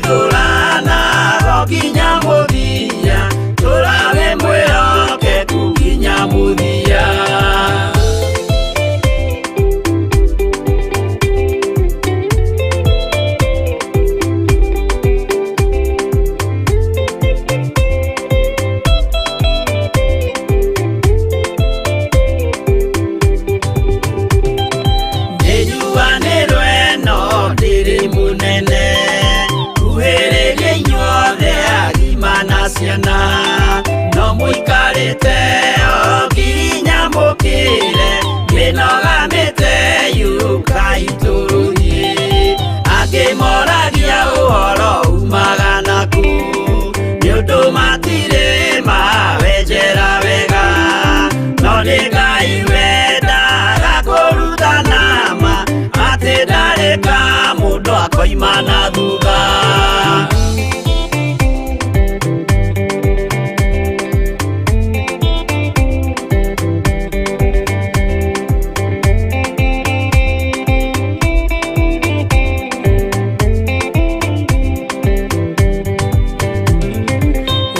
Tũrĩteithũranaga nginya mũthia, tũrawe mwĩhokeku nginya mũthia. Nĩnjuanĩrwo ĩno ndĩrĩ mũnene, kuhĩrĩria inyuothe agima na ciana, no mũikarĩte o nginya mũkĩre, mĩnoga mĩte yũkai tũrũthiĩ. Angĩ moragia ũhoro umaga nakũ, nĩ ũndũ matirĩ mawenjera wega, no nĩ Ngai wendaga kũrutana ma, atĩ ndarĩ ka mũndũ akoima na thutha.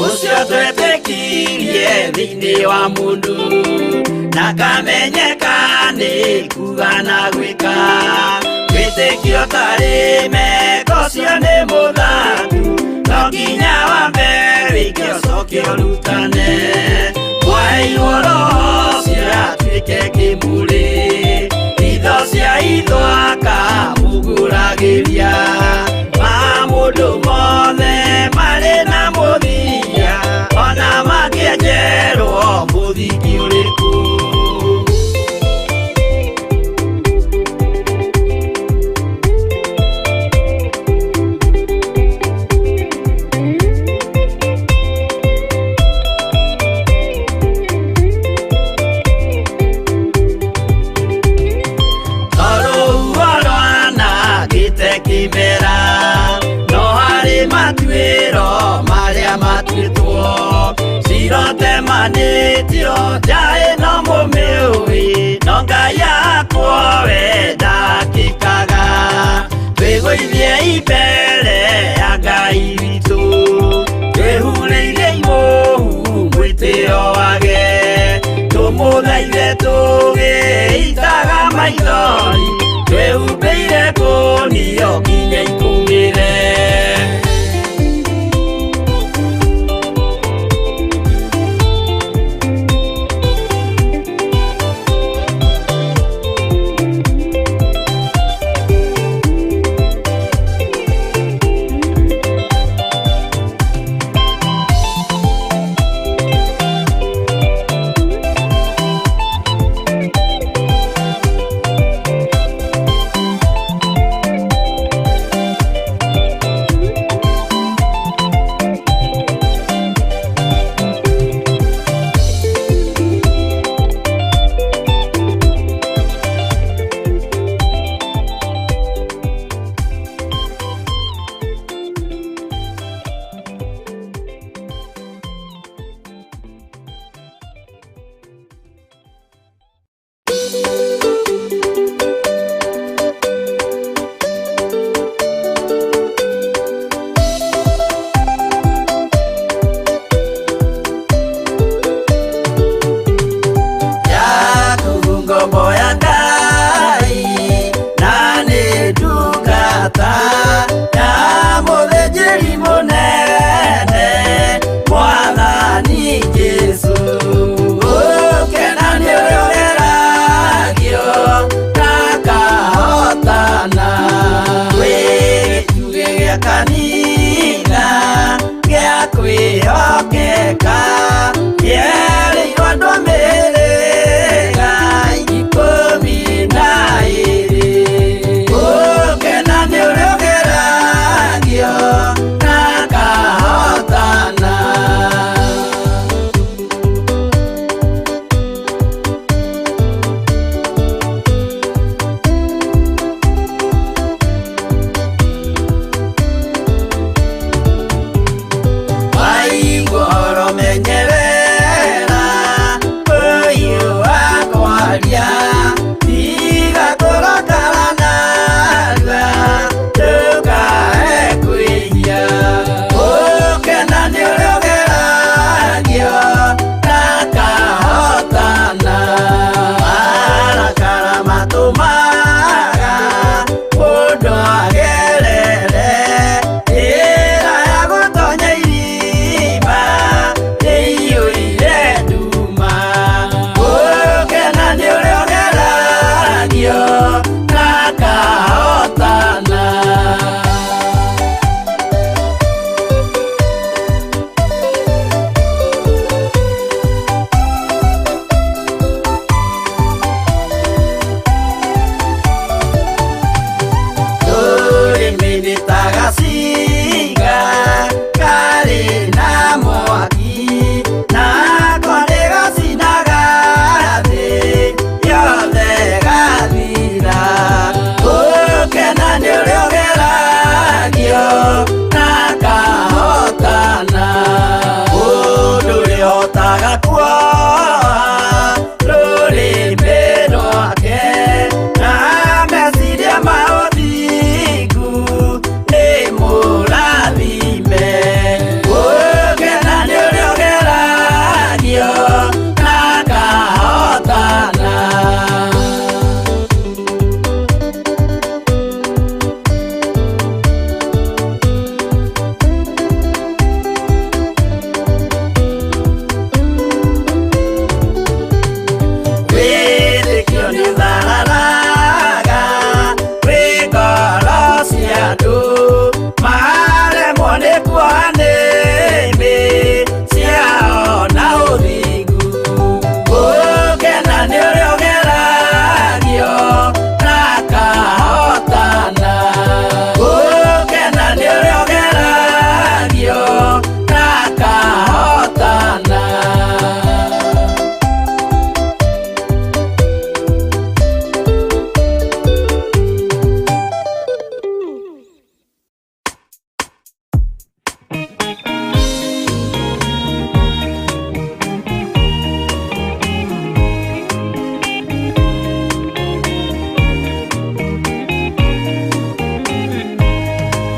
Ũcio twetĩkirie thĩinĩ wa mũndũ, ndakamenyeka nĩ kuga na gwĩka. Wĩtĩkio tarĩ meko ũcio nĩ mũthatu, no nginya wambe wĩke ũcoke ũrutane. Mwaheirwo roho ũcio atuĩke kĩmũrĩ, itho cia itho akamũgũragĩria. Ma mũndũ mothe marĩ na mũthia, ona mangĩenjerwo mũthingi ũrĩkũ. Tondũ rwanangĩte kĩmera, no harĩ matuĩro marĩa matuĩtwo, cirotemanĩtio nja ĩno mũmĩũĩ, no Ngai yakwo we ndakĩkaga. Twĩgũithie mbere ya Ngai witũ, twĩhurĩire imũhu mwĩtĩo wage, tũmũthaithe tũgĩitaga maithori, twĩhumbĩire ngũnio nginya ikũmĩre. Kwaga kuoha rũrĩmĩ rwake na meciria ma ũthingu nĩ mũrathime. Gũkena nĩ ũrĩa ũgeragio na akahotana. Wĩtĩkio nĩ ũthararaga wĩ ngoro cia andũ maremwo nĩ kuoha nĩmĩ ciao na ũthingu. Gũkena nĩ ũrĩa ũgeragio na akahotana. Gũkena nĩ ũrĩa ũgeragio na akahotana.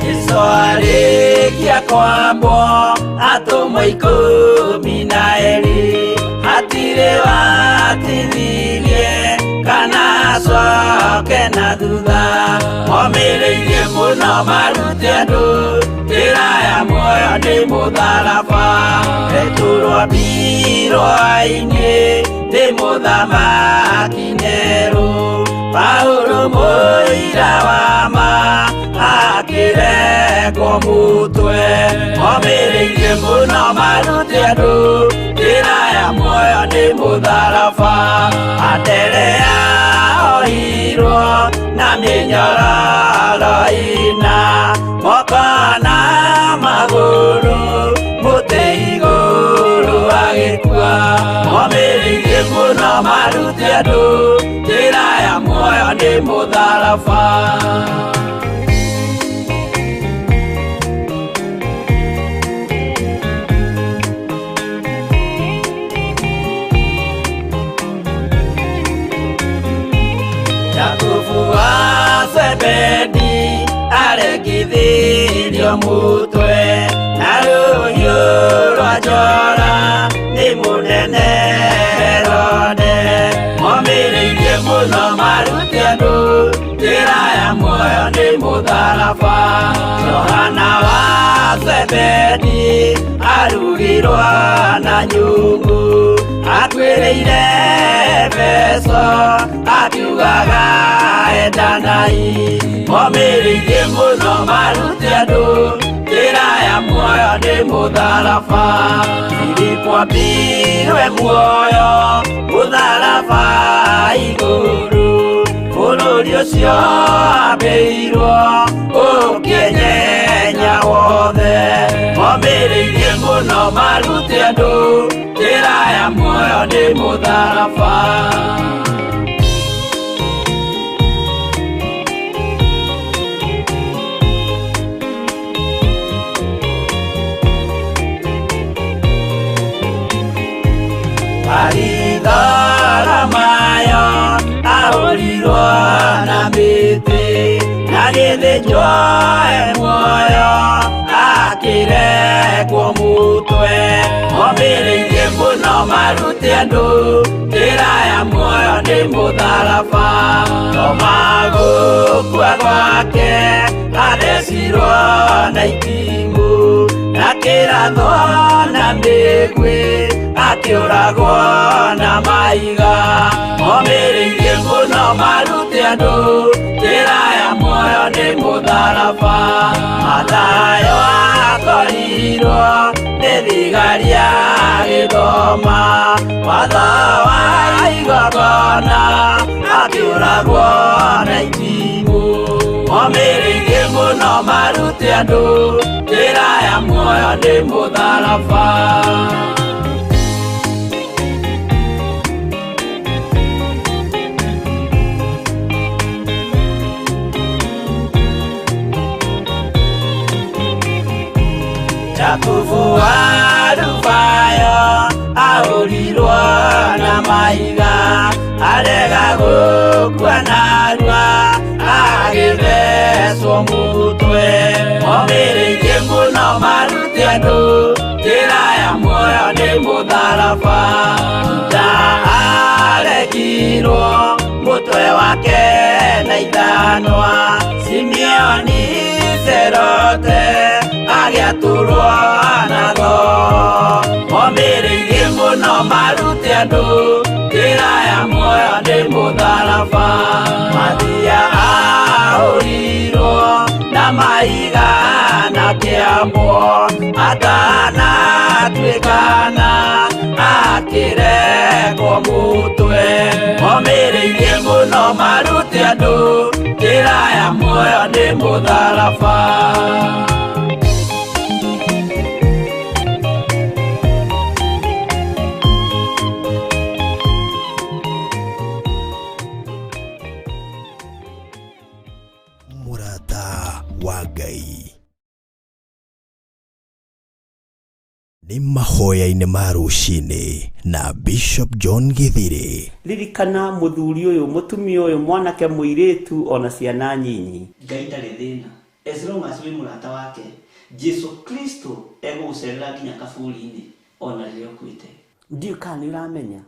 Jesũ arĩkia kwambwo atũmwo 12 hatirĩ watithirie kana acoke na thutha. Momĩrĩirie mũno marute andũ njĩra ya muoyo nĩ mũtharaba. Petero ambirwo-inĩ nĩ mũthamaki Nero. Paulo mũira wa ma akĩrekwo mũtwe. Momĩrĩirie mũno marute andũ njĩra ya muoyo nĩ mũtharaba. Anderea ohirwo na mĩnyororo ĩna moko na magũrũ mũtĩ igũrũ agĩkua. Momĩrĩirie mũno marute andũ njĩra ya muoyo nĩ mũtharaba. Jakubu wa Zebedi arekithirio mũtwe na rũhiũ rwa njora nĩ mũnene Herode. Momĩrĩirie mũno marute andũ njĩra ya muoyo nĩ mũtharaba. Johana wa Zebedi arugirwo na nyungu akuĩrĩire Efeso akiugaga endanai. Momĩrĩirie mũno marute andũ njĩra ya muoyo nĩ mũtharaba. Filipo ambirwe muoyo mũtharaba igũrũ bũrũri ũcio ambĩirwo ũkĩnyenya wothe. Momĩrĩirie mũno marute andũ njĩra ya muoyo nĩ mũtharaba. Baritholomayo ahũrirwo na mĩtĩ na gĩthĩnjwo e muoyo akĩrekwo mũtwe. Momĩrĩirie mũno marute andũ njĩra ya muoyo nĩ mũtharaba. Toma gũkua gwake athecirwo na itimũ na kĩrathwo na mĩguĩ akĩũragwo na maiga. Momĩrĩirie mũno marute andũ njĩra ya muoyo nĩ mũtharaba. Mathayo akorirwo nĩ thigari agĩthoma watho wa igongona akĩũragwo na itimũ. Momĩrĩirie mũno marute andũ njĩra ya muoyo nĩ mũtharaba. Jakubu wa Alufayo. Arega gũkua narua agĩthecwo mũtwe. Omĩrĩirie mũno marute andũ njĩra ya muoyo nĩ mũtharaba. Juda aregirwo mũtwe wake na ithanwa. Simeoni Zerote agĩatũrwo na thoo. Omĩrĩirie mũno marute andũ njĩra ya muoyo nĩ mũtharaba. Mathia ahũrirwo na mahiga na kĩambwo atanatuĩkana akĩrekwo mũtwe. Omĩrĩirie mũno marute andũ njĩra ya muoyo nĩ mũtharaba. Mũrata wa Ngai nĩ mahoya-inĩ ma rũcinĩ na Bishop John Githiri. Ririkana mũthuri ũyũ, mũtumia ũyũ, mwanake, mũirĩtu ona ciana nyinyi. Ngai ndarĩ thĩna as long as wĩ mũrata wake. Jesu Kristo egũgũcerera nginya kaburi-inĩ ona rĩrĩa ũkuĩte. Ndiũĩ kana nĩ ũramenya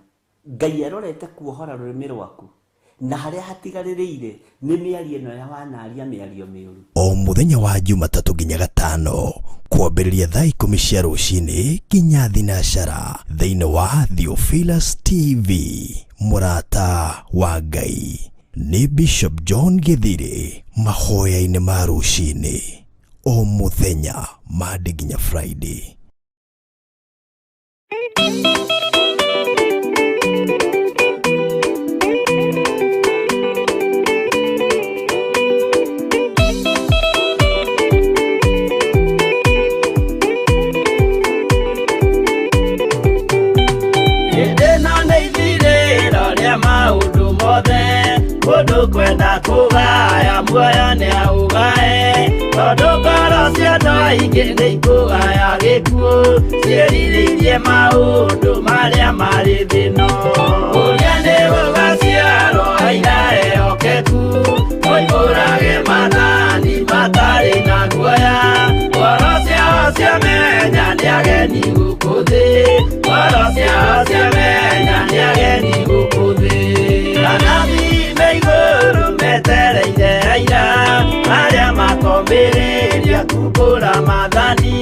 Ngai arorete kuohora rũrĩmĩ rwaku na harĩa hatigarĩrĩire nĩ mĩario ĩno ya wanaria mĩario mĩũru. O mũthenya wa Jumatatũ nginya Gatano kwambĩrĩria thaa 10 cia rũcinĩ nginya thinacara thĩinĩ wa Theophilus TV. Mũrata wa Ngai nĩ Bishop John Githiri mahoya-inĩ ma rũcinĩ o mũthenya Monday nginya Friday. Hĩndĩ ĩno nĩ ithirĩro rĩa maũndũ mothe, mũndũ kwenda kũgaya muoyo nĩaũgae, tondũ ngoro cia andũ aingĩ nĩ ikũgaya gĩkuũ, ciĩrirĩirie maũndũ marĩa marĩ thĩ ĩno. Ũrĩa nĩ gũgaciarwo aira ehokeku, moimbũrage maathani matarĩ na guoya, ngoro ciao ciamenya nĩ ageni gũkũ thĩ, ngoro ciao ciamenya nĩ ageni gũkũ thĩ. Anabii me igũrũ metereire aira, arĩa makombĩrĩria kumbũra maathani,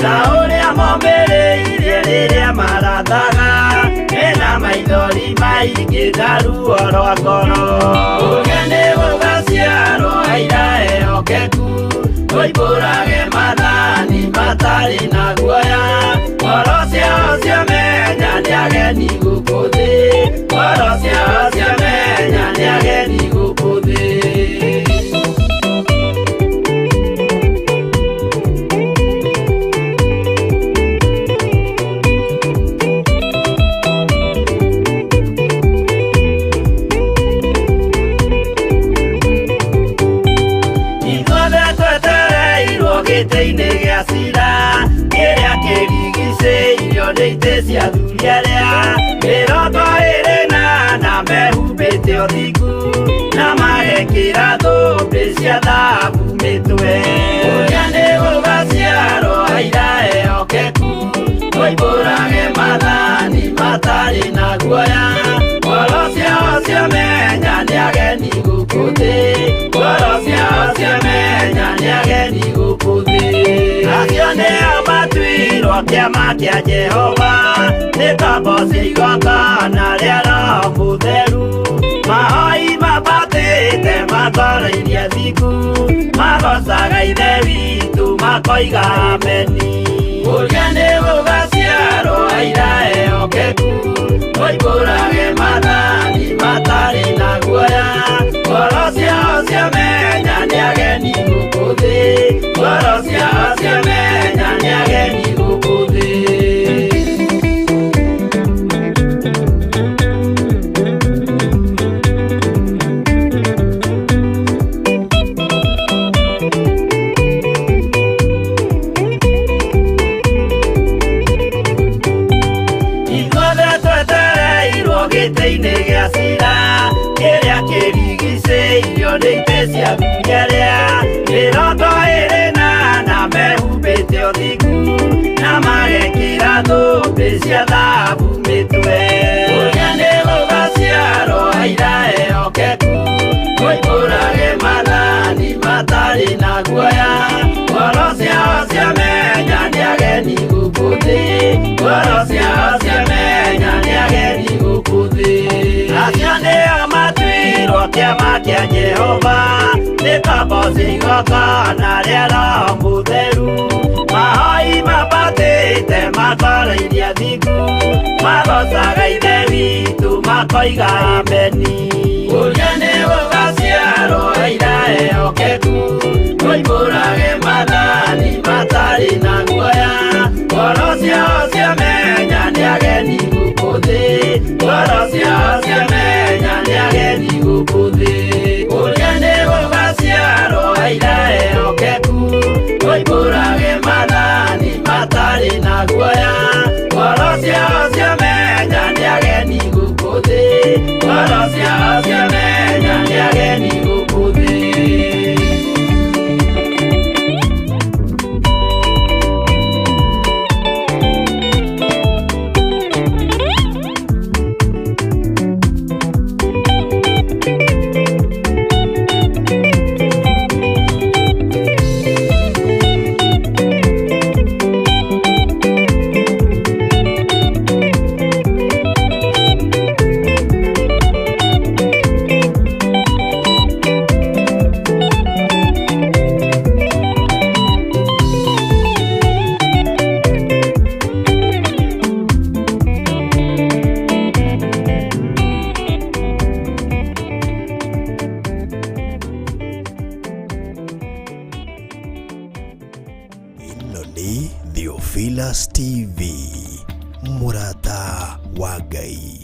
ta ũrĩa mombĩrĩirie rĩrĩa marathaga, mena maithori maingĩ na ruo rwa ngoro. Ũrĩa nĩ gũgaciarwo aira ehokeku, moimbũrage maathani matarĩ na guoya, ngoro ciao ciamenya nĩ ageni gũkũ thĩ, ngoro ciao ciamenya nĩ ageni gũkũ thĩ. Ithuothe twetereirwo gĩtĩ-inĩ gĩa cira, kĩrĩa kĩrigicĩirio nĩ itĩ cia athuri arĩa 24 mehumbĩte ũthingu, na magekĩra thũmbĩ cia thahabu mĩtwe. Ũrĩa nĩ gũgaciarwo aira ehokeku, moimbũrage maathani matarĩ na guoya, ngoro ciao ciamenya nĩ ageni gũkũ thĩ, ngoro ciao ciamenya nĩ ageni gũkũ thĩ. Acio nĩo matuirwo kĩama kĩa Jehova, nĩ ngombo cia igongona rĩa Roho Mũtheru, mahoi mabatĩte matorairie thingu, magocaga Ithe witũ makoiga ameni. Ũrĩa nĩ gũgaciarwo aira ehokeku, moimbũrage maathani matarĩ na guoya, ngoro ciao ciamenya nĩ ageni gũkũ thĩ, ngoro ciao ciamenya nĩ ageni gũkũ thĩ. Ithuothe twetereirwo gĩtĩ-inĩ gĩa cira, ageni gũkũ thĩ, ngoro ciao ciamenya nĩ ageni gũkũ thĩ. Acio nĩo matuirwo kĩama kĩa Jehova, nĩ komboci igongona rĩa Roho Mũtheru. Mahoi mambatĩte makarairia thingu, magocaga Ithe witũ makoiga ameni. Ũrĩa nĩ gũgaciarwo aira ehokeku, moimbũrage maathani matarĩ na guoya. Ngoro ciao ciamenya nĩ ageni gũkũ thĩ, ngoro ciao ciamenya nĩ ageni gũkũ thĩ. Ũrĩa nĩ gũgaciarwo aira ehokeku, moimbũrage maathani matarĩ na guoya. Ngoro ciao ciamenya nĩ ageni gũkũ thĩ, ngoro ciao ciamenya nĩ ageni gũkũ thĩ. Ĩno nĩ Theophilus TV, mũrata wa Ngai.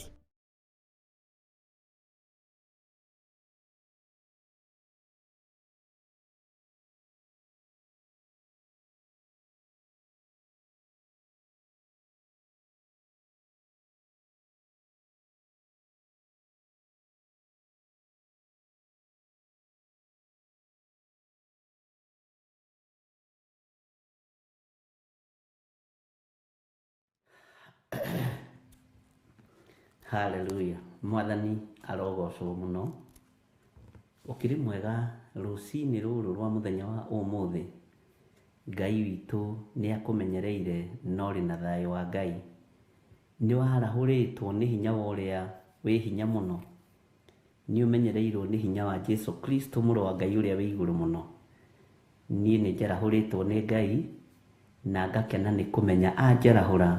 Haleluya. Mwathani arogocwo muno. Ũkĩrĩ mwega rũcinĩ rũrũ rwa mũthenya wa ũmũthĩ. Ngai witũ nĩ akũmenyereire na ũrĩ na thayũ wa Ngai. Nĩ warahũrĩtwo nĩ hinya wa ũrĩa wĩ hinya mũno. Nĩ ũmenyereirwo nĩ hinya wa Jesu Kristo mũrũ wa Ngai ũrĩa wĩ igũrũ mũno. Niĩ nĩ njarahũrĩtwo nĩ Ngai na ngakena nĩ kũmenya anjarahũra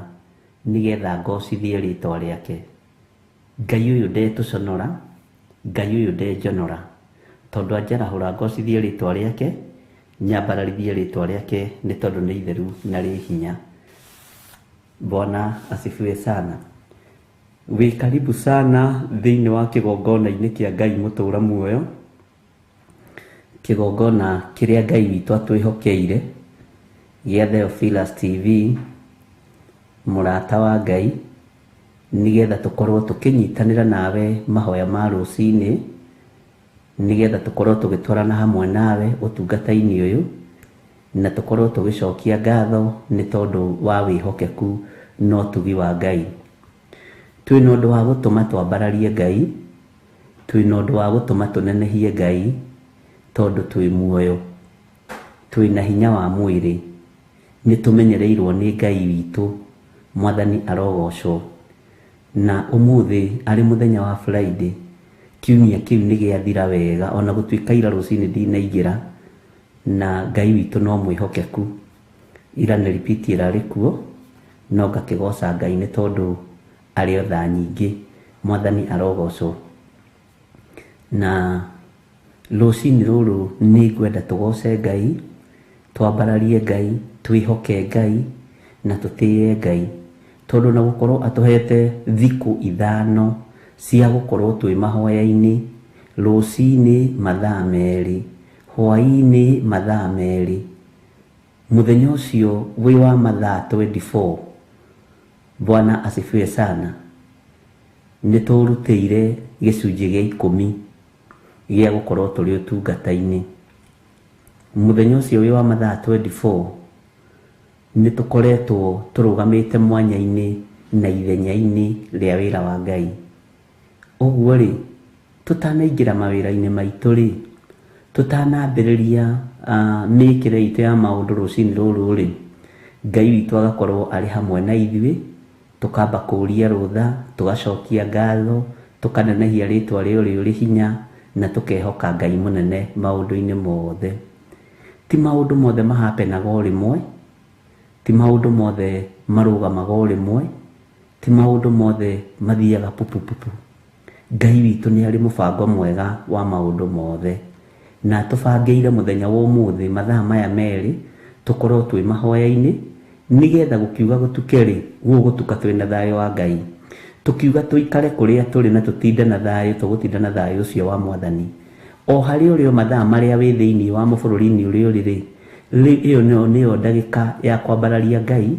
nĩgetha ngocithie rĩtwa rĩake. Ngai ũyũ ndetũconora, Ngai ũyũ ndenjonora, tondũ anjarahũra ngocithie rĩtwa rĩake, nyambararithie rĩtwa rĩake nĩ tondũ nĩ itheru na rĩ hinya. Bwana asifiwe sana. Wĩ karibu sana thĩinĩ wa kĩgongona-inĩ kĩa Ngai mũtũra muoyo, kĩgongona kĩrĩa Ngai witũ atwĩhokeire gĩa Theophilus TV, mũrata wa Ngai, nĩgetha tũkorwo tũkĩnyitanĩra nawe mahoya ma rũcinĩ, nĩgetha tũkorwo tũgĩtwarana hamwe nawe ũtungata-inĩ ũyũ, na tũkorwo tũgĩcokia ngatho nĩ tondũ wa wĩhokeku na ũtugi wa Ngai. Twĩna ũndũ wa gũtũma twambararie Ngai, twĩna ũndũ wa gũtũma tũnenehie Ngai, tondũ twĩ muoyo, twĩna hinya wa mwĩrĩ, nĩ tũmenyereirwo nĩ Ngai witũ. Mwathani arogocwo. Na ũmũthĩ arĩ mũthenya wa Friday, kiumia kĩu nĩ gĩathira wega, ona gũtuĩka ira rũcinĩ ndinaingĩra, na Ngai witũ no mwĩhokeku. Ira nĩ repeat ĩrarĩ kuo, no ngakĩgoca Ngai nĩ tondũ arĩ o tha nyingĩ. Mwathani arogocwo. Na rũcinĩ rũrũ nĩ ngwenda tũgoce Ngai, twambararie Ngai, twĩhoke Ngai, na tũtĩe Ngai, tondũ na gũkorwo atũhete thikũ 5 cia gũkorwo twĩ mahoya-inĩ, rũcinĩ mathaa 2, hwaĩ-inĩ mathaa 2, mũthenya ũcio wĩ wa mathaa 24. Bwana asifiwe sana. Nĩ tũrutĩire gĩcunjĩ gĩa 10 gĩa gũkorwo tũrĩ ũtungata-inĩ. Mũthenya ũcio wĩ wa mathaa 24 nĩ tũkoretwo tũrũgamĩte mwanya-inĩ na ithenya-inĩ rĩa wĩra wa Ngai. Ũguo rĩ, tũtanaingĩra mawĩra-inĩ maitũ rĩ, tũtanambĩrĩria mĩkĩre itũ ya maũndũ rũcinĩ rũrũ rĩ, Ngai witũ agakorwo arĩ hamwe na ithuĩ, tũkamba kũũria rũtha, tũgacokia ngatho, tũkanenehia rĩtwa rĩa ũrĩa ũrĩ hinya, na tũkehoka Ngai mũnene maũndũ-inĩ mothe. Ti maũndũ mothe mahapenaga o rĩmwe, ti maũndũ mothe marũgamaga o rĩmwe, ti maũndũ mothe mathiaga pupupupu. Ngai witũ nĩ arĩ mũbango mwega wa maũndũ mothe, na atũbangĩire mũthenya wa ũmũthĩ mathaa maya merĩ tũkorwo twĩ mahoya-inĩ, nĩgetha gũkiuga gũtuke rĩ, gũgũtuka twĩna thayũ wa Ngai. Tũkiuga tũikare kũrĩa tũrĩ na tũtinde na thayũ, tũgũtinda na thayũ ũcio wa Mwathani. O harĩa ũrĩ o mathaa marĩa wĩ thĩinĩ wa mũbũrũri-inĩ ũrĩa ũrĩ rĩ, ĩyo nĩyo ndagĩka ya kwambararia Ngai,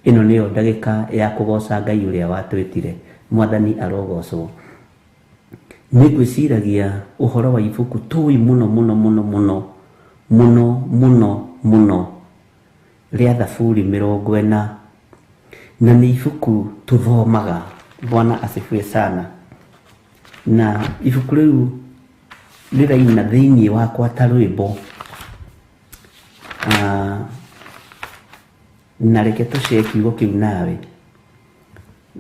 ĩno nĩyo ndagĩka ya kũgoca Ngai ũrĩa watwĩtire. Mwathani arogocwo. Nĩ ngwĩciragia ũhoro wa ibuku tũĩ mũno mũno mũno mũno mũno mũno mũno rĩa Thaburi 40, na nĩ ibuku tũthomaga. Bwana asifiwe sana. Na ibuku rĩu rĩraina thĩinĩ wakwa ta rwĩmbo. Na reke tũcee kiugo kĩu nawe.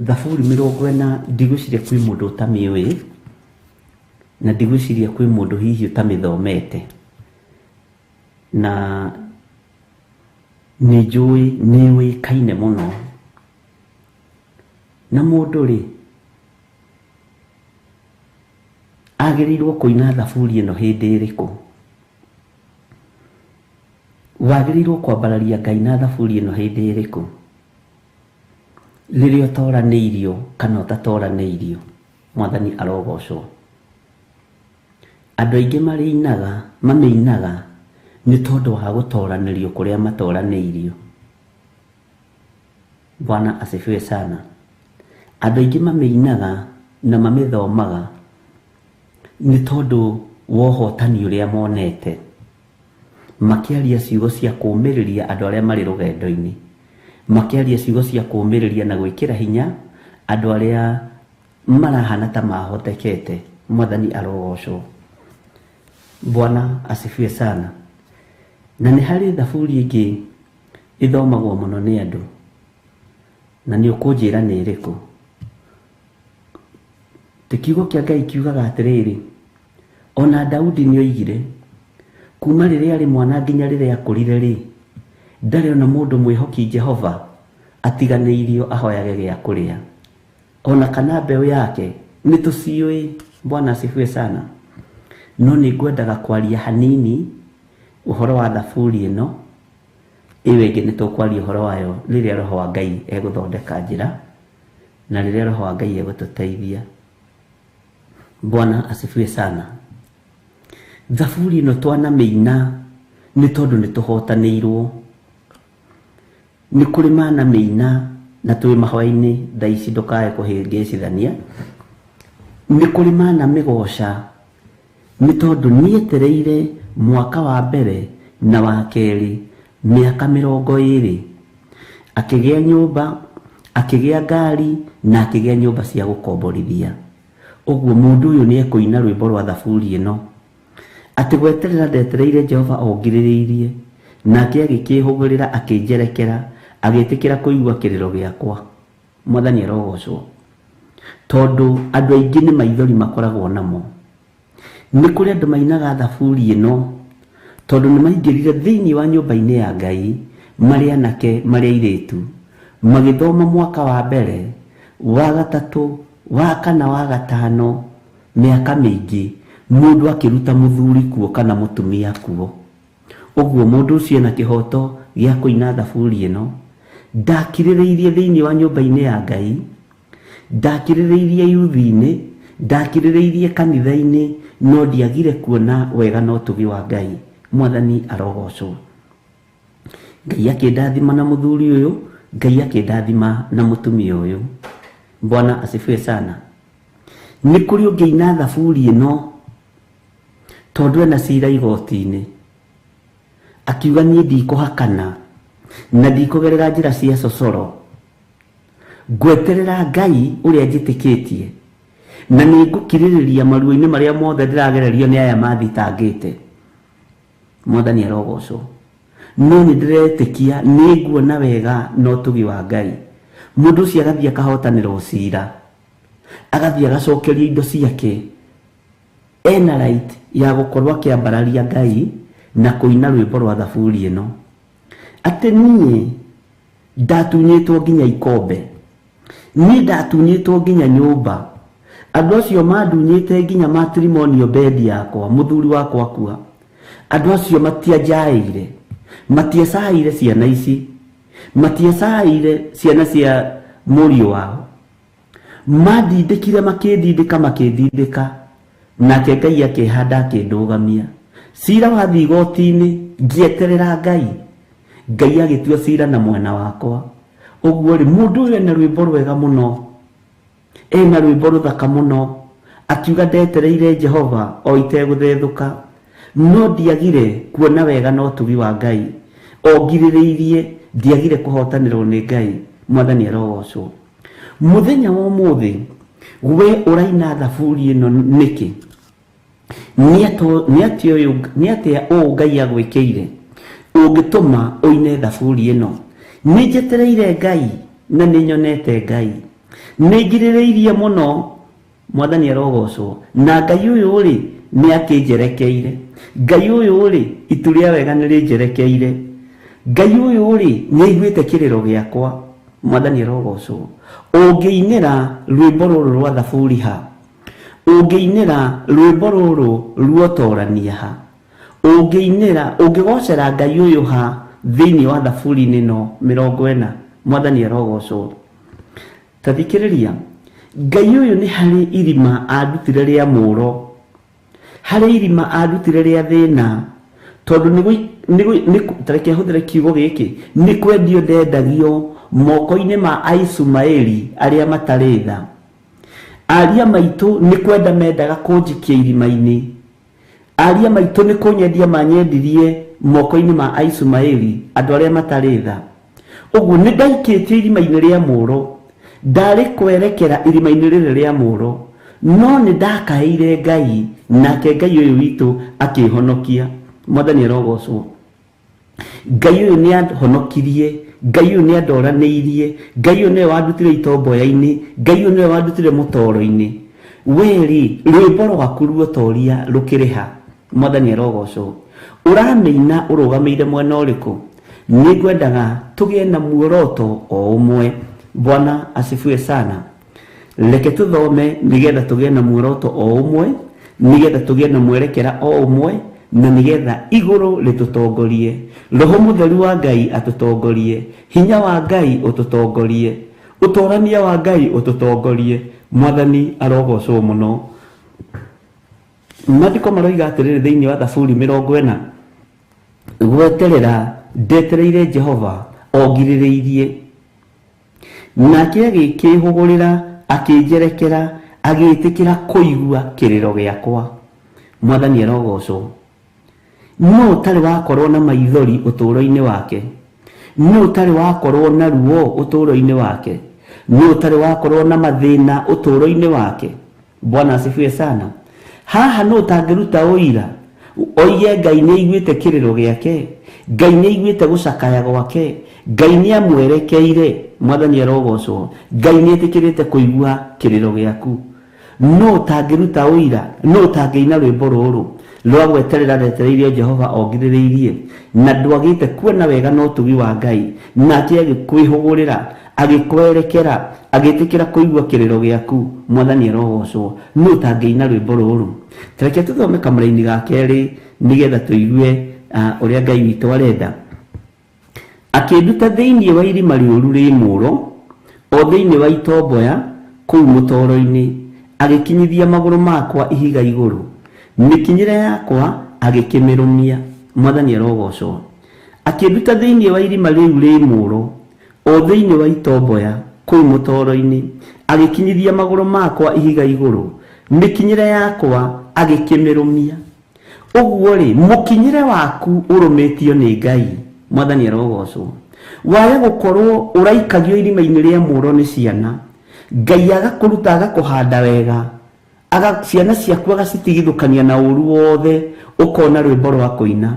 Thaburi 40 ndigwĩciria kwĩ mũndũ ũtamĩũĩ, na ndigwĩciria kwĩ mũndũ hihi ũtamĩthomete, na nĩ njũĩ nĩ yũĩkaine mũno. Na mũndũ rĩ agĩrĩirwo kũina thaburi ĩno hĩndĩ ĩrĩkũ? Wagĩrĩirwo kwambararia Ngai na thaburi ĩno hĩndĩ ĩrĩkũ? Rĩrĩa ũtoranĩirio kana ũtatoranĩirio. Mwathani arogocwo. Andũ aingĩ marĩinaga, mamĩinaga nĩ tondũ wa gũtoranĩrio kũrĩa matoranĩirio. Bwana asifiwe sana. Andũ aingĩ mamĩinaga na mamĩthomaga nĩ tondũ wa ũhotani ũrĩa monete, makĩaria ciugo cia kũũmĩrĩria andũ arĩa marĩ rũgendo-inĩ, makĩaria ciugo cia kũũmĩrĩria na gwĩkĩra hinya andũ arĩa marahana ta mahotekete. Mwathani arogocwo. Bwana asifiwe sana. Na nĩ harĩ thaburi ĩngĩ ĩthomagwo mũno nĩ andũ, na nĩ ũkũnjĩra nĩ ĩrĩkũ. Ti kiugo kĩa Ngai kiugaga atĩrĩrĩ, ona Daudi nĩ oigire kuma rĩrĩa arĩ mwana nginya rĩrĩa akũrire rĩ, ndarĩ ona mũndũ mwĩhoki Jehova atiganĩirio ahoyage gĩa kũrĩa, ona kana mbeũ yake nĩ tũciũĩ. Bwana asifiwe sana. No nĩ ngwendaga kwaria hanini ũhoro wa thaburi ĩno, ĩyo ĩngĩ nĩ tũkwaria ũhoro wayo rĩrĩa Roho wa Ngai egũthondeka njĩra, na rĩrĩa Roho wa Ngai egũtũteithia. Bwana asifiwe sana. Thaburi ĩno twanamĩina nĩ tondũ nĩ tũhotanĩirwo. Nĩ kũrĩ manamĩina na twĩ mahoya-inĩ thaa ici, ndũkae kũhĩngĩcithania. Nĩ kũrĩ manamĩgoca nĩ tondũ nĩetereire mwaka wa mbere na wa kerĩ mĩaka 20, akĩgĩa nyũmba, akĩgĩa ngari, na akĩgĩa nyũmba cia gũkomborithia. Ũguo mũndũ ũyũ nĩ ekũina rwĩmbo rwa thaburi ĩno atĩ gweterera ndetereire Jehova ongirĩrĩirie, nake agĩkĩhũgũrĩra akĩnjerekera, agĩtĩkĩra kũigua kĩrĩro gĩakwa. Mwathani arogocwo. Tondũ andũ aingĩ nĩ maithori makoragwo namo. Nĩ kũrĩ andũ mainaga thaburi ĩno tondũ nĩ maingĩrire thĩinĩ wa nyũmba-inĩ ya Ngai marĩ anake, marĩ airĩtu, magĩthoma mwaka wa mbere, wa gatatũ, wa kana, wa gatano, mĩaka mĩingĩ, mũndũ akĩruta mũthuri kuo kana mũtumia kuo. Ũguo mũndũ ũcio ena kĩhoto gĩa kũina thaburi ĩno. Ndakirĩrĩirie thĩinĩ wa nyũmba-inĩ ya Ngai, ndakirĩrĩirie yuthi-inĩ, ndakirĩrĩirie kanitha-inĩ, no ndiagire kuona wega na ũtugi wa Ngai. Mwathani arogocwo. Ngai akĩndathima na mũthuri ũyũ, Ngai akĩndathima na mũtumia ũyũ. Bwana asifiwe sana. Nĩ kũrĩ ũngĩina thaburi ĩno tondũ ena cira igoti-inĩ, akiuga niĩ ndikũhakana na ndikũgerera njĩra cia cocoro, ngweterera Ngai ũrĩa njĩtĩkĩtie, na nĩ ngũkirĩrĩria maruo-inĩ marĩa mothe ndĩragererio nĩ aya mathitangĩte. Mwathani arogocwo. No nĩ ndĩretĩkia nĩ nguona wega na ũtugi wa Ngai. Mũndũ ũcio agathiĩ akahotanĩrwo cira, agathiĩ agacokerio indo ciake. Ena right ya gũkorwo akĩambararia Ngai na kũina rwĩmbo rwa thaburi ĩno, atĩ niĩ ndatunyĩtwo nginya ikombe, niĩ ndatunyĩtwo nginya nyũmba, andũ acio mandunyĩte nginya matrimonial bed yakwa, mũthuri wakwa akua, andũ acio matianjaĩire, matiacaĩire ciana ici, matiacaĩire ciana cia mũriũ wao, mandindĩkire, makĩndindĩka, makĩndindĩka, nake Ngai akĩhanda akĩndũgamia. Cira wathiĩ igoti-inĩ, ngĩeterera Ngai, Ngai agĩtua cira na mwena wakwa. Ũguo rĩ, mũndũ ũyũ ena rwĩmbo rwega mũno, ena rwĩmbo rũthaka mũno, akiuga ndetereire Jehova o itegũthethũka, no ndiagire kuona wega na ũtugi wa Ngai, o ngirĩrĩirie ndiagire kũhotanĩrwo nĩ Ngai. Mwathani arogocwo. Mũthenya wa ũmũthĩ we ũraina thaburi ĩno nĩkĩ? Nĩ atĩa ũũ Ngai agwĩkĩire ũngĩtũma ũine thaburi ĩno? Nĩ njetereire Ngai na nĩ nyonete Ngai, nĩ ngirĩrĩirie mũno. Mwathani arogocwo. Na Ngai ũyũ rĩ, nĩ akĩnjerekeire. Ngai ũyũ rĩ, itu rĩa wega nĩ rĩnjerekeire. Ngai ũyũ rĩ, nĩ aiguĩte kĩrĩro gĩakwa. Mwathani arogocwo. Ũngĩinĩra rwĩmbo rũrũ rwa thaburi ha? Ũngĩinĩra rwĩmbo rũrũ ruotorania ha? Ũngĩinĩra, ũngĩgocera Ngai ũyũ ha thĩinĩ wa thaburi-inĩ ĩno 40? Mwathani arogocwo. Ta thikĩrĩria, Ngai ũyũ nĩ harĩ irima andutire rĩa mũro, harĩ irima andutire rĩa thĩna, tondũ nĩ tareke hũthĩre kiugo gĩkĩ, nĩ kwendio ndendagio moko-inĩ ma Aisumaeli arĩa matarĩ tha. Aria maitũ nĩ kwenda mendaga kũnjikia irima-inĩ, aria maitũ nĩ kũnyendia manyendirie moko-inĩ ma Aisumaeli andũ arĩa matarĩ tha. Ũguo nĩ ndaikĩtio irima-inĩ rĩa mũro, ndarĩ kwerekera irima-inĩ rĩrĩ rĩa mũro, no nĩ ndakaĩire Ngai, nake Ngai ũyũ witũ akĩhonokia. Mwathani arogocwo. Ngai ũyũ nĩ ahonokirie, Ngai ũyũ nĩ andoranĩirie, Ngai ũyũ nĩwe wandutire itomboya-inĩ, Ngai ũyũ nĩwe wandutire mũtoro-inĩ. We rĩ, rwĩmbo rwaku ruotoria rũkĩrĩha. Mwathani arogocwo. Ũramĩina ũrũgamĩire mwena ũrĩkũ? Nĩ ngwendaga tũgĩe na muoroto o ũmwe. Bwana asifiwe sana. Reke tũthome nĩgetha tũgĩe na muoroto o ũmwe, nĩgetha tũgĩe na mwerekera o ũmwe, na nĩgetha igũrũ rĩtũtongorie, Roho Mũtheru wa Ngai atũtongorie, hinya wa Ngai ũtũtongorie, ũtorania wa Ngai ũtũtongorie. Mwathani arogocwo mũno. Maandĩko maroiga atĩrĩrĩ thĩinĩ wa thaburi 40, gweterera ndetereire Jehova o ngirĩrĩirie, nake agĩkĩĩhũgũrĩra akĩnjerekera, agĩĩtĩkĩra kũigua kĩrĩro gĩakwa. Mwathani arogocwo. No ũtarĩ wakorwo na maithori ũtũũro-inĩ wake, no ũtarĩ wakorwo na ruo ũtũũro-inĩ wake, no ũtarĩ wakorwo na mathĩna ũtũũro-inĩ wake. Bwana asifiwe sana. Haha no ũtangĩruta ũira oige Ngai nĩ aiguĩte kĩrĩro gĩake, Ngai nĩ aiguĩte gũcakaya gwake, Ngai nĩ amwerekeire. Mwathani arogocwo. Ngai nĩ etĩkĩrĩte kũigua kĩrĩro gĩaku. No ũtangĩruta ũira, no ũtangĩina rwĩmbo rũrũ rwa gweterera ndetereirio Jehova ongirĩrĩirie, na ndwagĩte kuona wega na ũtugi wa Ngai, nake agĩkwĩhũgũrĩra, agĩkwerekera, agĩtĩkĩra kũigua kĩrĩro gĩaku. Mwathani arogocwo. No ũtangĩina rwĩmbo rũrũ. Tareke tũthome kamũraini ga kerĩ nĩgetha tũigue ũrĩa Ngai witũ arenda. Akĩnduta thĩinĩ wa irima rĩũru rĩ mũro, o thĩinĩ wa itomboya kũu mũtoro-inĩ, agĩkinyithia magũrũ makwa ihiga igũrũ, mĩkinyĩre yakwa agĩkĩmĩrũmia. Mwathani arogocwo. Akĩnduta thĩinĩ wa irima rĩu rĩ mũro, o thĩinĩ wa itomboya kũu mũtoro-inĩ, agĩkinyithia magũrũ makwa ihiga igũrũ, mĩkinyĩre yakwa agĩkĩmĩrũmia. Ũguo rĩ, mũkinyĩre waku ũrũmĩtio nĩ Ngai. Mwathani arogocwo. Waye gũkorwo ũraikagio irima-inĩ rĩa mũro nĩ ciana, Ngai agakũruta agakũhanda wega, ciana ciaku agacitigithũkania na ũru wothe Ũkona rwĩmbo rwa kũina.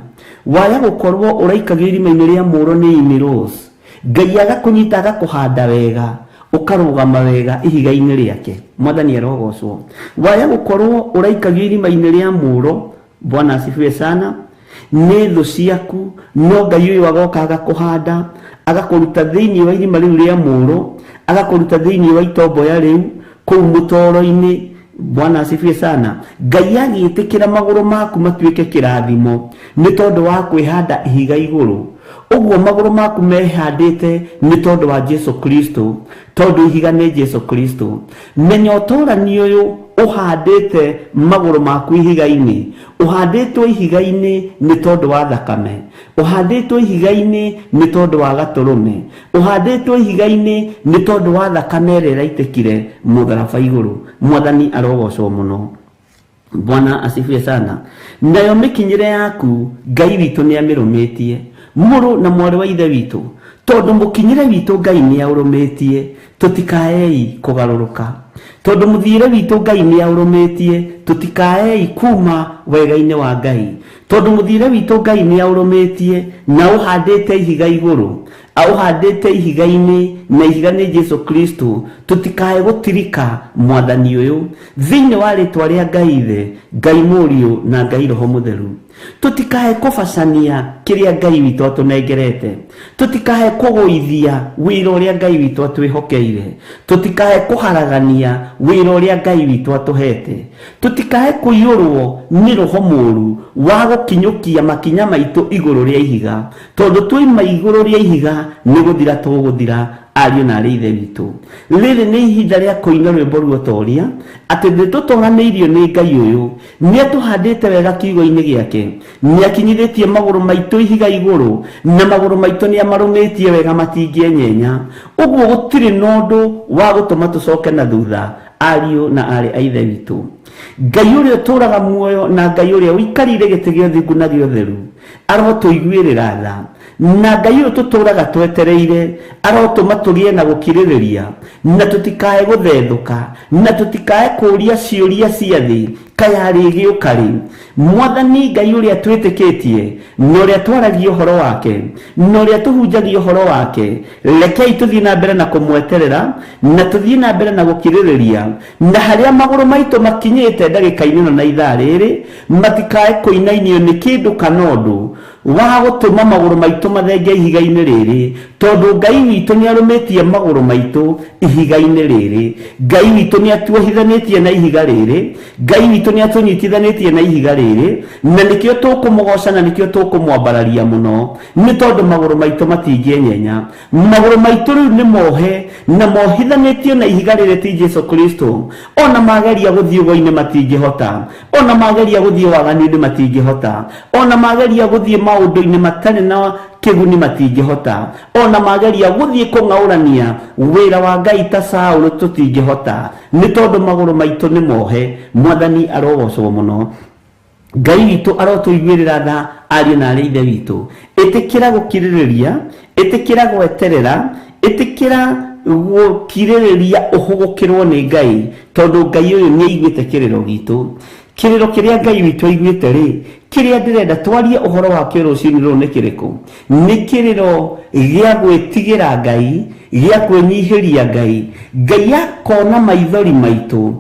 Waya gũkorwo ũraikagio irima-inĩ rĩa mũro nĩ Amy Rose, Ngai agakũnyita agakũhanda wega, ũkarũgama wega ihiga-inĩ rĩake. Mwathani arogocwo. Waya gũkorwo ũraikagio irima-inĩ rĩa mũro, Bwana asifiwe sana, nĩ thũ ciaku, no Ngai ũyũ agoka agakũhanda, agakũruta thĩinĩ wa irima rĩu rĩa mũro, agakũruta thĩinĩ wa itomboya rĩu kũu mũtoro-inĩ. Bwana asifiwe sana. Ngai agĩtĩkĩra magũrũ maku matuĩke kĩrathimo nĩ tondũ wa kwĩhanda ihiga igũrũ. Ũguo magũrũ maku mehandĩte nĩ tondũ wa Jesu Kristo, tondũ ihiga nĩ Jesu Kristo. Menya ũtũrani ũyũ ũhandĩte magũrũ maku ihiga-inĩ, ũhandĩtwo ihiga-inĩ nĩ tondũ wa thakame, ũhandĩtwo ihiga-inĩ nĩ tondũ wa gatũrũme, ũhandĩtwo ihiga-inĩ nĩ tondũ wa thakame ĩrĩa ĩraitĩkire mũtharaba igũrũ. Mwathani arogocwo mũno. Bwana asifiwe sana. Nayo mĩkinyĩre yaku Ngai witũ nĩ amĩrũmĩtie, mũrũ na mwarĩ wa ithe witũ, tondũ mũkinyĩre witũ Ngai nĩ aũrũmĩtie, tũtikaei kũgarũrũka. Tondũ mũthiĩre witũ Ngai nĩ aũrũmĩtie, tũtikaei kuma wega-inĩ wa Ngai. Tondũ mũthiĩre witũ Ngai nĩ aũrũmĩtie na ũhandĩte ihiga igũrũ, aũhandĩte ihiga-inĩ, na ihiga nĩ Jesu Kristo, tũtikae gũtirika mwathani ũyũ thĩinĩ wa rĩtwa rĩa Ngai Ithe, Ngai Mũriũ na Ngai Roho Mũtheru. Tũtikae kũbacania kĩrĩa Ngai witũ atũnengerete, tũtikae kũgũithia wĩra ũrĩa Ngai witũ atwĩhokeire, tũtikae kũharagania wĩra ũrĩa Ngai witũ atũhete, tũtikae kũiyũrwo nĩ roho mũũru wa gũkinyũkia makinya maitũ igũrũ rĩa ihiga, tondũ twaima igũrũ rĩa ihiga nĩ gũthira tũgũthira. Ariũ na arĩ ithe witũ, rĩrĩ nĩ ihinda rĩa kũina rwĩmbo ruotoria atĩ nĩ tũtoranĩirio nĩ Ngai ũyũ, nĩ atũhandĩte wega kiugo-inĩ gĩake, nĩ akinyithĩtie magũrũ maitũ ihiga igũrũ, na magũrũ maitũ nĩ amarũmĩtie wega matingĩenyenya. Ũguo gũtirĩ na ũndũ wa gũtũma tũcoke na thutha, ariũ na arĩ a ithe witũ. Ngai ũrĩa ũtũũraga muoyo na Ngai ũrĩa ũikarĩire gĩtĩ gĩa ũthingu na gĩa ũtheru arotũiguĩrĩra tha, na Ngai ũyũ tũtũũraga twetereire arotũma tũgĩe na gũkirĩrĩria, na tũtikae gũthethũka, na tũtikae kũũria ciũria cia thĩ kaya rĩgĩũka rĩ. Mwathani Ngai ũrĩa twĩtĩkĩtie na ũrĩa twaragia ũhoro wake na ũrĩa tũhunjagia ũhoro wake, rekei tũthiĩ na mbere na kũmweterera, na tũthiĩ na mbere na gũkirĩrĩria, na harĩa magũrũ maitũ makinyĩte ndagĩka-inĩ ĩno na ithaa rĩrĩ matikae kũinainio nĩ kĩndũ kana ũndũ wa gũtũma magũrũ maitũ mathenge ihiga-inĩ rĩrĩ, tondũ Ngai witũ nĩ arũmĩtie magũrũ maitũ ihiga-inĩ rĩrĩ. Ngai witũ nĩ atuohithanĩtie na ihiga rĩrĩ, Ngai witũ nĩ atũnyitithanĩtie na ihiga rĩrĩ, na nĩkĩo tũkũmũgoca na nĩkĩo tũkũmwambararia mũno, nĩ tondũ magũrũ maitũ matingĩenyenya. Magũrũ maitũ rĩu nĩ mohe na mohithanĩtio na ihiga rĩrĩ ti Jesu Kristo. Ona mageria gũthiĩ ũgo-inĩ matingĩhota, ona mageria gũthiĩ waganu-inĩ matingĩhota, ona mageria gũthiĩ maũndũ-inĩ matarĩ na kĩguni matingĩhota, ona mageria gũthiĩ kũng'aũrania wĩra wa Ngai ta Saũlũ tũtingĩhota, nĩ tondũ magũrũ maitũ nĩ mohe. Mwathani arogocwo mũno. Ngai witũ arotũiguĩrĩra tha, ariũ na arĩ ithe witũ. Ĩtĩkĩra gũkirĩrĩria, ĩtĩkĩra gweterera, ĩtĩkĩra gũkirĩrĩria ũhũgũkĩrwo nĩ Ngai, tondũ Ngai ũyũ nĩ aiguĩte kĩrĩro gitũ. Kĩrĩro kĩrĩa Ngai witũ aiguĩte rĩ, kĩrĩa ndĩrenda twarie ũhoro wakĩo rũcinĩ rũrũ nĩ kĩrĩkũ? Nĩ kĩrĩro gĩa gwĩtigĩra Ngai, gĩa kwĩnyihĩria Ngai. Ngai akona maithori maitũ,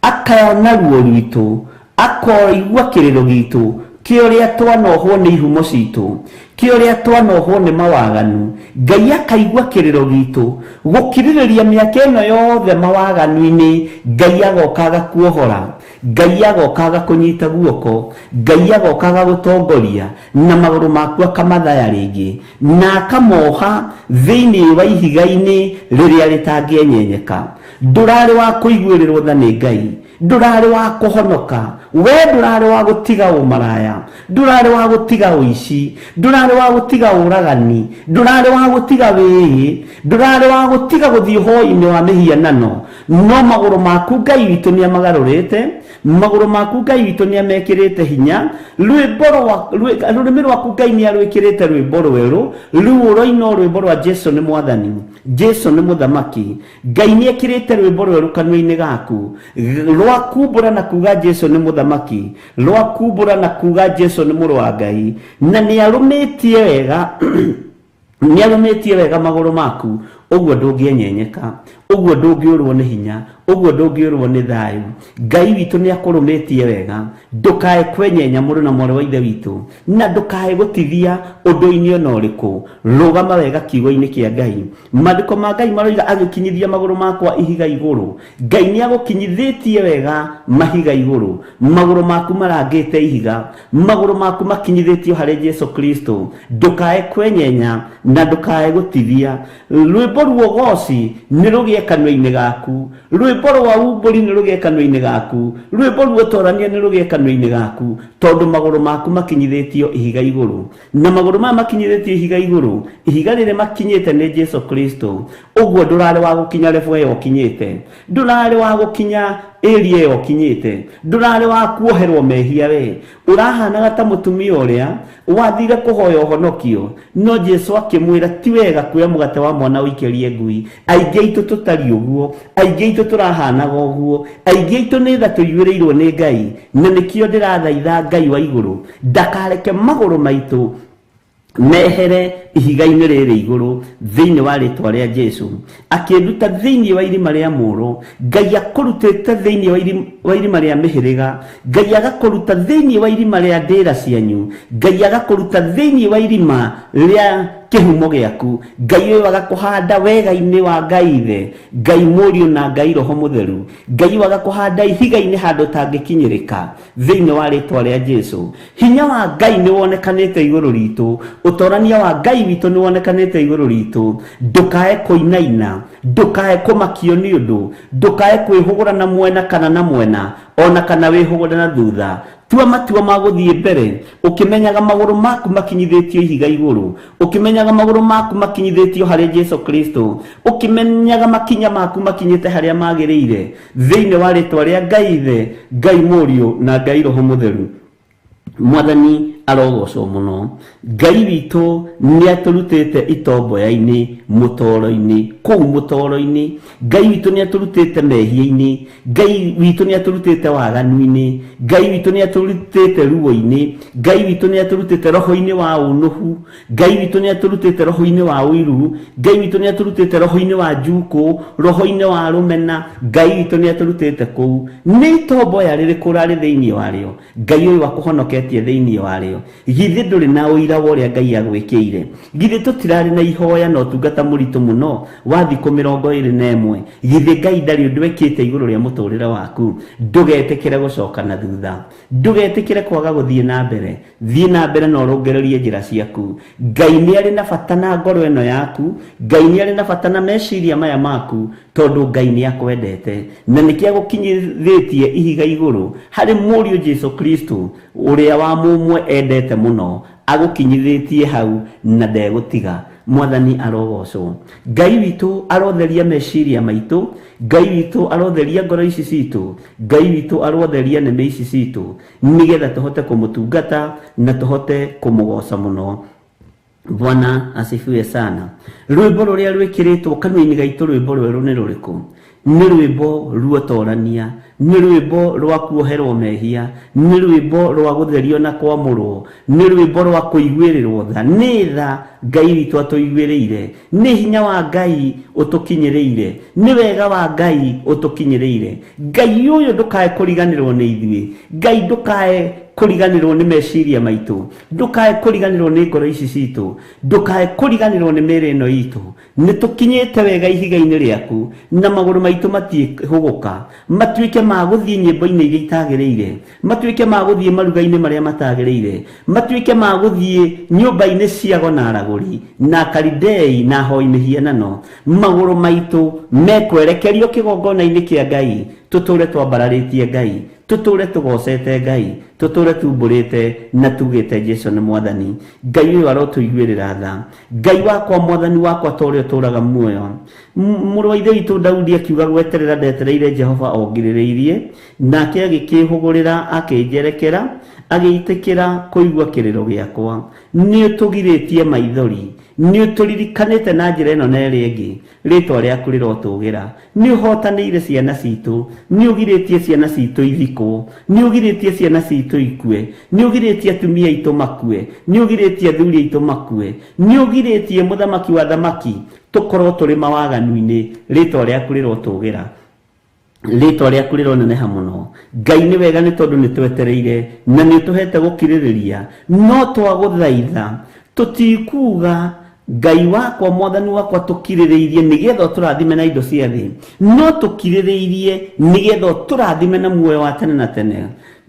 akayona ruo rwitũ, akoigua kĩrĩro gitũ, kĩa ũrĩa twanohwo nĩ ihumo citũ, kĩa ũrĩa twanohwo nĩ mawaganu. Ngai akaigua kĩrĩro gitũ, gũkirĩrĩria mĩaka ĩno yothe mawaganu-inĩ, Ngai agoka agakuohora, Ngai agoka agakũnyita guoko, Ngai agoka agagũtongoria, na magũrũ maku akamathaya rĩngĩ, na akamoha thĩinĩ wa ihiga-inĩ rĩrĩa rĩtangĩenyenyeka. Ndũrarĩ wa kũiguĩrĩrwo tha nĩ Ngai, ndũrarĩ wa kũhonoka, we ndũrarĩ wa gũtiga ũmaraya, ndũrarĩ wa gũtiga ũici, ndũrarĩ wa gũtiga ũragani, ndũrarĩ wa gũtiga wĩĩ, ndũrarĩ wa gũtiga gũthiĩ ũhoi-inĩ wa mĩhianano, No magũrũ maku Ngai witũ nĩ amagarũrĩte, magũrũ maku Ngai witũ nĩ amekĩrĩte hinya. Rwĩmbo rwa rũrĩmĩ rwaku Ngai nĩ arwĩkĩrĩte rwĩmbo rwerũ. Rĩu ũroina rwĩmbo rwa Jesu nĩ mwathani, Jesu nĩ mũthamaki. Ngai nĩ ekĩrĩte rwĩmbo rwerũ kanua-inĩ gaku rwa kumbũra na kuga Jesu nĩ mũthamaki, rwa kumbũra na kuga Jesu nĩ mũrũ wa Ngai. Na nĩ arũmĩtie wega nĩ arũmĩtie wega magũrũ maku, ũguo ndũngĩenyenyeka, ũguo ndũngĩũrwo nĩ hinya, ũguo ndũngĩũrwo nĩ thayũ. Ngai witũ nĩ akũrũmĩtie wega, ndũkae kwenyenya mũrũ na mwarĩ wa ithe witũ, na ndũkae gũtithia ũndũ-inĩ ona ũrĩkũ. Rũgama wega kiugo-inĩ kĩa Ngai. Maandĩko ma Ngai maroiga agĩkinyithia magũrũ makwa ihiga igũrũ. Ngai nĩ agũkinyithĩtie wega mahiga igũrũ. Magũrũ maku marangĩte ihiga, magũrũ maku makinyithĩtio harĩ Jesu Kristo. Ndũkae kwenyenya na ndũkae gũtithia. Rwĩmbo ruogoci nĩ rũgĩe kanua-inĩ gaku, rwĩmbo rwa umbũri nĩ rũgĩe kanua-inĩ gaku, rwĩmbo ruotorania nĩ rũgĩe kanua-inĩ gaku, tondũ magũrũ maku makinyithĩtio ihiga igũrũ. Na magũrũ maya makinyithĩtio ihiga igũrũ, ihiga rĩrĩ makinyĩte nĩ Jesu Kristo. Ũguo ndũrarĩ wa gũkinya level ĩyo ũkinyĩte, ndũrarĩ wa gũkinya area ĩyo ũkinyĩte, ndũrarĩ wa kuoherwo mehia we. Ũrahanaga ta mũtumia ũrĩa wathire kũhoya ũhonokio, no Jesu akĩmwĩra ti wega kuoya mũgate wa mwana ũikĩrie ngui. Aingĩ aitũ tũtariĩ ũguo, aingĩ aitũ tũrahanaga ũguo, aingĩ aitũ nĩ tha tũiyũrĩirwo nĩ Ngai. Na nĩkĩo ndĩrathaitha Ngai wa igũrũ ndakareke magũrũ maitũ mehere ihiga-inĩ rĩrĩ igũrũ thĩinĩ wa rĩtwa rĩa Jesu. Akĩnduta thĩinĩ wa irima rĩa mũũro. Ngai akũrutĩte thĩinĩ wa irima rĩa mĩhĩrĩga. Ngai agakũruta thĩinĩ wa irima rĩa ndĩra cianyu. Ngai agakũruta thĩinĩ wa irima rĩa kĩhumo gĩaku. Ngai ũyũ agakũhanda wega-inĩ wa Ngai Ithe, Ngai Mũriũ na Ngai Roho Mũtheru. Ngai ũyũ agakũhanda ihiga-inĩ handũ ũtangĩkinyĩrĩka thĩinĩ wa rĩtwa rĩa Jesu. Hinya wa Ngai nĩ wonekanĩte igũrũ ritũ, ũtorania wa Ngai witũ nĩ wonekanĩte igũrũ ritũ. Ndũkae kũinaina, ndũkae kũmakio nĩ ũndũ, ndũkae kwĩhũgũra na mwena kana na mwena, ona kana wĩhũgũre na thutha. Tua matua ma gũthiĩ mbere ũkĩmenyaga magũrũ maku makinyithĩtio ihiga igũrũ, ũkĩmenyaga magũrũ maku makinyithĩtio harĩ Jesu Kristo, ũkĩmenyaga makinya maku makinyĩte harĩa magĩrĩire thĩinĩ wa rĩtwa rĩa Ngai Ithe, Ngai Mũriũ na Ngai Roho Mũtheru. Mwathani arogocwo mũno. Ngai witũ nĩ atũrutĩte itomboya-inĩ, mũtoro-inĩ, kũu mũtoro-inĩ. Ngai witũ nĩ atũrutĩte mehia-inĩ. Ngai witũ nĩ atũrutĩte waganu-inĩ. Ngai witũ nĩ atũrutĩte ruo-inĩ. Ngai witũ nĩ atũrutĩte roho-inĩ wa ũnũhu. Ngai witũ nĩ atũrutĩte roho-inĩ wa ũiru. Ngai witũ nĩ atũrutĩte roho-inĩ wa njukũ, roho-inĩ wa rũmena. Ngai witũ nĩ atũrutĩte kũu. Nĩ itomboya rĩrĩkũ ũrarĩ thĩinĩ warĩo? Ngai ũyũ akũhonoketie thĩinĩ warĩo. Githĩ ndũrĩ na ũira wa ũrĩa Ngai agwĩkĩire? Githĩ tũtirarĩ na ihoya na ũtungata mũritũ mũno wa thikũ 21? Githĩ Ngai ndarĩ ũndũ ekĩte igũrũ rĩa mũtũrĩre waku? Ndũgetĩkĩre gũcoka na thutha, ndũgetĩkĩre kwaga gũthiĩ na mbere. Thiĩ na mbere na ũrũngĩrĩrie njĩra ciaku. Ngai nĩ arĩ na bata na ngoro ĩno yaku. Ngai nĩ arĩ na bata na meciria maya maku, tondũ Ngai nĩ akwendete. Na nĩkĩo agũkinyithĩtie ihiga igũrũ harĩ Mũriũ Jesu Kristo, ũrĩa wa mũmwe endete mũno. Agũkinyithĩtie hau na ndegũtiga. Mwathani arogocwo. Ngai witũ arotheria meciria maitũ. Ngai witũ arotheria ngoro ici citũ. Ngai witũ arotheria nĩmĩ ici citũ, nĩgetha tũhote kũmũtungata na tũhote kũmũgoca mũno. Bwana asifiwe sana. Rwĩmbo rũrĩa rwĩkĩrĩtwo kanua-inĩ gaitũ, rwĩmbo rwerũ nĩ rũrĩkũ? Nĩ rwĩmbo ruotorania, nĩ rwĩmbo rwa kuoherwo mehia, nĩ rwĩmbo rwa gũtherio na kwamũrwo, nĩ rwĩmbo rwa kũiguĩrĩrwo tha. Nĩ tha Ngai witũ atũiguĩrĩire, nĩ hinya wa Ngai ũtũkinyĩrĩire, nĩ wega wa Ngai ũtũkinyĩrĩire. Ngai ũyũ ndũkae kũriganĩrwo nĩ ithuĩ. Ngai ndũkae kũriganĩrwo nĩ meciria maitũ, ndũkae kũriganĩrwo nĩ ngoro ici citũ, ndũkae kũriganĩrwo nĩ mĩĩrĩ ĩno itũ. Nĩ tũkinyĩte wega ihiga-inĩ rĩaku, na magũrũ maitũ matiĩhũgũka, matuĩke ma gũthiĩ nyĩmbo-inĩ iria itagĩrĩire, matuĩke ma gũthiĩ maruga-inĩ marĩa matagĩrĩire, matuĩke ma gũthiĩ nyũmba-inĩ cia ago na aragũri na akaridei na ahoi mĩhianano. Magũrũ maitũ mekwerekerio kĩgongona-inĩ kĩa Ngai, tũtũre twambararĩtie Ngai, tũtũre tũgocete Ngai, tũtũre tumbũrĩte na tugĩte Jesu nĩ Mwathani. Ngai ũyũ arotũiguĩrĩra tha. Ngai wakwa, Mwathani wakwa, ta ũrĩa ũtũraga muoyo. Mũrũ wa ithe witũ Daudi akiuga gweterera ndetereire Jehova ongirĩrĩirie, nake agĩkĩĩhũgũrĩra akĩnjerekera, agĩitĩkĩra kũigua kĩrĩro gĩakwa. Nĩ ũtũgirĩtie maithori, nĩ ũtũririkanĩte na njĩra ĩno na ĩrĩa ĩngĩ, rĩtwa rĩaku rĩrotũgĩra. Nĩ ũhotanĩire ciana citũ, nĩ ũgirĩtie ciana citũ ithikwo, nĩ ũgirĩtie ciana citũ ikue, nĩ ũgirĩtie atumia aitũ makue, nĩ ũgirĩtie athuri aitũ makue, nĩ ũgirĩtie mũthamaki wa thamaki tũkorwo tũrĩ mawaganu-inĩ, rĩtwa rĩaku rĩrotũgĩra, rĩtwa rĩaku rĩroneneha mũno. Ngai nĩ wega nĩ tondũ nĩ twetereire na nĩ ũtũhete gũkirĩrĩria, no twagũthaitha tũtikuga Ngai wakwa mwathani wakwa tũkirĩrĩirie nĩgetha ũtũrathime na indo cia thĩ, no tũkirĩrĩirie nĩgetha ũtũrathime na muoyo wa tene na tene,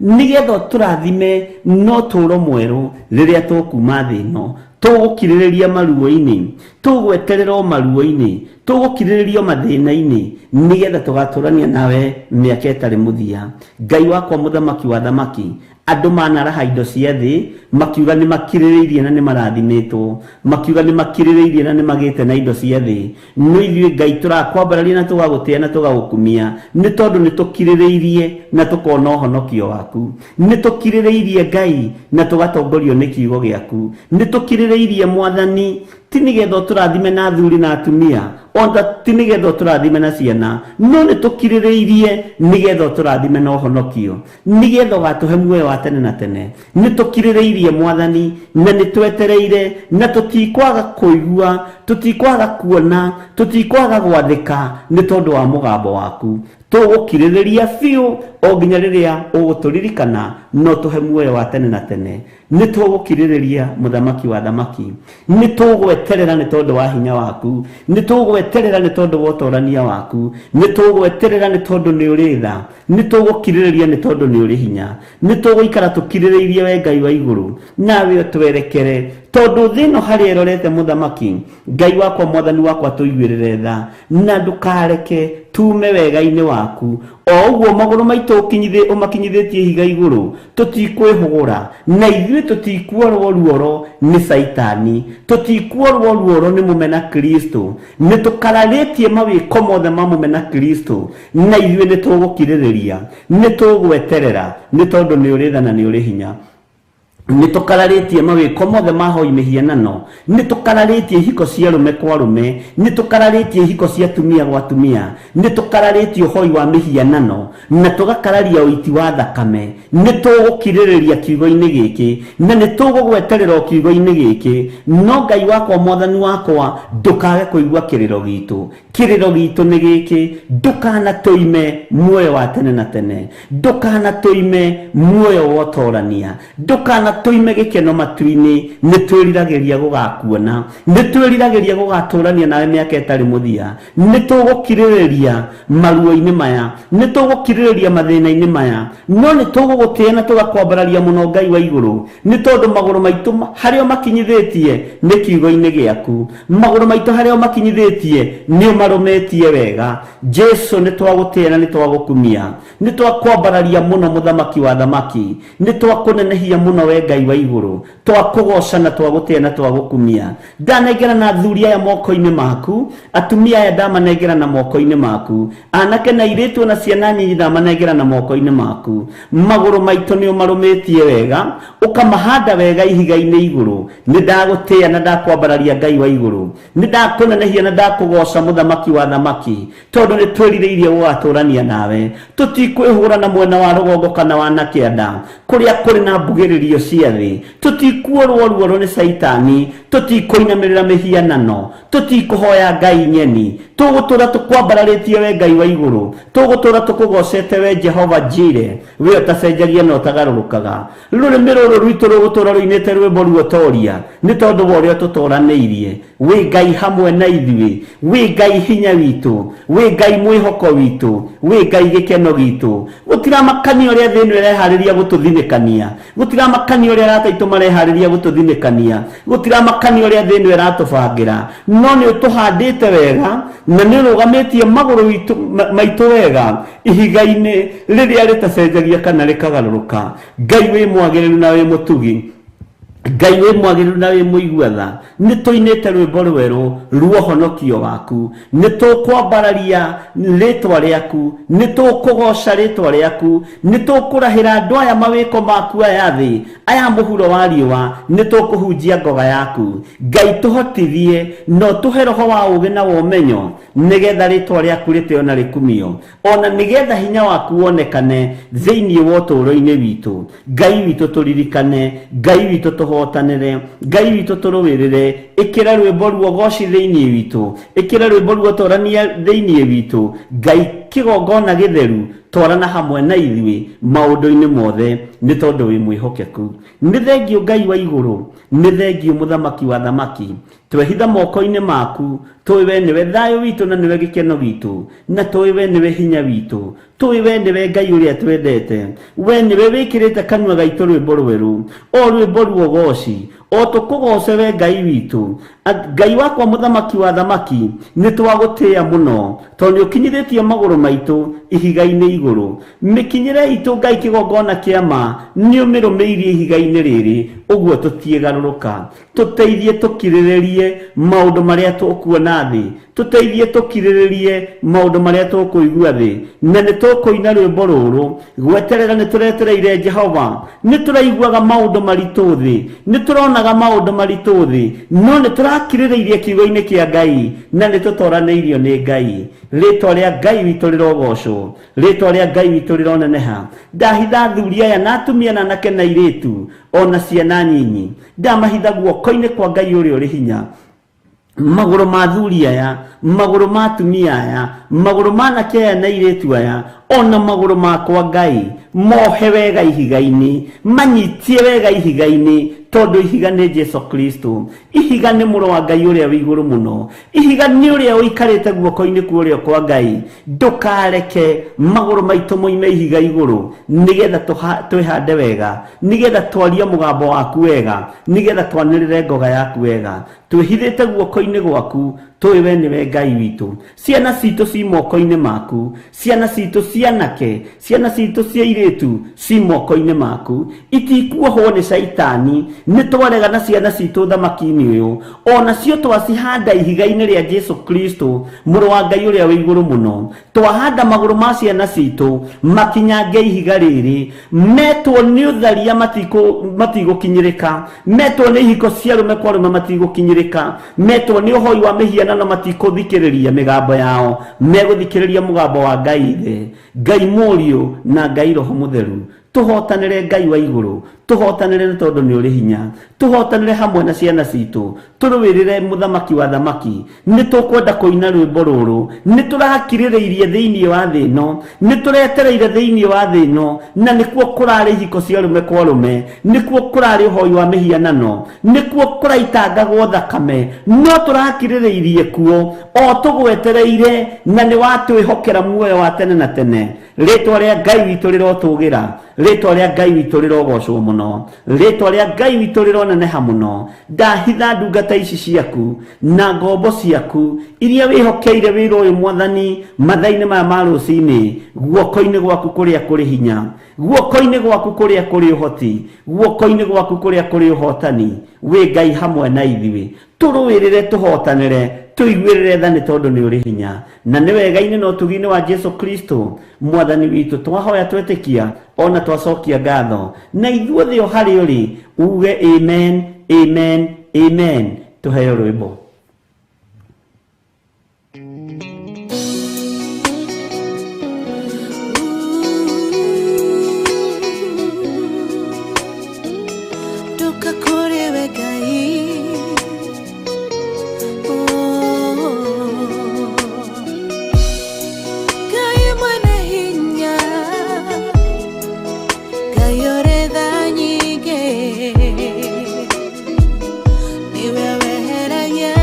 nĩgetha ũtũrathime na ũtũũro mwerũ rĩrĩa tũkuma thĩ ĩno. Tũgũkirĩrĩria maruo-inĩ, tũgweterera o maruo-inĩ, tũgũkirĩrĩria o mathĩna-inĩ, nĩgetha tũgatũrania nawe mĩaka ĩtarĩ mũthia. Ngai wakwa mũthamaki wa thamaki, andũ manaraha indo cia thĩ makiuga nĩ makirĩrĩirie na nĩ marathimĩtwo, makiuga nĩ makirĩrĩirie na nĩ magĩte na indo cia thĩ, no ithuĩ Ngai tũrakwambararia na tũgagũtĩa na tũgagũkumia nĩ tondũ nĩ tũkirĩrĩirie na tũkona ũhonokio waku. Nĩ tũkirĩrĩirie Ngai na tũgatongorio nĩ kiugo gĩaku. Nĩ tũkirĩrĩirie Mwathani, ti nĩgetha ũtũrathime na athuri na atumia, ona ti nĩgetha ũtũrathime na ciana, no nĩ tũkirĩrĩirie nĩgetha ũtũrathime na ũhonokio, nĩgetha ũgatũhe muoyo wa tene na tene. Nĩ tũkirĩrĩirie Mwathani na nĩ twetereire, na tũtikwaga kũigua, tũtikwaga kuona, tũtikwaga gwathĩka nĩ tondũ wa mũgambo waku. Tũgũkirĩrĩria biũ o nginya rĩrĩa ũgũtũririkana na ũtũhe muoyo wa tene na tene. Nĩ tũgũkirĩrĩria mũthamaki wa thamaki, nĩ tũgweterera nĩ tondũ wa hinya waku, nĩ tũgweterera nĩ tondũ wa ũtorania waku, nĩ tũgweterera nĩ tondũ nĩ ũrĩ tha, nĩ tũgũkirĩrĩria nĩ tondũ nĩ ũrĩ hinya, nĩ tũgũikara tũkirĩrĩirie we Ngai wa igũrũ, nawe ũtwerekere, tondũ thĩ ĩno harĩa ĩrorete mũthamaki. Ngai wakwa mwathani wakwa tũiguĩrĩre tha na ndũkareke tume wega-inĩ waku. O ũguo magũrũ maitũ ũmakinyithĩtie ihiga igũrũ, tũtikwĩhũgũra na ithuĩ tũtikuorwo ruoro nĩ Caitani, tũtikuorwo ruoro nĩ mũmena Kristo. Nĩ tũkararĩtie mawĩko mothe ma mũmena Kristo, na ithuĩ nĩ tũgũkirĩrĩria, nĩ tũgweterera nĩ tondũ nĩ ũrĩ tha na nĩ ũrĩ hinya. Nĩ tũkararĩtie mawĩko mothe ma hoi mĩhianano, nĩ tũkararĩtie ihiko cia rũme kwa rũme, nĩ tũkararĩtie ihiko cia atumia gwa atumia, nĩ tũkararĩtie ũhoi wa mĩhianano na tũgakararia ũiti wa thakame. Nĩ tũgũkirĩrĩria kiugo-inĩ gĩkĩ na nĩ tũgũgweterera o kiugo-inĩ gĩkĩ, no Ngai wakwa mwathani wakwa ndũkage kũigua kĩrĩro gitũ. Kĩrĩro gitũ nĩ gĩkĩ, ndũkanatũime muoyo wa tene na tene, ndũkanatũime muoyo wa ũtorania, ndũkanatũime gĩkeno matu-inĩ. Nĩ twĩriragĩria gũgakuona, nĩ twĩriragĩria gũgatũrania nawe mĩaka ĩtarĩ mũthia. Nĩ tũgũkirĩrĩria maruo-inĩ maya, nĩ tũgũkirĩrĩria mathĩna-inĩ maya, no nĩ tũgũgũtĩa na tũgakwambararia mũno Ngai wa igũrũ, nĩ tondũ magũrũ maitũ harĩa ũmakinyithĩtie nĩ kiugo-inĩ gĩaku, magũrũ maitũ harĩa ũmakinyithĩtie nĩ ũmarũmĩtie wega. Jesu, nĩ twagũtĩa na nĩ twagũkumia, nĩ twakwambararia mũno mũthamaki wa thamaki, nĩ twakũnenehia mũno we Ngai wa igũrũ, twakũgoca na twagũtĩa na twagũkumia. Ndanengera na athuri aya moko-inĩ maku, atumia aya ndamanengera na moko-inĩ maku, anake na airĩtu na ciana nyinyi ndamanengera na moko-inĩ maku. Magũrũ maitũ nĩ ũmarũmĩtie wega, ũkamahanda wega ihiga-inĩ igũrũ. Nĩ ndagũtĩa na ndakwambararia Ngai wa igũrũ, nĩ ndakũnenehia na ndakũgoca mũthamaki wa thamaki, tondũ nĩ twĩrirĩirie gũgatũrania nawe. Tũtikwĩhũra na mwena wa rũgongo kana wa na kĩanda kũrĩa kũrĩ na mbugĩrĩrio cia thĩ, tũtikuorwo ruoro nĩ Caitani, tũtikũinamĩrĩra mĩhianano, tũtikũhoya Ngai nyeni. Tũgũtũra tũkwambararĩtie we Ngai wa igũrũ, tũgũtũra tũkũgocete we Jehova Jire, we ũtacenjagia na ũtagarũrũkaga. Rũrĩmĩ rũrũ rwitũ rũgũtũra rũinĩte rwĩmbo ruotoria nĩ tondũ wa ũrĩa tũtoranĩirie. Wĩ Ngai hamwe na ithuĩ, wĩ Ngai hinya witũ, wĩ Ngai mwĩhoko witũ, wĩ Ngai gĩkeno gitũ. Gũtiramakania ũrĩa thĩ ĩno ĩreharĩria gũtũthinĩkania, gũtiramakania ũrĩa arata aitũ mareharĩria gũtũthinĩkania, gũtiramakania ũrĩa thĩ ĩno ĩratũbangĩra, no nĩ ũtũhandĩte wega na nĩ ũrũgamĩtie magũrũ maitũ wega ihiga-inĩ rĩrĩa rĩtacenjagia kana rĩkagarũrũka. Ngai wĩ mwagĩrĩru na wĩ mũtugi. Ngai wĩ mwagĩrĩru na wĩ mũigua tha, nĩ tũinĩte rwĩmbo rwerũ ruohonokio waku, nĩ tũkwambararia rĩtwa rĩaku, nĩ tũkũgoca rĩtwa rĩaku, nĩ tũkũrahĩra andũ aya mawĩko maku aya thĩ, aya mũhuro wa riũa, nĩ tũkũhunjia ngoga yaku. Ngai tũhotithie na ũtũhe roho wa ũũgĩ na wa ũmenyo, nĩgetha rĩtwa rĩaku rĩtĩo na rĩkumio, ona nĩgetha hinya waku wonekane thĩinĩ wa ũtũũro-inĩ witũ. Ngai witũ tũririkane, Ngai witũ tũhotanĩre, Ngai witũ tũrũĩrĩre, ĩkĩra rwĩmbo ruogoci thĩinĩ witũ, ĩkĩra rwĩmbo ruotorania thĩinĩ witũ. Ngai kĩgongona gĩtheru, twarana hamwe na ithuĩ maũndũ-inĩ mothe, nĩ tondũ wĩ mwĩhokeku. Nĩ thengio Ngai wa igũrũ, nĩ thengio mũthamaki wa thamaki, twehitha moko-inĩ maku, tũĩ we nĩwe thayũ witũ na nĩwe gĩkeno gitũ, na tũĩ we nĩwe hinya witũ, tũĩ we nĩwe Ngai ũrĩa twendete, we nĩwe wĩkĩrĩte kanua gaitũ rwĩmbo rwerũ, o rwĩmbo ruogoci, o tũkũgoce we Ngai witũ. Ngai wakwa mũthamaki wa thamaki, nĩ twagũtĩĩa mũno, tondũ nĩ ũkinyithĩtie magũrũ maitũ ihiga-inĩ igũrũ. Mĩkinyĩre itũ Ngai kĩgongona kĩa ma, nĩ ũmĩrũmĩirie ihiga-inĩ rĩrĩ, ũguo tũtiĩgarũrũka. Tũteithie tũkirĩrĩrie maũndũ marĩa tũkuona thĩ, tũteithie tũkirĩrĩrie maũndũ marĩa tũkũigua thĩ, na nĩ tũkũina rwĩmbo rũrũ gweterera. Nĩ tũretereire Jehova, nĩ tũraiguaga maũndũ maritũ thĩ, nĩ tũronaga maũndũ maritũ thĩ, no nĩ tũrakirĩrĩirie kiugo-inĩ kĩa Ngai, na nĩ tũtoranĩirio nĩ Ngai. Rĩtwa rĩa Ngai witũ rĩrogocwo, rĩtwa rĩa Ngai witũ rĩroneneha. Ndahitha athuri aya na atumia na anake na airĩtu ona ciana nyinyi, ndamahitha guoko-inĩ kwa Ngai ũrĩa ũrĩ hinya. Magũrũ ma athuri aya, magũrũ ma atumia aya, magũrũ ma anake aya na airĩtu aya, ona magũrũ makwa Ngai, mohe wega ihiga-inĩ, manyitie wega ihiga-inĩ, tondũ ihiga nĩ Jesu Kristo, ihiga nĩ mũrũ wa Ngai ũrĩa wĩ igũrũ mũno, ihiga nĩ ũrĩa ũikarĩte guoko-inĩ kwa ũrĩo kwa Ngai. Ndũkareke magũrũ maitũ moime ihiga igũrũ, nĩgetha twĩhande wega, nĩgetha twarie mũgambo waku wega, nĩgetha twanĩrĩre ngoga yaku wega. Twĩhithĩte guoko-inĩ gwaku, tũĩ we nĩwe Ngai witũ. Ciana citũ ci moko-inĩ maku, ciana citũ cianake, ciana citũ cia airĩtu ci moko-inĩ maku, itikuohwo nĩ caitani. Nĩ twarega na ciana citũ thamaki-inĩ ũyũ, onacio twacihanda ihiga-inĩ rĩa Jesu Kristo, mũrũ wa Ngai ũrĩa wĩ igũrũ mũno. Twahanda magũrũ ma ciana citũ makinyange ihiga rĩrĩ, metwo nĩ ũtharia matigũkinyĩrĩka, metwo nĩ ihiko cia arũme kwa arũme matigũkinyĩrĩka, metwo nĩ ũhoi wa mĩhianano matikũthikĩrĩria mĩgambo yao, megũthikĩrĩria mũgambo wa Ngai Ithe, Ngai Mũriũ na Ngai Roho Mũtheru. Tũhotanĩre Ngai wa igũrũ, tũhotanĩre nĩ tondũ nĩ ũrĩ hinya, tũhotanĩre hamwe na ciana citũ, tũrũĩrĩre mũthamaki wa thamaki. Nĩ tũkwenda kũina rwĩmbo rũrũ, nĩ tũrakirĩrĩirie thĩinĩ wa thĩ ĩno, nĩ tũretereire thĩinĩ wa thĩ ĩno, na nĩkuo kũrarĩ ihiko cia arũme kwa arũme, nĩkuo kũrarĩ ũhoi wa mĩhianano, nĩkuo kũraitangagwo thakame, no tũrakirĩrĩirie kuo o tũgwetereire, na nĩ watwĩhokera muoyo wa tene na tene. Rĩtwa rĩa Ngai witũ rĩrotũgĩra, rĩtwa rĩa Ngai witũ rĩrogocwo mũno, rĩtwa rĩa Ngai witũ rĩroneneha mũno. Ndahitha ndungata ici ciaku na ngombo ciaku iria wĩhokeire wĩra ũyũ Mwathani, mathaa-inĩ maya ma rũcinĩ, guoko-inĩ gwaku kũrĩa kũrĩ hinya, guoko-inĩ gwaku kũrĩa kũrĩ ũhoti, guoko-inĩ gwaku kũrĩa kũrĩ ũhotani. Wĩ Ngai hamwe na ithuĩ, tũrũĩrĩre, tũhotanĩre, tũiguĩrĩre tha nĩ tondũ nĩ ũrĩ hinya, na nĩ wega-inĩ na ũtugi-inĩ wa Jesu Kristo Mwathani witũ twahoya twetĩkia ona twacokia ngatho, na ithuothe o harĩ ũrĩ uge amen, amen, amen. Tũheo rwĩmbo. Ndoka kũrĩ we Ngai. Oh. Ngai mwene hinya, Ngai ũrĩ tha nyingĩ, nĩwe weheragia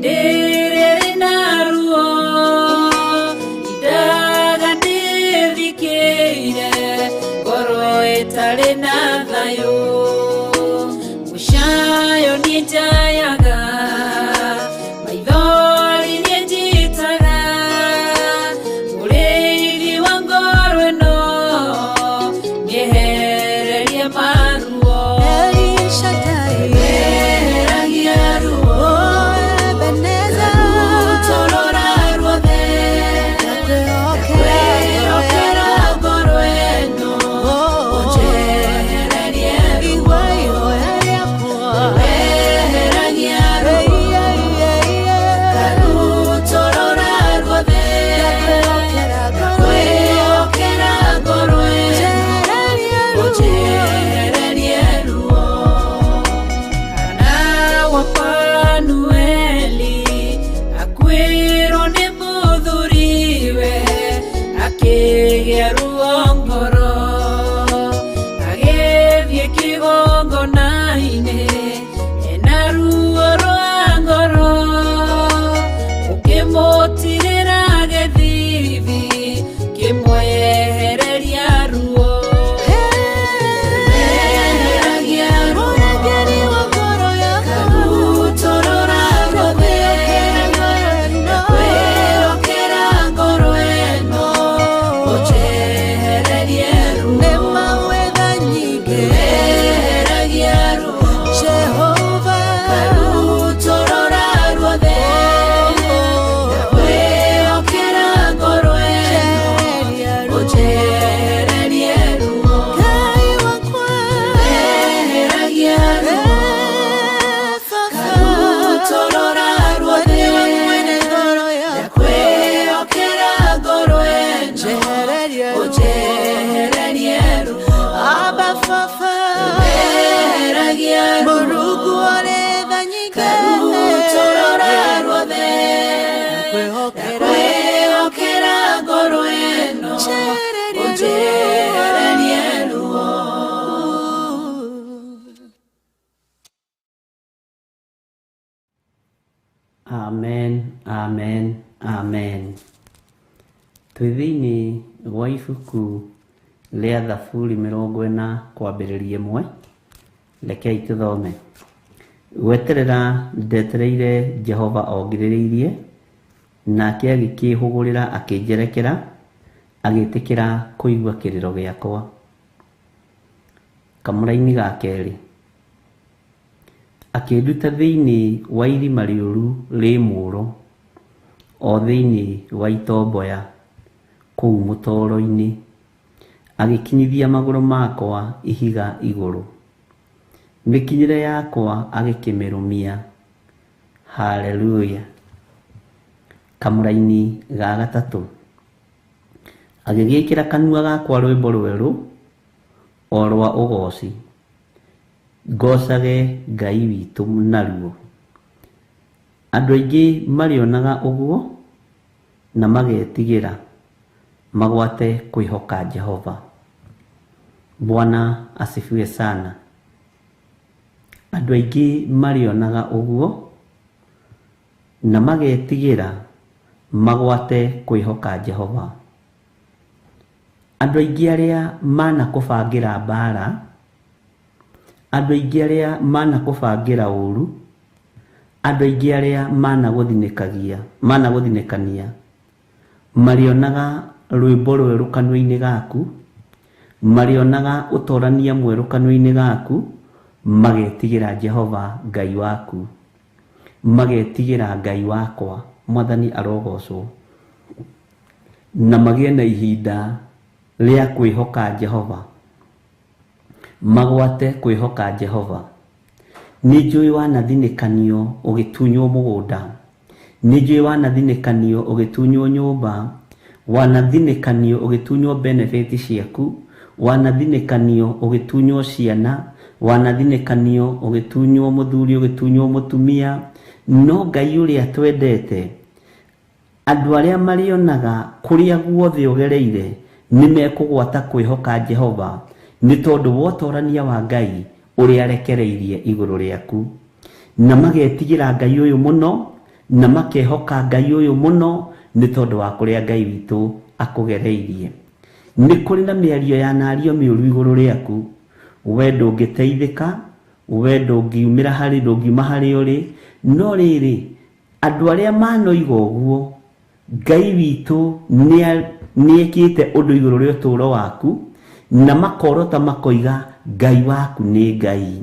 Hĩndĩ ĩrĩa ĩna ruo Indaga ndĩthikĩire Ngoro ĩtarĩ na thayũ Mũcayo niĩ njayaga Maithori niĩ njitaga Mũrĩithi wa ngoro ĩno Nyehererie maruo Eheragia ruo Rutorora ruothe Kwĩhokera ngoro ĩno Ũnjehererie ruo Eheragia ruo Karutorora ruothe Kwĩhokera ngoro ĩno Ũnjehererie ruo Hana wa Fanueli akuĩrwo nĩ mũthuriwe akĩgĩa ruo ngoro agĩthiĩ kĩgongona-inĩ ena ruo rwa ngoro ũkĩmũtirĩra gĩthithi kĩmwehereria ruo Eheragia ruo Karutorora ruothe Kwĩhokera ngoro ĩno Ũnjehererie ruo Eheragia ruo Karutorora ruothe Kwĩhokera ngoro ĩno Ũnjehererie ruo Eheragia ruo Karutorora ruothe Kwĩhokera ngoro ĩno Ũnjehererie ruo Eheragia ruo Karutorora ruothe Kwĩhokera ngoro ĩno Ũnjehererie ruo Amen, amen, amen. Twĩ thĩinĩ wa ibuku rĩa Thaburi 40 kwambĩrĩria 1, rekei tũthome. Gweterera ndetereire Jehova ongirĩrĩirie, nake agĩkĩĩhũgũrĩra akĩnjerekera, agĩĩtĩkĩra kũigua kĩrĩro gĩakwa. Kamũraini ga kerĩ. Akĩnduta thĩinĩ wa irima rĩũru rĩ mũũro, o thĩinĩ wa itomboya kũu mũtoro-inĩ, agĩkinyithia magũrũ makwa ihiga igũrũ. Mĩkinyĩre yakwa agĩkĩmĩrũmia. Haleluya. Kamũraini ga gatatũ. Agĩgĩĩkĩra kanua gakwa rwĩmbo rwerũ, o rwa ũgooci, ngocage Ngai witũ naruo. Andũ aingĩ marĩonaga ũguo na magetigĩra magwate kwĩhoka Jehova. Bwana asifiwe sana. Andũ aingĩ marĩonaga ũguo na magetigĩra magwate kwĩhoka Jehova. Andũ aingĩ arĩa manakũbangĩra mbara, andũ aingĩ arĩa manakũbangĩra ũru, andũ aingĩ arĩa managũthinĩkagia, managũthinĩkania, marĩonaga rwĩmbo rwerũ kanua-inĩ gaku, marĩonaga ũtorania mwerũ kanua-inĩ gaku, magetigĩra Jehova Ngai waku, magetigĩra Ngai wakwa, Mwathani arogocwo, na magĩe na ihinda rĩa kwĩhoka Jehova, magwate kwĩhoka Jehova. Nĩ njũĩ wanathinĩkanio ũgĩtunywo mũgũnda, nĩ njũĩ wanathinĩkanio ũgĩtunywo nyũmba, wanathinĩkanio ũgĩtunywo benefit ciaku, wanathinĩkanio ũgĩtunywo ciana, wanathinĩkanio ũgĩtunywo mũthuri, ũgĩtunywo mũtumia. No Ngai ũrĩa twendete, andũ arĩa marĩonaga kũrĩa guothe ũgereire nĩ mekũgwata kwĩhoka Jehova, nĩ tondũ wa ũtorania wa Ngai ũrĩa arekereirie igũrũ rĩaku, na magetigĩra Ngai ũyũ mũno, Na makehoka Ngai ũyũ mũno nĩ tondũ wa kũrĩa Ngai witũ akũgereirie. Nĩ kũrĩ na mĩario ya nario mĩũru igũrũ rĩaku, we ndũngĩteithĩka, we ndũngiumĩra harĩ, ndũngiuma harĩ ũrĩ, no rĩrĩ andũ arĩa manoiga ũguo Ngai witũ nĩekĩte ũndũ igũrũ rĩa ũtũũro waku, na makorota makoiga Ngai waku nĩ Ngai.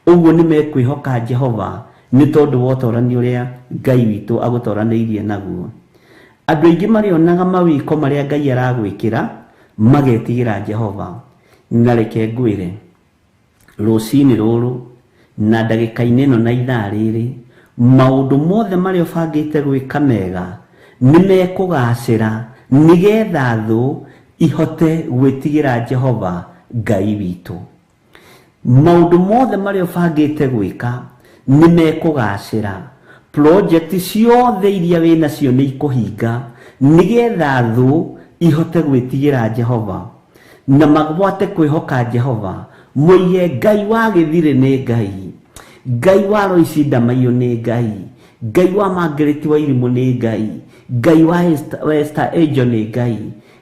Ũguo nĩ mekwĩhoka Jehova nĩ tondũ wa ũtorani ũrĩa Ngai witũ agũtoranĩirie naguo. Andũ aingĩ marĩonaga mawĩko marĩa Ngai aragwĩkĩra magetigĩra Jehova. Na reke ngwĩre rũcinĩ rũrũ na ndagĩka-inĩ ĩno na ithaa rĩrĩ, maũndũ mothe marĩa ũbangĩte gwĩka mega nĩ mekũgacĩra nĩgetha thũ ihote gwĩtigĩra Jehova Ngai witũ. Maũndũ mothe marĩa ũbangĩte gwĩka nĩ mekũgacĩra. Project ciothe iria wĩnacio nĩ ikũhinga nĩgetha thũ ihote gwĩtigĩra Jehova na magwate kwĩhoka Jehova. Moige Ngai wa Gĩthirĩ nĩ Ngai, Ngai wa Loici Ndamaiyũ nĩ Ngai, Ngai wa Margaret wa Irimũ nĩ Ngai, Ngai wa Esther Angel nĩ Ngai,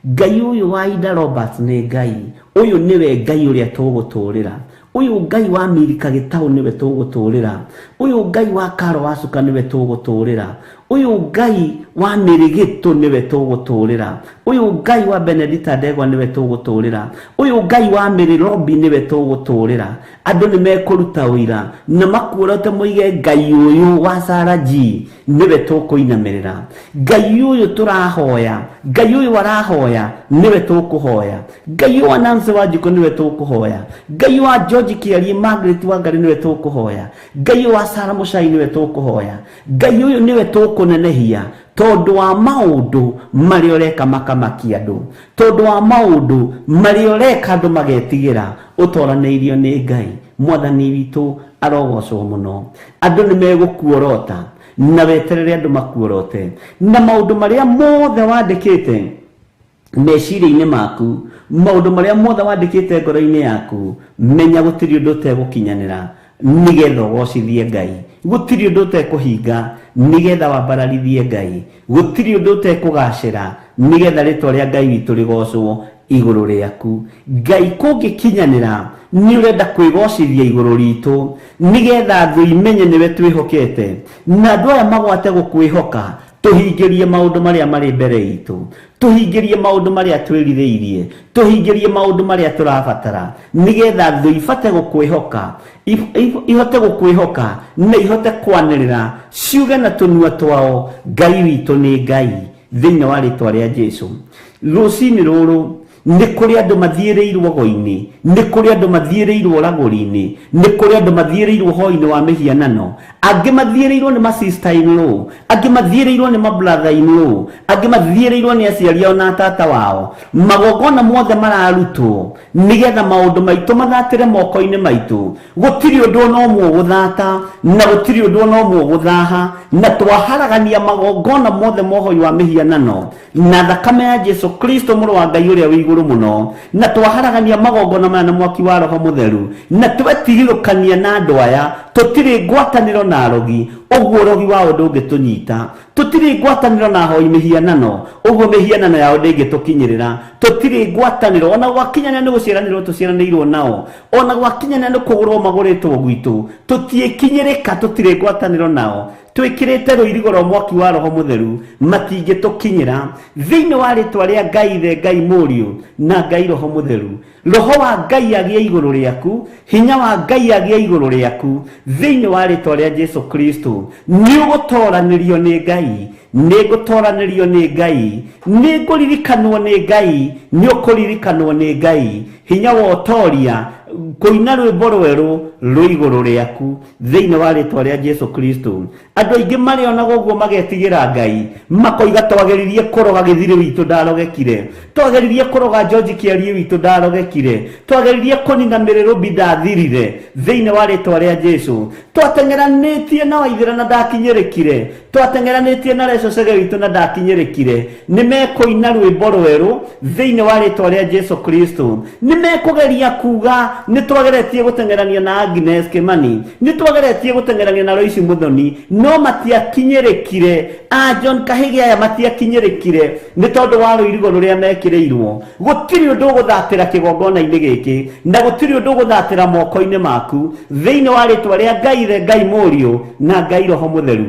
Ngai ũyũ wa Ida Roberts nĩ Ngai. Ũyũ nĩwe Ngai ũrĩa tũgũtũrĩra. Ũyũ Ngai wa Milika Gĩtaũ nĩwe tũgũtũrĩra. Ũyũ Ngai wa Karo wa Cuka nĩwe tũgũtũrĩra. Ũyũ Ngai wa Mĩrĩgĩtũ nĩwe tũgũtũrĩra. Ũyũ Ngai wa Benedita Ndegwa nĩwe tũgũtũrĩra. Ũyũ Ngai wa Mary Robi nĩwe tũgũtũrĩra. Andũ nĩ mekũruta ũira na makuorote moige Ngai ũyũ wa Sarah G nĩwe tũkũinamĩrĩra. Ngai ũyũ tũrahoya, Ngai ũyũ arahoya nĩwe tũkũhoya. Ngai ũyũ wa Nancy Wanjikũ nĩwe tũkũhoya. Ngai wa George Kĩarie Margaret Wangari nĩwe tũkũhoya. Ngai ũyũ wa Sarah Mũcai nĩwe tũkũhoya. Ngai ũyũ nĩwe tũkũnenehia tondũ wa maũndũ marĩa ũreka makamakia andũ, tondũ wa maũndũ marĩa ũreka andũ magetigĩra. Ũtoranĩirio nĩ Ngai. Mwathani witũ arogocwo mũno. Andũ nĩ megũkuorota na weterere andũ makuorote, na maũndũ marĩa mothe wandĩkĩte meciria-inĩ maku, maũndũ marĩa mothe wandĩkĩte ngoro-inĩ yaku, menya gũtirĩ ũndũ ũtegũkinyanĩra nĩgetha ũgocithie Ngai. Gũtirĩ ũndũ ũtekũhinga nĩgetha wambararithie Ngai. Gũtirĩ ũndũ ũtekũgacĩra nĩgetha rĩtwa rĩa Ngai witũ rĩgocwo igũrũ rĩaku. Ngai kũngĩkinyanĩra nĩ ũrenda kwĩgocithia igũrũ ritũ nĩgetha thũ imenye nĩwe twĩhokete, na andũ aya magwate gũkwĩhoka. Tũhingĩrie maũndũ marĩa marĩ mbere itũ, tũhingĩrie maũndũ marĩa twĩrirĩirie, tũhingĩrie maũndũ marĩa tũrabatara nĩgetha thũ ibate gũkwĩhoka, ihote gũkwĩhoka na ihote kwanĩrĩra ciuge na tũnua twao Ngai witũ nĩ Ngai, thĩinĩ wa rĩtwa rĩa Jesu. Rũcinĩ rũrũ nĩ kũrĩ andũ mathiĩrĩirwo go-inĩ, nĩ kũrĩ andũ mathiĩrĩirwo ragũri-inĩ, nĩ kũrĩ andũ mathiĩrĩirwo hoi-inĩ wa mĩhianano, angĩ mathiĩrĩirwo nĩ ma sister in law, angĩ mathiĩrĩirwo nĩ ma brother in law, angĩ mathiĩrĩirwo nĩ aciari ao na tata wao. Magongona mothe mararutwo nĩgetha maũndũ maitũ mathatĩre moko-inĩ maitũ. Gũtirĩ ũndũ ona ũmwe ũgũthata na gũtirĩ ũndũ ona ũmwe ũgũthaha, na twaharagania magongona mothe mohoi wa mĩhianano na thakame ya Jesu Kristo mũrũ wa Ngai ũrĩa wĩ igũrũ mũno, na twaharagania magongona maya na mwaki wa Roho Mũtheru, na twetigithũkania na andũ aya. Tũtirĩ ngwatanĩro na arogi, ũguo ũrogi wao ndũngĩtũnyita. Tũtirĩ ngwatanĩro na ahoi mĩhianano, ũguo mĩhianano yao ndĩngĩtũkinyĩrĩra. Tũtirĩ ngwatanĩro ona gwakinyanĩra nĩ gũciaranĩrwo tũciaranĩirwo nao, ona gwakinyanĩra nĩ kũgũrwo magũrĩtwo gwitũ, tũtiĩkinyĩrĩka, tũtirĩ ngwatanĩro nao. Twĩkĩrĩte rũirigo rwa mwaki wa Roho Mũtheru, matingĩtũkinyĩra. Thĩinĩ wa rĩtwa rĩa Ngai Ithe, Ngai Mũriũ na Ngai Roho Mũtheru, Roho wa Ngai agĩe igũrũ rĩaku, hinya wa Ngai agĩe igũrũ rĩaku, thĩinĩ wa rĩtwa rĩa Jesu Kristo. Nĩ ũgũtoranĩrio nĩ Ngai, nĩ ngũtoranĩrio nĩ Ngai, nĩ ngũririkanwo nĩ Ngai, nĩ ũkũririkanwo nĩ Ngai. Hinya wa ũtoria kũina rwĩmbo rwerũ rwĩ igũrũ rĩaku, thĩinĩ wa rĩtwa rĩa Jesu Kristo. Andũ aingĩ marĩonaga ũguo magetigĩra Ngai, makoiga twageririe kũroga Gĩthirĩ witũ ndarogekire, twageririe kũroga George Kĩarie witũ ndarogekire, twageririe kũnina Mĩrĩrũmbi ndathirire, thĩinĩ wa rĩtwa rĩa Jesu. Twateng'eranĩtie na Waithĩra na ndakinyĩrĩkire, Twateng'eranĩtie na Reco Chege witũ na ndakinyĩrĩkire. Nĩ mekũina rwĩmbo rwerũ thĩinĩ wa rĩtwa rĩa Jesu Kristo. Nĩ mekũgeria kuga nĩ twageretie gũteng'erania na Agnes Kimani, nĩ twageretie gũteng'erania na Lois Muthoni, no matiakinyĩrĩkire. A John Kahigi aya matiakinyĩrĩkire nĩ tondũ wa rũirigo rũrĩa mekĩrĩirwo. Gũtirĩ ũndũ ũgũthatĩra kĩgongona-inĩ gĩkĩ, na gũtirĩ ũndũ ũgũthatĩra moko-inĩ maku thĩinĩ wa rĩtwa rĩa Ngai Ithe, Ngai Mũriũ na Ngai Roho Mũtheru.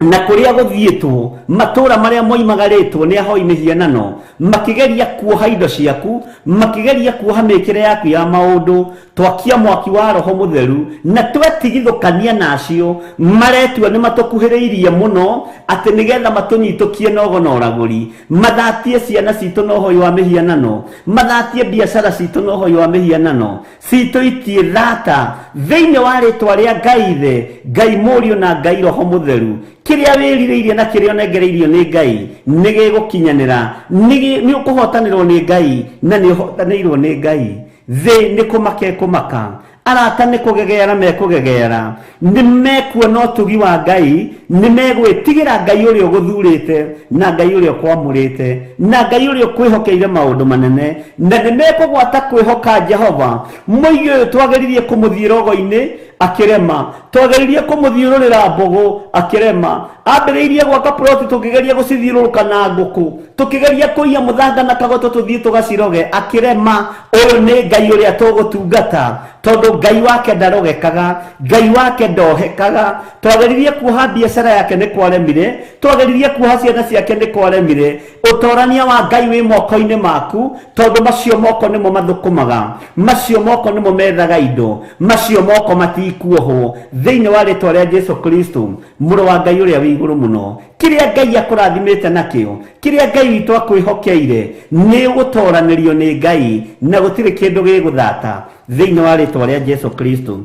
Na kũrĩa gũthiĩtwo matũũra marĩa moimagarĩtwo nĩ ahoi mĩhianano, makĩgeria kuoha indo ciaku, makĩgeria kuoha mĩkĩre yaku ya maũndũ, twakia mwaki wa Roho Mũtheru na twetigithũkania nacio. Maretua nĩ matũkuhĩrĩirie mũno atĩ nĩgetha matũnyitũkie nogo na ũragũri, mathatie ciana citũ na ũhoi wa mĩhianano, mathatie biacara citũ na ũhoi wa mĩhianano. Citũ itiĩ thata thĩinĩ wa rĩtwa rĩa Ngai Ithe, Ngai Mũriũ na Ngai Roho Mũtheru. Kĩrĩa wĩrirĩirie na kĩrĩa ũnengereirio nĩ Ngai nĩ gĩgũkinyanĩra, nĩ ũkũhotanĩrwo nĩ Ngai na nĩ ũhotanĩirwo nĩ Ngai. Thĩ nĩ kũmaka ĩkũmaka, arata nĩ kũgegeara mekũgegeara, nĩ mekuona ũtugi wa Ngai, nĩ megwĩtigĩra Ngai ũrĩa ũgũthurĩte na Ngai ũrĩa ũkwamũrĩte na Ngai ũrĩa ũkwĩhokeire maũndũ manene, na nĩ mekũgwata kwĩhoka Jehova. Mũigi ũyũ twageririe kũmũthiĩ rogo-inĩ akĩrema, twageririe kũmũthiũrũrĩra mbũgũ akĩrema, ambĩrĩirie gwaka ploti tũkĩgeria gũcithiũrũrũka na ngũkũ, tũkĩgeria kũiya mũthanga na kagoto tũthiĩ tũgaciroge akĩrema. Ũyũ nĩ Ngai ũrĩa tũgũtungata, tondũ Ngai wake ndarogekaga, Ngai wake ndohekaga. Twageririe kuoha biacara yake nĩ kwaremire, twageririe kuoha ciana ciake nĩ kwaremire. Ũtorania wa Ngai wĩ moko-inĩ maku, tondũ macio moko nĩmo mathũkũmaga, macio moko nĩmo methaga indo, macio moko matikuohwo thĩinĩ wa rĩtwa rĩa Jesu Kristo, mũrũ wa Ngai ũrĩa wĩ igũrũ mũno. Kĩrĩa Ngai akũrathimĩte nakĩo, kĩrĩa Ngai witũ akwĩhokeire, nĩ ũgũtoranĩrio nĩ Ngai na gũtirĩ kĩndũ gĩgũthata thĩinĩ wa rĩtwa rĩa Jesu Kristo.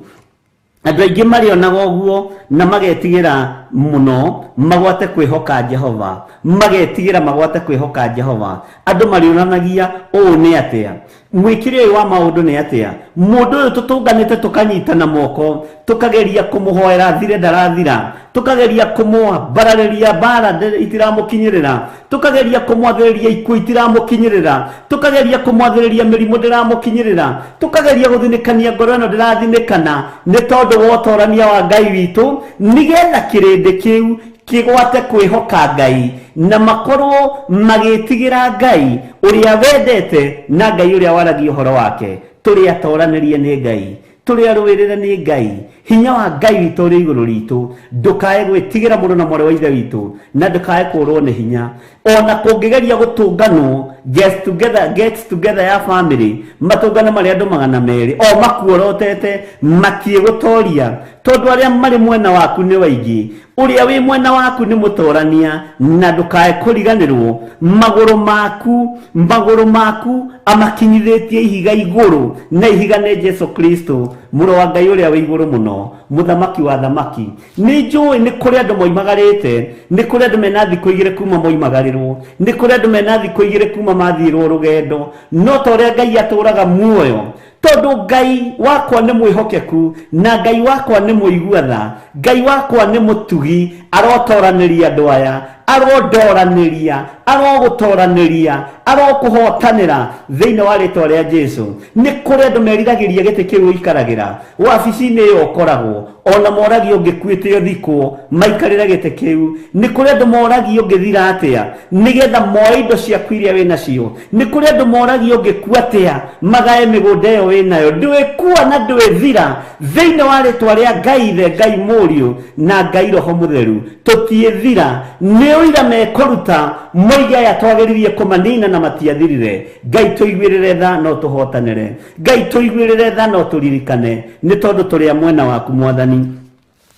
Andũ aingĩ marĩonaga ũguo na magetigĩra mũno magwate kwĩhoka Jehova, magetigĩra magwate kwĩhoka Jehova. Andũ marĩonanagia ũũ nĩ atĩa, mwĩkĩre ũyũ wa maũndũ nĩ atĩa, mũndũ ũyũ tũtũnganĩte tũkanyitana moko, tũkageria kũmũhoera thire ndarathira, tũkageria kũmwambararĩria mbara itiramũkinyĩrĩra, tũkageria kũmwathĩrĩria ikuũ itiramũkinyĩrĩra, tũkageria kũmwathĩrĩria mĩrimũ ndĩramũkinyĩrĩra, tũkageria gũthinĩkania ngoro ĩno ndĩrathinĩkana, nĩ tondũ wa ũtorania wa Ngai witũ, nĩgetha kĩrĩndĩ kĩu kĩgwate kwĩhoka Ngai na makorwo magĩtigĩra Ngai ũrĩa wendete na Ngai ũrĩa waragia ũhoro wake. Tũrĩ atoranĩrie nĩ Ngai, tũrĩ arũĩrĩre nĩ Ngai. Hinya wa Ngai witũ ũrĩ igũrũ ritũ. Ndũkae gwĩtigĩra mũndũ na mwarĩ wa ithe witũ, na ndũkae kũrwo nĩ hinya. Ona kũngĩgeria gũtũnganwo get together ya family, matũngane marĩ andũ 200 o makuorotete, matiĩgũtoria, tondũ arĩa marĩ mwena waku nĩ waingĩ. Ũrĩa wĩ mwena waku nĩ mũtorania, na ndũkae kũriganĩrwo magũrũ maku amakinyithĩtie ihiga igũrũ, na ihiga nĩ Jesu Kristo, mũrũ wa Ngai ũrĩa wĩ igũrũ mũno, mũthamaki wa thamaki. Nĩ njũĩ nĩ kũrĩ andũ moimagarĩte, nĩ kũrĩ andũ mena thikũ igĩrĩ kuma moimagarĩrwo, nĩ kũrĩ andũ mena thikũ igĩrĩ kuma mathiĩrwo rũgendo, no ta ũrĩa Ngai atũũraga muoyo, tondũ Ngai wakwa nĩ mwĩhokeku na Ngai wakwa nĩ mũigua tha, Ngai wakwa nĩ mũtugi, arotoranĩria andũ aya, arondoranĩria, arogũtoranĩria, arokũhotanĩra thĩinĩ wa rĩtwa rĩa Jesu. Nĩ kũrĩ andũ meriragĩria gĩtĩ kĩu ũikaragĩra, wabici-inĩ ĩyo ũkoragwo, ona moragio ũngĩkuĩte ũthikwo, maikarĩre gĩtĩ kĩu. Nĩ kũrĩ andũ moragio ũngĩthira atĩa nĩgetha moe indo ciaku iria wĩnacio. Nĩ kũrĩ andũ moragio ũngĩkua atĩa magae mĩgũnda ĩyo wĩnayo. Ndwĩkua na ndwĩthira thĩinĩ wa rĩtwa rĩa Ngai Ithe, Ngai Mũriũ na Ngai Roho Mũtheru. Tũtiĩthira, nĩ ũira mekũruta moige aya twageririe kũmanina na matiathirire. Ngai tũiguĩrĩre tha no tũhotanĩre, Ngai tũiguĩrĩre tha no tũririkane, nĩ tondũ tũrĩ a mwena waku Mwathani.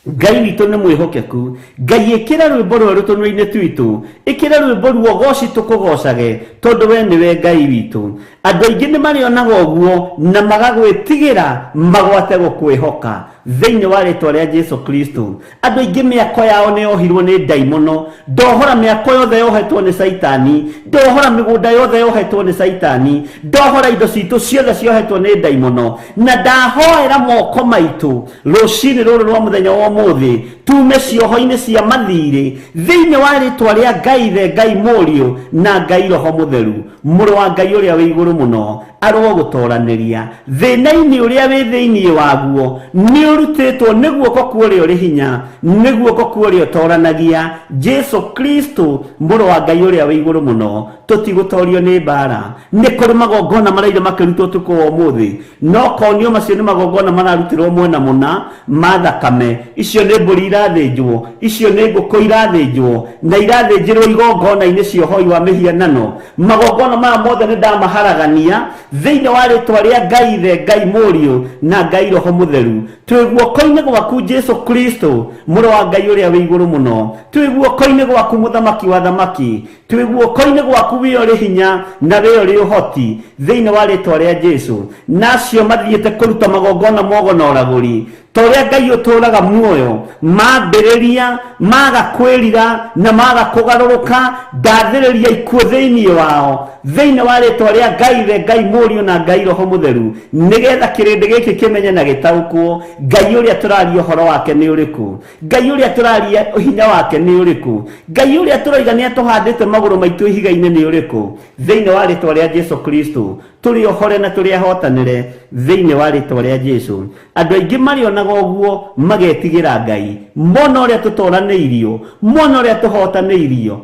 Ngai witũ nĩ mwĩhokeku. Ngai ĩkĩra rwĩmbo rwerũ tũnua-inĩ twitũ, ĩkĩra rwĩmbo ruogoci tũkũgocage, tondũ we nĩwe Ngai witũ. Andũ aingĩ nĩ marĩonaga ũguo na magagwĩtigĩra magwate gũkwĩhoka. Thĩinĩ wa rĩtwa rĩa Jesu Kristo. Andũ aingĩ mĩako yao nĩ yohirwo nĩ ndaimono. Ndohora mĩako yothe yohetwo nĩ Saitani. Ndohora mĩgũnda yothe yohetwo nĩ Saitani. Ndohora indo citũ ciothe ciohetwo nĩ ndaimono. Na ndahoera moko maitũ rũcinĩ rũrũ rwa mũthenya wa ũmũthĩ tume cioho-inĩ cia mathirĩ thĩinĩ wa rĩtwa rĩa Ngai Ithe, Ngai Mũriũ na Ngai Roho Mũtheru. Mũrũ wa Ngai ũrĩa wĩ igũrũ mũno arwo gũtoranĩria thĩna-inĩ ũrĩa wĩ thĩinĩ waguo nĩ ũrutĩtwo nĩ guoko kwa ũrĩa ũrĩ hinya, nĩ guoko kwa ũrĩa ũtoranagia, Jesu Kristo mũrũ wa Ngai ũrĩa wĩ igũrũ mũno. Tũtigũtorio nĩ mbara. Nĩ kũrĩ magongona maraire makĩrutwo ũtukũ wa ũmũthĩ, no konio macio nĩ magongona mararutĩrwo mwena mũna ma thakame. Icio nĩ mbũri irathĩnjwo, icio nĩ ngũkũ irathĩnjwo, na irathĩnjĩrwo igongona-inĩ cia ũhoi wa mĩhianano. Magongona maya mothe nĩ ndamaharagania thĩinĩ wa rĩtwa rĩa Ngai Ithe, Ngai Mũriũ na Ngai Roho Mũtheru. Twĩ guoko-inĩ gwaku Jesu Kristo mũrũ wa Ngai ũrĩa wĩ igũrũ mũno. Twĩ guoko-inĩ gwaku mũthamaki wa thamaki. Twĩ guoko-inĩ gwaku wĩ ũrĩ hinya na wĩ ũrĩ ũhoti thĩinĩ wa rĩtwa rĩa Jesu. Nacio mathiĩte kũruta magongona mogo na ũragũri ta ũrĩa Ngai ũtũũraga muoyo, mambĩrĩria maga kwĩrira na maga kũgarũrũka, ndathĩrĩria ikuũ thĩinĩ wao thĩinĩ wa rĩtwa rĩa Ngai Ithe, Ngai Mũriũ na Ngai Roho Mũtheru, nĩgetha kĩrĩndĩ gĩkĩ kĩmenye na gĩtaũkwo Ngai ũrĩa tũraria ũhoro wake nĩ ũrĩkũ, Ngai ũrĩa tũraria hinya wake nĩ ũrĩkũ, Ngai ũrĩa tũroiga nĩ atũhandĩte magũrũ maitũ ihiga-inĩ nĩ ũrĩkũ. Thĩinĩ wa rĩtwa rĩa Jesu Kristo tũrĩ ohore na tũrĩ ahotanĩre thĩinĩ wa rĩtwa rĩa Jesu. Andũ aingĩ marĩonaga ũguo magetigĩra Ngai, mona ũrĩa tũtoranĩirio, mona ũrĩa tũhotanĩirio,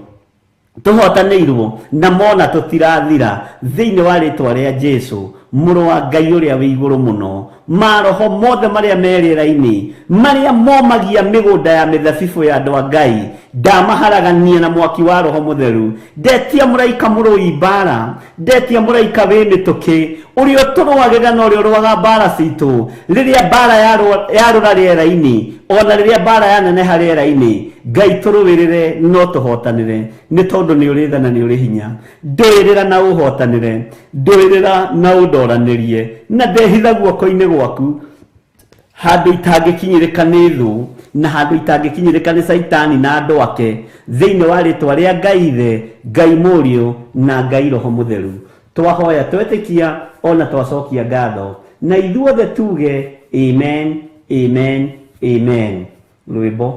tũhotanĩirwo na mona tũtirathira thĩinĩ wa rĩtwa rĩa Jesu mũrũ wa Ngai ũrĩa wĩ igũrũ mũno. Maroho mothe marĩa me rĩera-inĩ marĩa momagia mĩgũnda ya mĩthabibũ ya andũ a Ngai ndamaharagania na mwaki wa Roho Mũtheru. Ndetia mũraika mũrũi mbara, ndetia mũraika wĩ mĩtũkĩ ũrĩa ũtũrũagĩrĩra na ũrĩa ũrũaga mbara citũ rĩrĩa mbara yarũra rĩera-inĩ, ona rĩrĩa mbara yaneneha rĩera-inĩ. Ngai tũrũĩrĩre no tũhotanĩre, nĩ tondũ nĩ ũrĩ tha na nĩ ũrĩ hinya. Ndũĩrĩra na ũhotanĩre, ndũĩrĩra na ũndoranĩrie, na ndehitha guoko-inĩ gwaku handũ itangĩkinyĩrĩka nĩ thũ na handũ itangĩkinyĩrĩka nĩ Saitani na andũ ake, thĩinĩ wa rĩtwa rĩa Ngai Ithe, Ngai Mũriũ na Ngai Roho Mũtheru. Twahoya twetĩkia ona twacokia ngatho, na ithuothe tuge amen, amen, amen. Rwĩmbo.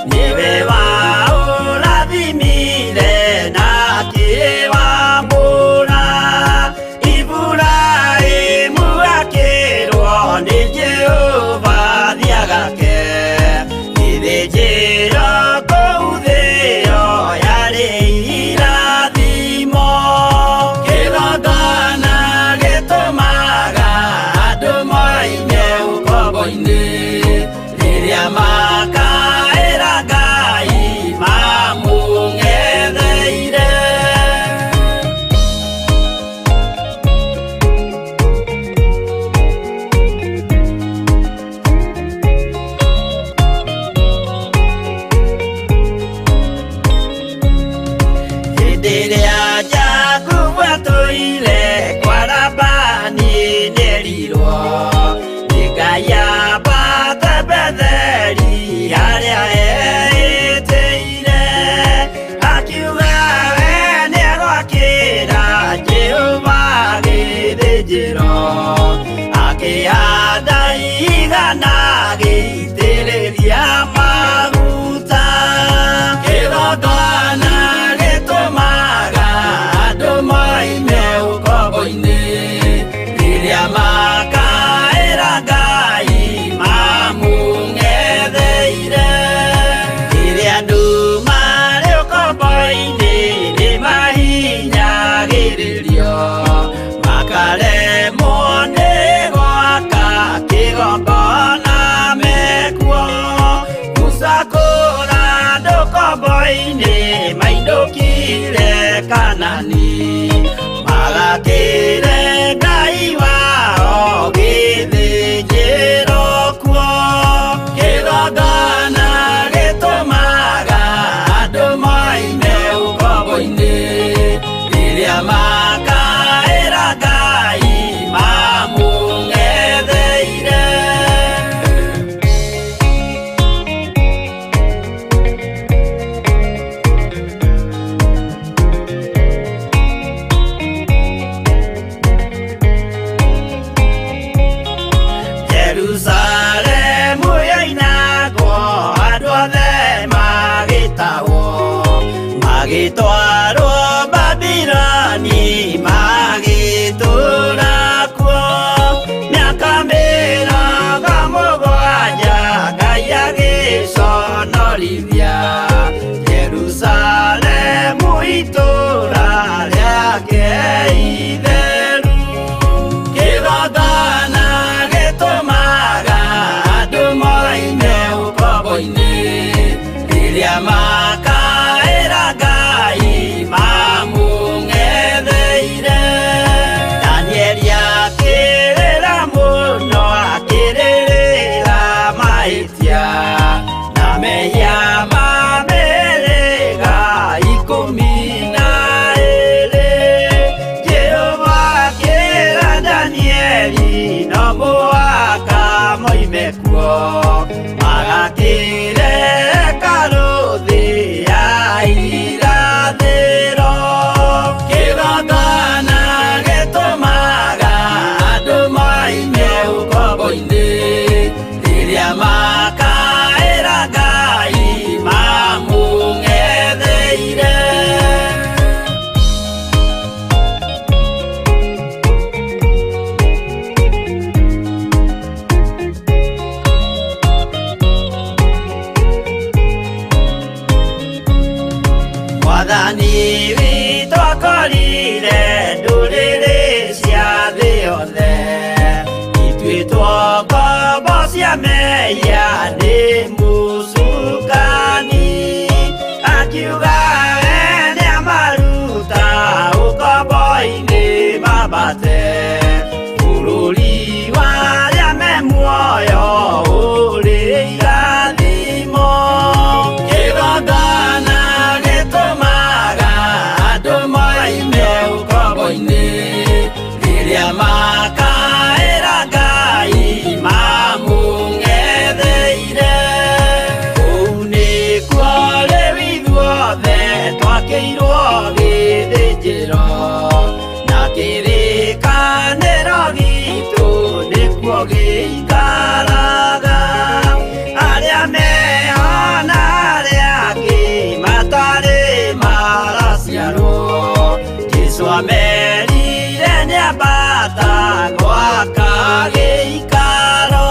Niwe wa urathimire na Magakĩreka rũthĩ ya irathĩro. Kĩgongona gĩtũmaga andũ moime ũkombo-inĩ, rĩrĩa makaĩra Ngai mamũng'etheire. Mwathani witũ akorire ndũrĩrĩ cia thĩ yothe, ituĩtwo ngombo cia mehia nĩ mũcukani. Akiuga we nĩamaruta ũkombo-inĩ mambate, bũrũri wa arĩa me muoyo ũrĩ irathimo. Kĩgongona gĩtũmaga andũ moime ũkombo-inĩ, rĩrĩa makaĩra Ngai mamũng'etheire. Kũu nĩkuo rĩu ithuothe twakĩirwo gĩthĩnjĩro, na kĩrĩkanĩro gitũ nĩkuo gĩikaraga. Arĩa meho na arĩa angĩ matarĩ maraciarwo, Jesũ amerire nĩambata gwaka gĩikaro.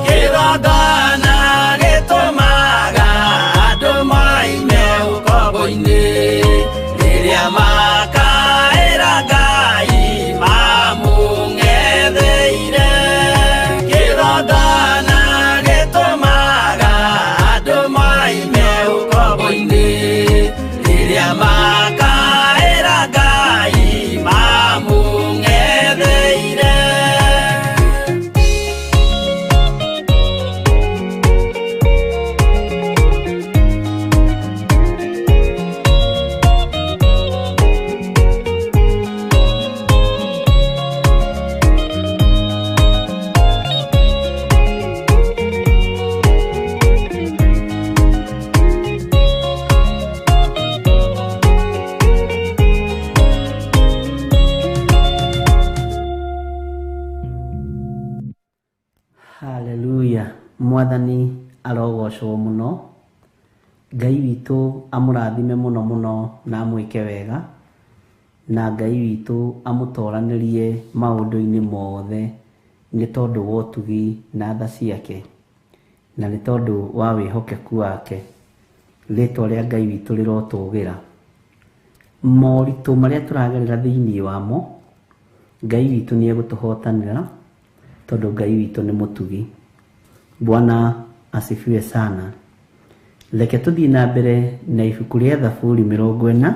Kĩgongona gĩtũmaga andũ moime ũkombo-inĩ, rĩrĩa makaĩra Ngai mamũng'etheire. Kĩgongona gĩtũmaga andũ moime ũkombo-inĩ, rĩrĩa makaĩra Ngai mamũng'etheire. Haleluya. Mwathani arogocwo mũno. Ngai witũ amũrathime mũno mũno na amwĩke wega, na Ngai witũ amũtoranĩrie maũndũ-inĩ mothe nĩ tondũ wa ũtugi na tha ciake, na nĩ tondũ wa wĩhokeku wake. Rĩtwa rĩa Ngai witũ rĩrotũgĩra. Moritũ marĩa tũragerera thĩinĩ wamo, Ngai witũ nĩ egũtũhotanĩra, tondũ Ngai witũ nĩ mũtugi. Bwana asifiwe sana. Reke tũthiĩ na mbere na ibuku rĩa Thaburi 40,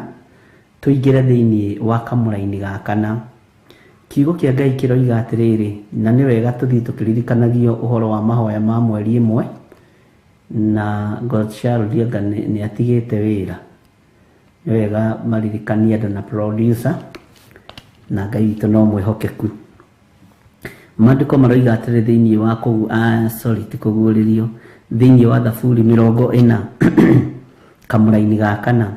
tũingĩre thĩinĩ wa kamũraini ga kana. Kiugo kĩa Ngai kĩroiga atĩrĩrĩ, na nĩ wega tũthiĩ tũkĩririkanagio ũhoro wa mahoya ma mweri ĩmwe, na Godchild anga nĩ atigĩte wĩra. Nĩ wega maririkanie andũ na producer, na Ngai witũ no mwĩhokeku. Maandĩko maroiga atĩrĩ thĩinĩ wa ti kũguũrĩrio, thĩinĩ wa Thaburi 40 kamũraini ga kana,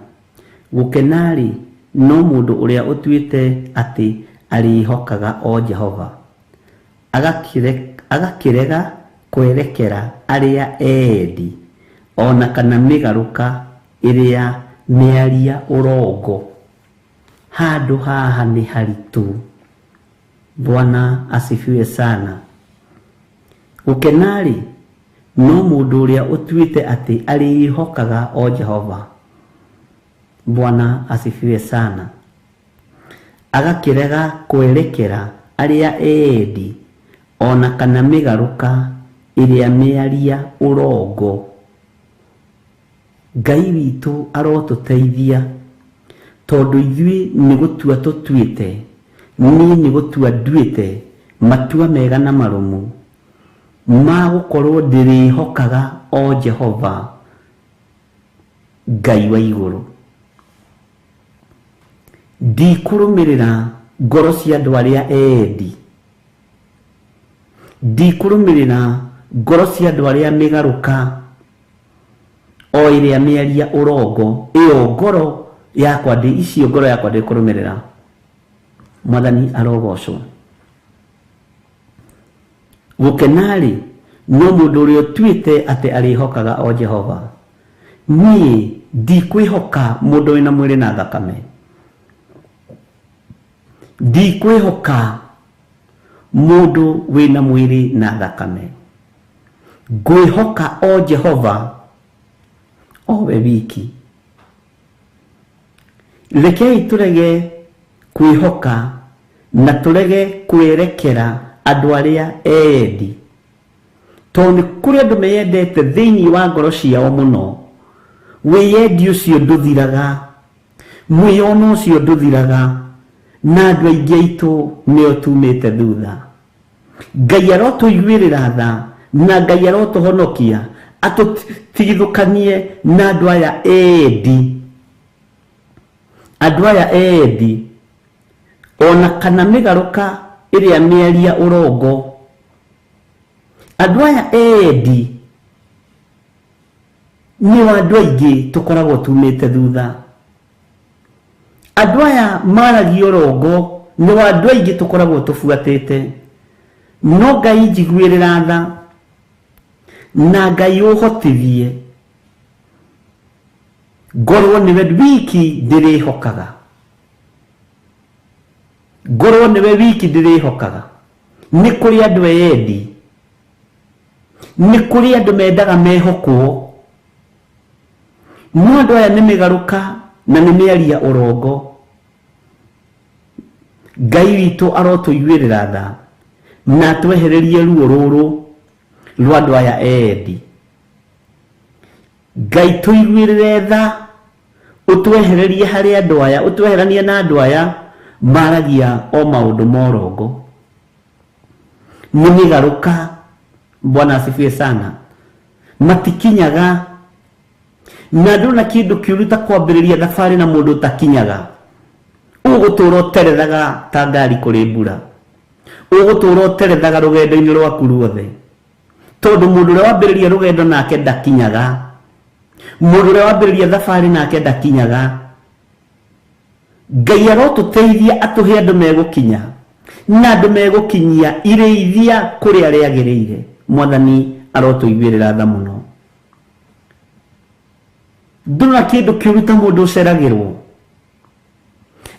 gũkena-rĩ no mũndũ ũrĩa ũtuĩte atĩ arĩĩhokaga o Jehova, agakĩrega kwerekera arĩa eendi, ona kana mĩgarũka ĩrĩa mĩaria ũrongo. Handũ haha nĩ haritũ. Bwana asifiwe sana. Gũkena-rĩ no mũndũ ũrĩa ũtuĩte atĩ arĩĩhokaga o Jehova. Bwana asifiwe sana. Agakĩrega kwerekera arĩa eendi, ona kana mĩgarũka ĩrĩa mĩaria ũrongo. Ngai witũ arotũteithia, tondũ ithuĩ nĩ gũtua tũtuĩte, niĩ nĩ gũtua nduĩte matua mega na marũmu ma gũkorwo ndĩrĩhokaga o Jehova Ngai wa igũrũ. Ndikũrũmĩrĩra ngoro cia andũ arĩa eendi, ndikũrũmĩrĩra Ngoro cia andũ arĩa mĩgarũka o ĩrĩa mĩaria ũrongo, ĩyo ngoro yakwa ndĩ icio ngoro yakwa ndĩkũrũmĩrĩra. Mwathani arogocwo. Gũkena-rĩ, no mũndũ ũrĩa ũtuĩte atĩ arĩhokaga o Jehova. Niĩ ndikwĩhoka mũndũ wĩna mwĩrĩ na thakame, ndikwĩhoka mũndũ wĩna mwĩrĩ na thakame, ngwĩhoka o Jehova o we wiki. Rekei tũrege kwĩhoka na tũrege kwerekera andũ arĩa eyendi, tondũ nĩ kũrĩ andũ meyendete thĩinĩ wa ngoro ciao mũno. Wĩyendi ũcio ndũthiraga, mwĩyono ũcio ndũthiraga, na andũ aingĩ aitũ nĩo tumĩte thutha. Ngai arotũiguĩrĩra tha na Ngai arotũhonokia, atũtigithũkanie na andũ aya eyendi, andũ aya eyendi, ona kana mĩgarũka ĩrĩa mĩaria ũrongo. Andũ aya eyendi nĩo andũ aingĩ tũkoragwo tumĩte thutha. Andũ aya maragia ũrongo nĩo andũ aingĩ tũkoragwo tũbuatĩte. No Ngai njiguĩrĩra tha na Ngai ũhotithie ngorwo nĩwe wiki ndĩrĩhokaga, ngorwo nĩwe wiki ndĩrĩhokaga. Nĩ kũrĩ andũ eyendi, nĩ kũrĩ andũ mendaga mehokwo, no andũ aya nĩ mĩgarũka na nĩ mĩaria ũrongo. Ngai witũ arotũiguĩrĩra tha na atwehererie ruo rũrũ rwa andũ aya eyendi. Ngai tũiguĩrĩre tha, ũtwehererie harĩ andũ aya, ũtweheranie na andũ aya maragia o maũndũ ma ũrongo. Nĩ mĩgarũka. Bwana asifiwe sana. Matikinyaga, na ndũrona kĩndũ kĩũru ta kwambĩrĩria thabarĩ na mũndũ ũtakinyaga. Ũgũtũra ũterethaga ta ngari kũrĩ mbura, ũgũtũra ũterethaga rũgendo-inĩ rwaku ruothe, tondũ mũndũ ũrĩa wambĩrĩria rũgendo nake ndakinyaga, mũndũ ũrĩa wambĩrĩria thabarĩ nake ndakinyaga. Ngai arotũteithia atũhe andũ megũkinya na andũ megũkinyia irĩithia kũrĩa rĩagĩrĩire. Mwathani arotũiguĩrĩra tha mũno. Ndũrona kĩndũ kĩũru ta mũndũ ũceragĩrwo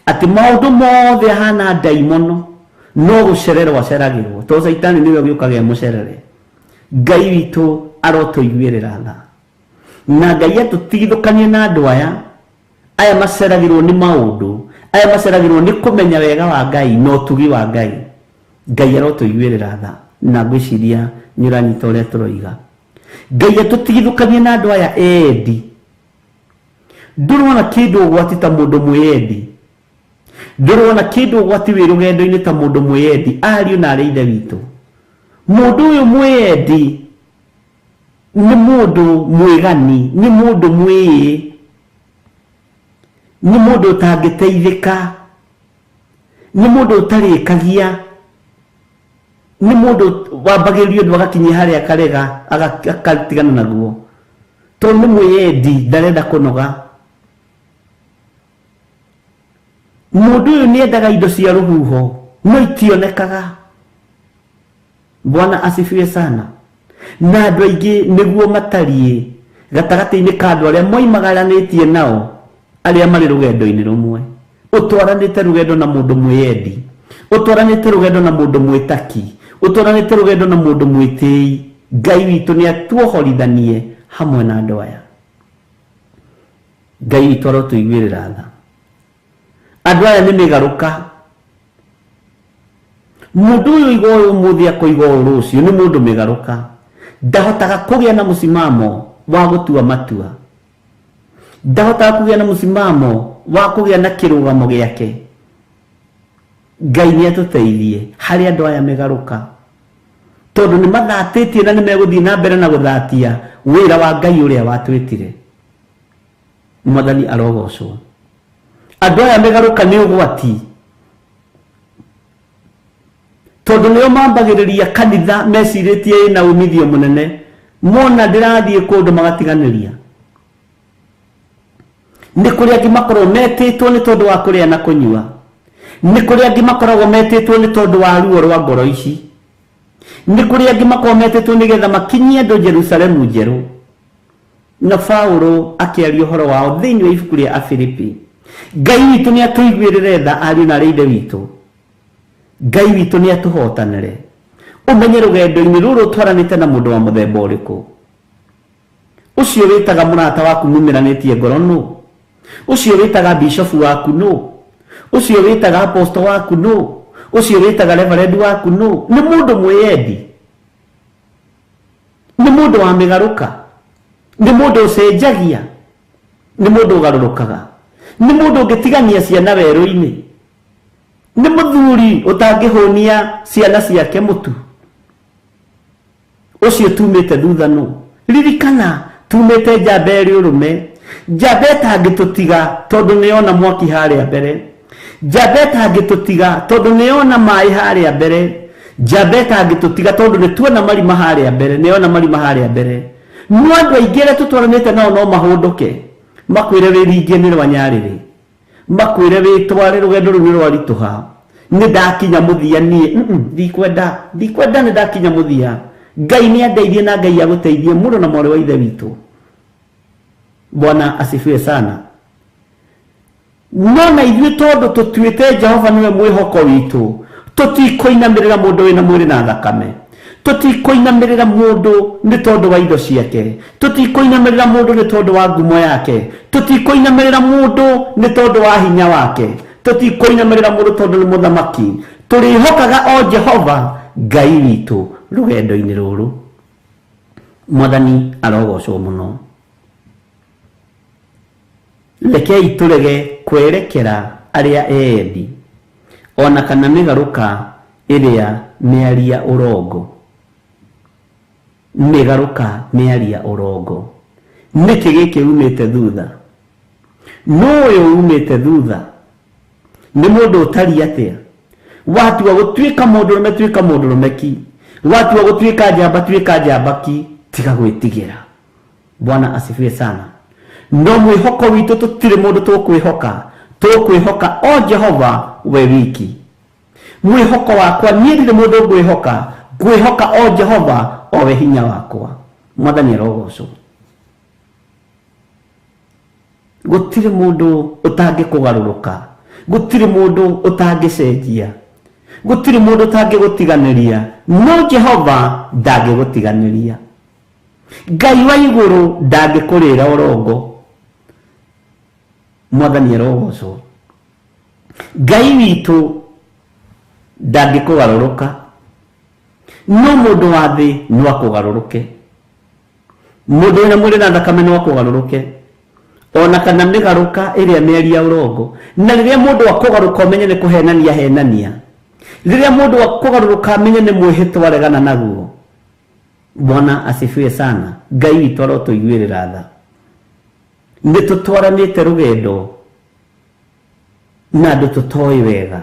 atĩ maũndũ mothe ahana ndaimono, no gũcererwo aceragĩrwo, tondũ caitani nĩwe ũgĩũkaga emũcerere. Ngai witũ arotũiguĩrĩra tha na Ngai atũtigithũkanie na andũ aya aya maceragĩrwo nĩ maũndũ, aya maceragĩrwo nĩ kũmenya wega wa Ngai na ũtugi wa Ngai. Ngai arotũiguĩrĩra tha, na ngwĩciria nĩ ũranyita ũrĩa tũroiga. Ngai atũtigithũkanie na andũ aya endi. Ndũrona kĩndũ ũgwati ta mũndũ mwĩyendi, ndũrona kĩndũ ũgwati wĩ rũgendo-inĩ ta mũndũ mwĩyendi. Ariũ na arĩ ithe witũ, mũndũ ũyũ mwĩyendi nĩ mũndũ mwĩgani, nĩ mũndũ mwĩĩ, nĩ mũndũ ũtangĩteithĩka, nĩ mũndũ ũtarĩkagia, nĩ mũndũ wambagĩrĩria ũndũ agakinyia harĩa akarega, agatigana naguo, tondũ nĩ mwĩyendi, ndarenda kũnoga. Mũndũ ũyũ nĩ endaga indo cia rũhuho no itionekaga. Bwana asifiwe sana. Na andũ aingĩ nĩguo matariĩ gatagatĩ-inĩ ka andũ arĩa moimagaranĩtie nao, arĩa marĩ rũgendo-inĩ rũmwe. Ũtwaranĩte rũgendo na mũndũ mwĩyendi, ũtwaranĩte rũgendo na mũndũ mwĩtaki, ũtwaranĩte rũgendo na mũndũ mwĩtĩi. Ngai witũ nĩ atuohorithanie hamwe na andũ aya. Ngai witũ arotũiguĩrĩra tha. Andũ aya nĩ mĩgarũka. Mũndũ ũyũ oiga ũyũ ũmũthĩ akoiga ũũ rũciũ, nĩ mũndũ mĩgarũka. Ndahotaga kũgĩa na mũsimamo wa gũtua matua, ndahotaga kũgĩa na mũsimamo wa kũgĩa na kĩrũgamo gĩake. Ngai nĩ atũteithie harĩ andũ aya mĩgarũka, tondũ nĩ mathatĩtie na nĩ megũthiĩ na mbere na gũthatia wĩra wa Ngai ũrĩa watwĩtire. Mwathani arogocwo. Andũ aya mĩgarũka nĩ ũgwati, Tondu nio mambagĩrĩria kanitha mecirĩtie ĩna umithio mũnene, mona ndĩrathiĩ kũndũ magatiganĩria. Nĩ kũrĩ angĩ makoragwo metĩtwo nĩ tondũ wa kũrĩa na kũnyua, nĩ kũrĩ angĩ makoragwo metĩtwo nĩ tondũ wa ruo rwa ngoro ici, nĩ kũrĩ angĩ makoragwo metĩtwo nĩgetha makinyie andũ Jerusalemu njerũ. Na Paulo akĩaria ũhoro wao thĩinĩ wa ibuku rĩa Afilipi. Ngai witũ nĩ atũiguĩrĩre tha ariũ na arĩ ithe witũ. Ngai witũ nĩ atũhotanĩre. Ũmenye rũgendo-inĩ rũrũ ũtwaranĩte na mũndũ wa mũthemba ũrĩkũ. Ũcio wĩtaga mũrata waku mumĩranĩtie ngoro nũ? Ũcio wĩtaga bishofu waku nũ? Ũcio wĩtaga apostle waku nũ? Ũcio wĩtaga reverend waku nũ? Nĩ mũndũ mwĩyendi, nĩ mũndũ wa mĩgarũka, nĩ mũndũ ũcenjagia, nĩ mũndũ ũgarũrũkaga, nĩ mũndũ ũngĩtigania ciana werũ-inĩ, nĩ mũthuri ũtangĩhũnia ciana ciake mũtu. Ũcio tumĩte thutha nũ? Ririkana tumĩte njamba ĩrĩ ũrũme, njamba ĩtangĩtũtiga tondũ nĩyona mwaki harĩa mbere, njamba ĩtangĩtũtiga tondũ nĩyona maĩ harĩa mbere, njamba ĩtangĩtũtiga tondũ nĩtuona marima harĩa mbere, nĩyona marima harĩa mbere. No andũ aingĩ arĩa tũtwaranĩte nao no mahũndũke makwĩre wĩringie nĩ rwa nyarĩrĩ, makwĩre wĩtware rũgendo rũu nĩ rwaritũha, nĩ ndakinya mũthia niĩ, ndikwenda nĩ ndakinya mũthia. Ngai nĩ andeithie na Ngai agũteithie mũrũ na mwarĩ wa ithe witũ. Bwana asifiwe sana. No na ithuĩ tondũ tũtuĩte Jehova nĩwe mwĩhoko witũ, tũtikũinamĩrĩra mũndũ wĩna mwĩrĩ na thakame, tũtikũinamĩrĩra mũndũ nĩ tondũ wa indo ciake, tũtikũinamĩrĩra mũndũ nĩ tondũ wa ngumo yake, tũtikũinamĩrĩra mũndũ nĩ tondũ wa hinya wake, tũtikũinamĩrĩra mũndũ tondũ nĩ mũthamaki. Tũrĩhokaga o Jehova Ngai witũ rũgendo-inĩ rũrũ. Mwathani arogocwo mũno. Rekei tũrege kwerekera arĩa eyendi ona kana mĩgarũka ĩrĩa mĩaria ũrongo. Mĩgarũka mĩaria ũrongo. Nĩkĩ gĩkĩ umĩte thutha? Nũ ũyũ umĩte thutha? Nĩ mũndũ ũtariĩ atĩa? Watua gũtuĩka mũndũrũme tuĩka mũndũrũme ki, watua gũtuĩka njamba tuĩka njamba ki, tiga gwĩtigĩra. Bwana asifiwe sana. No mwĩhoko witũ tũtirĩ mũndũ tũkwĩhoka, tũkwĩhoka o Jehova we wiki. Mwĩhoko wakwa niĩ ndirĩ mũndũ ngwĩhoka, ngwĩhoka o Jehova o we hinya wakwa. Mwathani arogocwo. Gũtirĩ mũndũ ũtangĩkũgarũrũka, gũtirĩ mũndũ ũtangĩcenjia, gũtirĩ mũndũ ũtangĩgũtiganĩria, no Jehova ndangĩgũtiganĩria. Ngai wa igũrũ ndangĩkũrĩra ũrongo. Mwathani arogocwo. Ngai witũ ndangĩkũgarũrũka, no mũndũ wa thĩ no akũgarũrũke. Mũndũ wĩna mwĩrĩ na thakame no akũgarũrũke, ona kana mĩgarũka ĩrĩa mĩaria ũrongo. Na rĩrĩa mũndũ akũgarũka ũmenye nĩ kũhenania henania, rĩrĩa mũndũ akũgarũrũka amenye nĩ mwĩhĩtwa aregana naguo. Bwana asifiwe sana. Ngai witũ arotũiguĩrĩra tha. Nĩ tũtwaranĩte rũgendo na andũ tũtoĩ wega,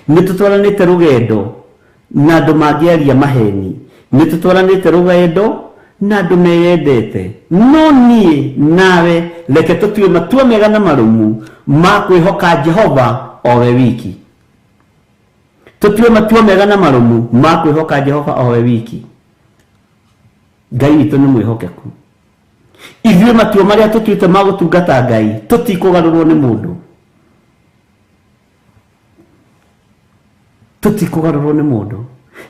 nĩ tũtwaranĩte rũgendo na andũ mangĩaria maheni, nĩ tũtwaranĩte rũgendo na andũ meyendete. No niĩ nawe reke tũtue matua mega na marũmu ma kwĩhoka Jehova o we wiki. Tũtue matua mega na marũmu ma kwĩhoka Jehova o we wiki. Ngai witũ nĩ mwĩhokeku. Ithuĩ matua marĩa tũtuĩte ma gũtungata Ngai tũtikũgarũrwo nĩ mũndũ, tũtikũgarũrwo nĩ mũndũ.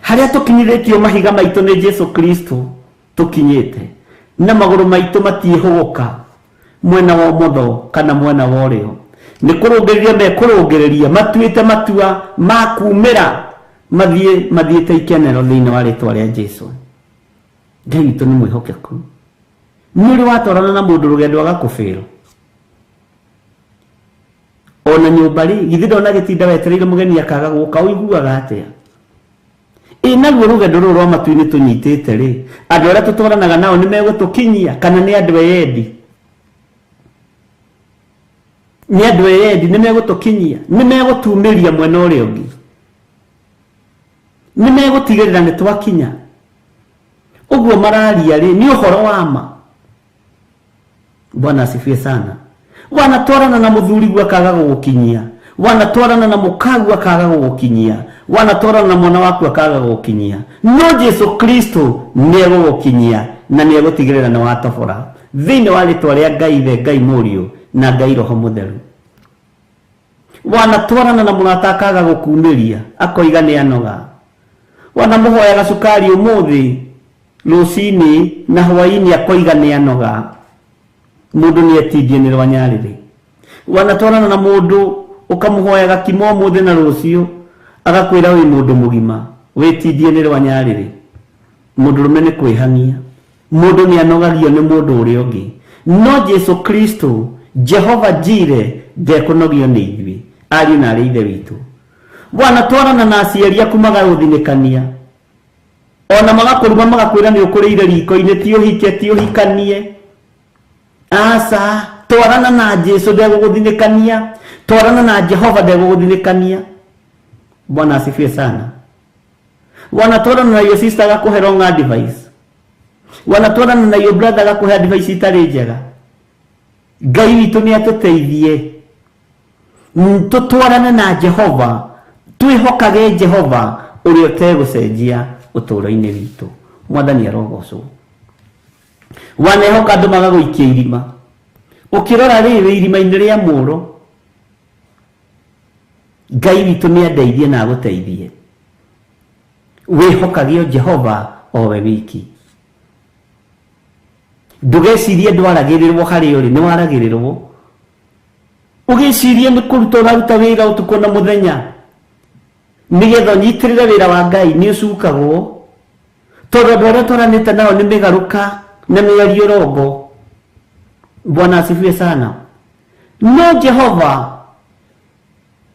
Harĩa tũkinyithĩtio mahiga maitũ nĩ Jesu Kristo tũkinyĩte, na magũrũ maitũ matiĩhũgũka mwena wa ũmotho kana mwena wa ũrĩo. Nĩ kũrũngĩrĩria mekũrũngĩrĩria, matuĩte matua ma kumĩra mathiĩ mathiĩte ikenero thĩinĩ wa rĩtwa rĩa Jesu. Ngai witũ nĩ mwĩhokeku. Nĩ ũrĩ watwarana na mũndũ rũgendo agakũbĩrwo ona nyũmba rĩ, githĩ ndona gĩtinda wetereire mũgeni akaga gũka, ũiguaga atĩa? Ĩ naruo rũgendo rũrũ rwa matu-inĩ tũnyitĩte rĩ, andũ arĩa tũtwaranaga nao nĩ megũtũkinyia kana nĩ andũ eyendi? Nĩ andũ eyendi, nĩ megũtũkinyia, nĩ megũtumĩria mwena ũrĩa ũngĩ. Nĩ megũtigĩrĩra nĩ twakinya. Ũguo mararia rĩ nĩ ũhoro wa ma. Bwana asifiwe sana. Wanatwarana na mũthuriguo akaga gũgũkinyia, wanatwarana na mũkaguo akaga gũgũkinyia, wanatwarana na mwana waku akaga gũgũkinyia, no Jesu Kristo nĩ egũgũkinyia na nĩ egũtigĩrĩra nĩ watobora thĩinĩ wa rĩtwa rĩa Ngai Ithe, Ngai Mũriũ na Ngai Roho Mũtheru. Wanatwarana na mũrata akaga gũkumĩria akoiga nĩ anoga, wanamũhoyaga cukari ũmũthĩ rũcinĩ na hwaĩ-inĩ akoiga nĩ anoga, mũndũ nĩ etindie nĩ rwa nyarĩrĩ. Wanatwarana na mũndũ ũkamũhoyaga kimo ũmũthĩ na rũciũ agakwĩra wĩ mũndũ mũgima, wĩtindie nĩ rwa nyarĩrĩ. Mũndũrũme nĩ kwĩhang'ia, mũndũ nĩ anogagio nĩ mũndũ ũrĩa ũngĩ, no Jesu Kristo Jehova Jire ndekũnogio nĩ ithuĩ ariũ na arĩ ithe witũ. Wanatwarana na aciari aku magagũthinĩkania, ona magakũruma magakwĩra nĩ ũkũrĩire riko-inĩ, ti ũhike ti ũhikanie. Aca, twarana na Jesu ndegũgũthinĩkania, twarana na Jehova ndegũgũthinĩkania. Bwana asifiwe sana. Wanatwarana na your sister agakũhe wrong advice, wanatwarana na your brother agakũhe advice itarĩ njega. Ngai witũ nĩ atũteithie tũtwarane na Jehova, twĩhokage Jehova ũrĩa ũtegũcenjia ũtũũro-inĩ witũ. Mwathani arogocwo. Wanehoka andũ magagũikia irima, ũkĩrora rĩ wĩ irima-inĩ rĩa mũro. Ngai witũ nĩ andeithie na agũteithie. Wĩhokage o Jehova o we wiki. Ndũgecirie ndwaragĩrĩrwo harĩa ũrĩ, nĩ waragĩrĩrwo. Ũgĩcirie nĩ kũruta ũraruta wĩra ũtukũ na mũthenya nĩgetha ũnyitĩrĩre wĩra wa Ngai, nĩ ũcukagwo tondũ andũ arĩa twaranĩte nao nĩ mĩgarũka na mĩario rongo. Bwana asifiwe sana. No Jehova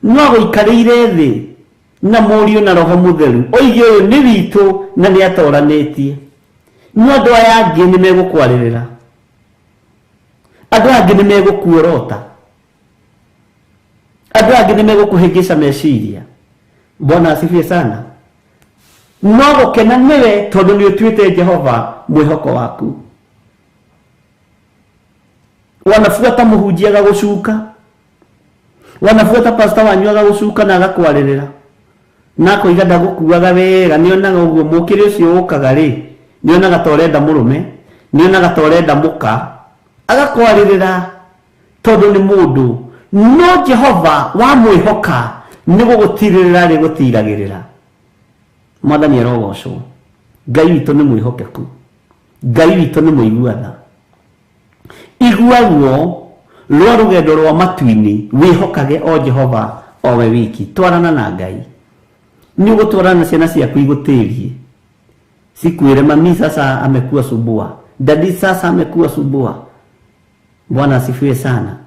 no agũikarĩire thĩ na Mũriũ na Roho Mũtheru, oige ũyũ nĩ witũ na nĩ atoranĩtie. No andũ aya angĩ nĩ megũkwarĩrĩra, andũ aya angĩ nĩ megũkuorota, andũ aya angĩ nĩ megũkũhĩngĩca meciria. Bwana asifiwe sana. No gũkena nĩwe tondũ nĩ ũtuĩte Jehova mwĩhoko waku. Wanabuata mũhunjia agagũcuka, wanabuata pasta wanyu agagũcuka na agakwarĩrĩra na akoiga ndagũkuaga wega, nĩonaga ũguo mũkĩrĩ ũcio ũkaga rĩ, nĩonaga ta ũrenda mũrũme, nĩonaga ta ũrenda mũka, agakwarĩrĩra tondũ nĩ mũndũ. No Jehova wamwĩhoka nĩ gũgũtirĩrĩra rĩgũtiragĩrĩra. Mwathani arogocwo. Ngai witũ nĩ mwĩhokeku, Ngai witũ nĩ mũigua tha. Igua ruo rwa rũgendo rwa matu-inĩ, wĩhokage o Jehova o we wiki. Twarana na Ngai, nĩ ũgũtwarana na ciana ciaku igũtĩrie, cikwĩre mami sasa amekuwa subua, dadi sasa amekuwa subua. Bwana asifiwe sana.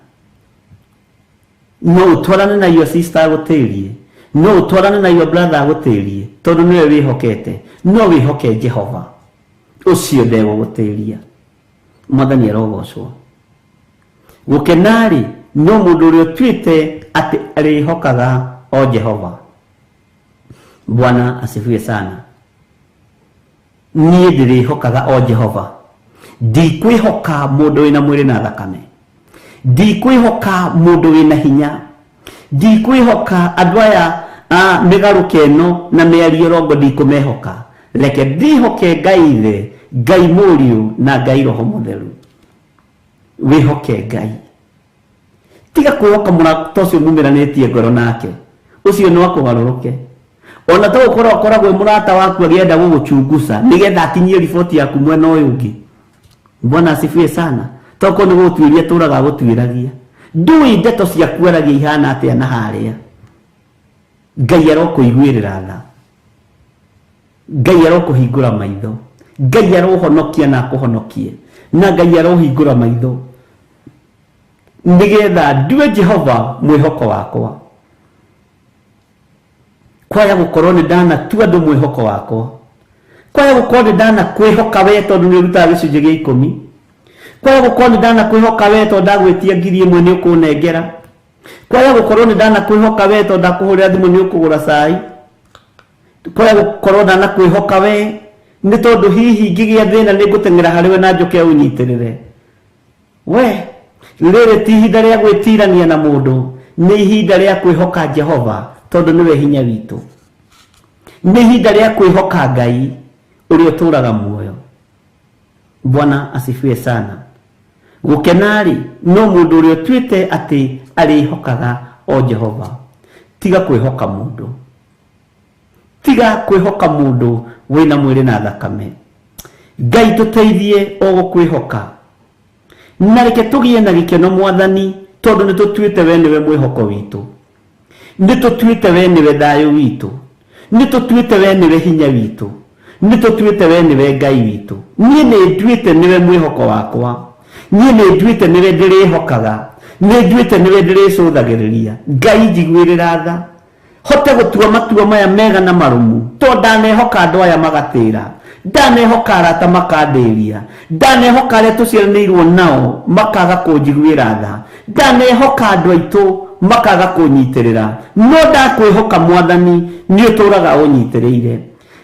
No ũtwarane na your sister agũtĩrie, no ũtwarane na your brother agũtĩrie, tondũ nĩwe wĩhokete. No wĩhoke Jehova ũcio ndegũgũtĩria. Mwathani arogocwo. Gũkena-rĩ no mũndũ ũrĩa ũtuĩte atĩ arĩhokaga o Jehova. Bwana asifiwe sana. Niĩ ndĩrĩhokaga o Jehova, ndikwĩhoka mũndũ wĩna mwĩrĩ na thakame, ndikwĩhoka mũndũ wĩna hinya, ndikwĩhoka andũ aya a mĩgarũka ĩno na mĩario rongo, ndikũmehoka. Reke ndĩhoke Ngai Ithe, Ngai Mũriũ na Ngai Roho Mũtheru. Wĩhoke Ngai, tiga kwĩhoka mũrata ũcio mumĩranĩtie ngoro nake, ũcio no akũgarũrũke. Ona to gũkorwo akoragwo mũrata waku agĩenda gũgũchunguza nĩgetha akinyie riboti yaku mwena ũyũ ũngĩ. Bwana asifiwe sana. Tokorwo nĩ gũgũtuĩria tũraga agũtuĩragia, ndũĩ ndeto ciaku aragia ihana atĩa na harĩa. Ngai arokũiguĩrĩra tha, Ngai arokũhingũra maitho, Ngai arohonokia na akũhonokie, na Ngai arohingũra maitho nĩgetha ndue Jehova mwĩhoko wakwa. Kwaya gũkorwo nĩ ndanatua andũ mwĩhoko wakwa, kwaya gũkorwo nĩ ndanakwĩhoka we tondũ nĩ ũrutaga gĩcunjĩ gĩa ikũmi, kwaya gũkorwo nĩ ndanakwĩhoka we tondũ ndagwĩtia 1000 nĩ ũkũnengera, kwaya gũkorwo nĩ ndanakwĩhoka we tondũ ndakũhũrĩra thimũ nĩ ũkũgũra cai. Kũrĩa gũkorwo ndanakwĩhoka we nĩ tondũ hihi ngĩgĩa thĩna nĩ ngũteng'era harĩ we na njũke ũnyitĩrĩre. We rĩrĩ ti ihinda rĩa gwĩtirania na mũndũ, nĩ ihinda rĩa kwĩhoka Jehova tondũ nĩwe hinya witũ. Nĩ ihinda rĩa kwĩhoka Ngai ũrĩa ũtũũraga muoyo. Bwana asifiwe sana. Gũkena-rĩ, no mũndũ ũrĩa ũtuĩte atĩ arĩhokaga o Jehova. Tiga kwĩhoka mũndũ. Tiga kwĩhoka mũndũ wĩna mwĩrĩ na thakame. Ngai tũteithie o gũkwĩhoka. Na reke tũgĩe na gĩkeno Mwathani, tondũ nĩ tũtuĩte we nĩwe mwĩhoko witũ. Nĩ tũtuĩte we nĩwe thayũ witũ. Nĩ tũtuĩte we nĩwe hinya witũ. Nĩ tũtuĩte we nĩwe Ngai witũ. Niĩ nĩ nduĩte nĩwe mwĩhoko wakwa. Niĩ nĩ nduĩte nĩwe ndĩrĩhokaga. Nĩ nduĩte nĩwe ndĩrĩcũthagĩrĩria. Ngai njiguĩrĩra tha. Hote gũtua matua maya mega na marũmu, tondũ ndanehoka andũ aya magatĩra, ndanehoka arata makandĩria, ndanehoka arĩa tũciaranĩirwo nao makaga kũnjiguĩra tha, ndanehoka andũ aitũ makaga kũnyitĩrĩra, no ndakwĩhoka Mwathani nĩ ũtũraga ũnyitĩrĩire.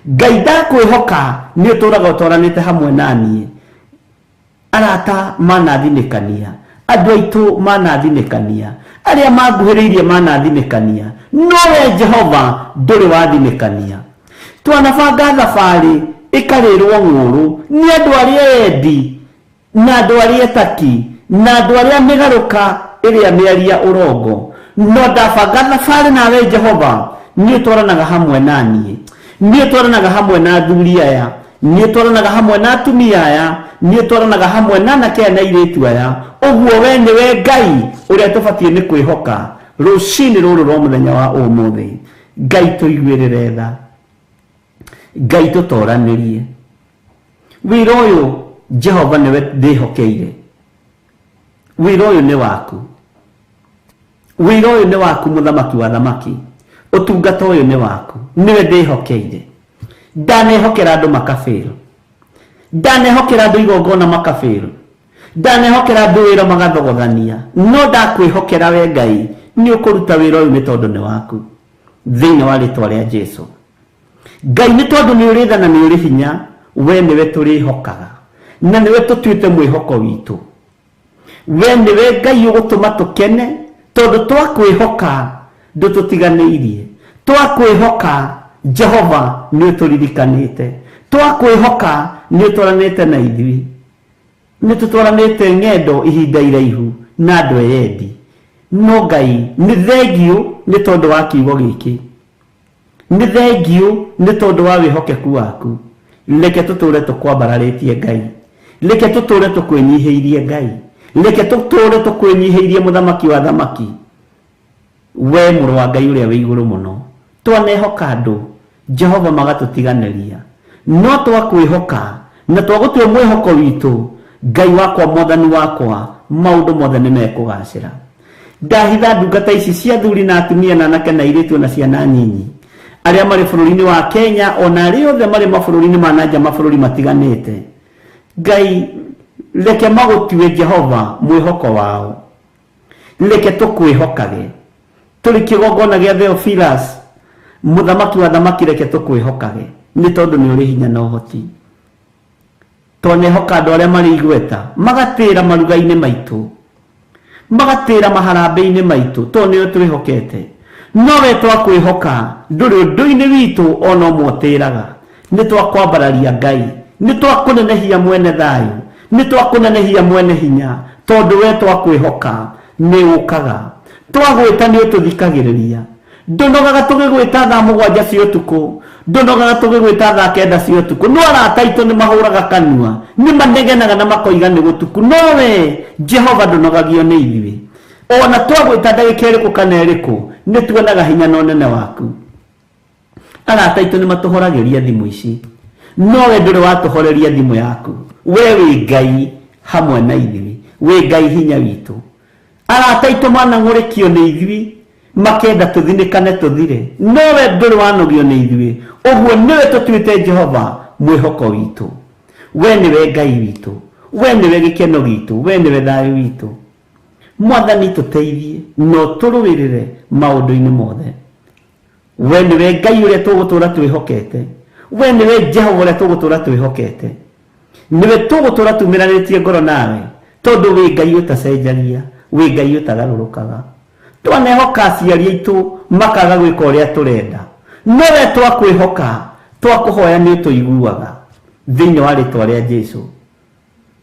Ngai ndakwĩhoka nĩ ũtũraga ũtwaranĩte hamwe na niĩ. Arata manathinĩkania, andũ aitũ manathinĩkania, arĩa manguhĩrĩirie manathinĩkania, no we Jehova ndũrĩ wathinĩkania. Twanabanga thabarĩ ĩkarĩrwo ng'ũrũ nĩ andũ arĩa endi na andũ arĩa etaki na andũ arĩa mĩgarũka ĩrĩa mĩaria ũrongo, no ndabanga thabarĩ nawe Jehova nĩ ũtwaranaga hamwe na niĩ, nĩ ũtwaranaga hamwe na athuri aya, nĩ ũtwaranaga hamwe na atumia aya, nĩ ũtwaranaga hamwe na anake aya na airĩtu aya. Ũguo we nĩwe Ngai ũrĩa tũbatiĩ nĩ kwĩhoka rũcinĩ rũrũ rwa mũthenya wa ũmũthĩ. Ngai tũiguĩrĩre tha, Ngai tũtoranĩrie. Wĩra ũyũ Jehova nĩwe ndĩhokeire, wĩra ũyũ nĩ waku, wĩra ũyũ nĩ waku mũthamaki wa thamaki, ũtungata ũyũ nĩ waku, nĩwe ndĩhokeire. Ndanehokera andũ makabĩrũ, ndanehokera andũ igongona makabĩrũ, ndanehokera andũ wĩra magathogothania, no ndakwĩhokera we Ngai nĩ ũkũruta wĩra ũyũ nĩ tondũ nĩ waku. Thĩinĩ wa rĩtwa rĩa Jesu. Ngai nĩ tondũ nĩ ũrĩ tha na nĩ ũrĩ hinya, we nĩwe tũrĩhokaga na nĩwe tũtuĩte mwĩhoko witũ. We nĩwe Ngai ũgũtũma tũkene tondũ twakwĩhoka ndũtũtiganĩirie, twakwĩhoka Jehova nĩ ũtũririkanĩte, twakwĩhoka nĩ ũtwaranĩte na ithuĩ, nĩ tũtwaranĩte ng'endo ihinda iraihu na andũ eyendi. No Ngai nĩ thengiũ nĩ tondũ wa kiugo gĩkĩ, nĩ thengiũ nĩ tondũ wa wĩhokeku waku. Reke tũtũre tũkwambararĩtie Ngai, reke tũtũre tũkwĩnyihĩirie Ngai, reke tũtũre tũkwĩnyihĩirie mũthamaki wa thamaki, we mũrũ wa Ngai ũrĩa wĩ igũrũ mũno. Twanehoka andũ Jehova magatũtiganĩria, no twakwĩhoka na twagũtua mwĩhoko witũ, Ngai wakwa Mwathani wakwa, maũndũ mothe nĩ mekũgacĩra. Ndahitha ndungata ici cia athuri na atumia na anake na airĩtu na ciana nyinyi arĩa marĩ bũrũri-inĩ wa Kenya ona arĩa othe marĩ mabũrũri-inĩ ma nanja mabũrũri matiganĩte. Ngai reke magũtue Jehova mwĩhoko wao, reke tũkwĩhokage tũrĩ kĩgongona gĩa Theophilus mũthamaki wa thamaki, reke tũkwĩhokage nĩ tondũ nĩ ũrĩ hinya na ũhoti. Twanehoka andũ arĩa marĩ igweta magatĩra maruga-inĩ maitũ, magatĩra maharambĩ-inĩ maitũ, tondũ nĩo twĩhokete. No we twakwĩhoka ndũrĩ ũndũ-inĩ witũ ona ũmwe ũtĩraga. Nĩ twakwambararia Ngai, nĩ twakũnenehia mwene thayũ, nĩ twakũnenehia mwene hinya, tondũ we twakwĩhoka nĩ ũkaga. Twagwĩta nĩ ũtũthikagĩrĩria. Ndũnogaga tũgĩgwĩta thaa 7 cia ũtukũ, ndũnogaga tũgĩgwĩta thaa 9 cia ũtukũ. No arata aitũ nĩ mahũraga kanua, nĩ manegenaga na makoiga nĩ gũtuku, no we Jehova ndũnogagio nĩ ithuĩ. Ona twagwĩta ndagĩka ĩrĩkũ kana ĩrĩkũ, nĩ tuonaga hinya na ũnene waku. Arata aitũ nĩ matũhoragĩria thimũ ici, no we ndũrĩ watũhoreria thimũ yaku. We wĩ Ngai hamwe na ithuĩ, wĩ Ngai hinya witũ. Arata aitũ manang'ũrĩkio nĩ ithuĩ, makenda tũthinĩkane tũthire, no we ndũrĩ wanogio nĩ ithuĩ. Ũguo nĩwe tũtuĩte Jehova mwĩhoko witũ. We nĩwe Ngai witũ, we nĩwe gĩkeno gitũ, we nĩwe thayũ witũ. Mwathani tũteithie na ũtũrũĩrĩre maũndũ-inĩ mothe. We nĩwe Ngai ũrĩa tũgũtũra twĩhokete, we nĩwe Jehova ũrĩa tũgũtũra twĩhokete, nĩwe tũgũtũra tumĩranĩtie ngoro nawe, tondũ wĩ Ngai ũtacenjagia, wĩ Ngai ũtagarũrũkaga. Twanehoka aciari aitũ makaga gwĩka ũrĩa tũrenda, no we twakwĩhoka, twakũhoya nĩ ũtũiguaga thĩinĩ wa rĩtwa rĩa Jesu.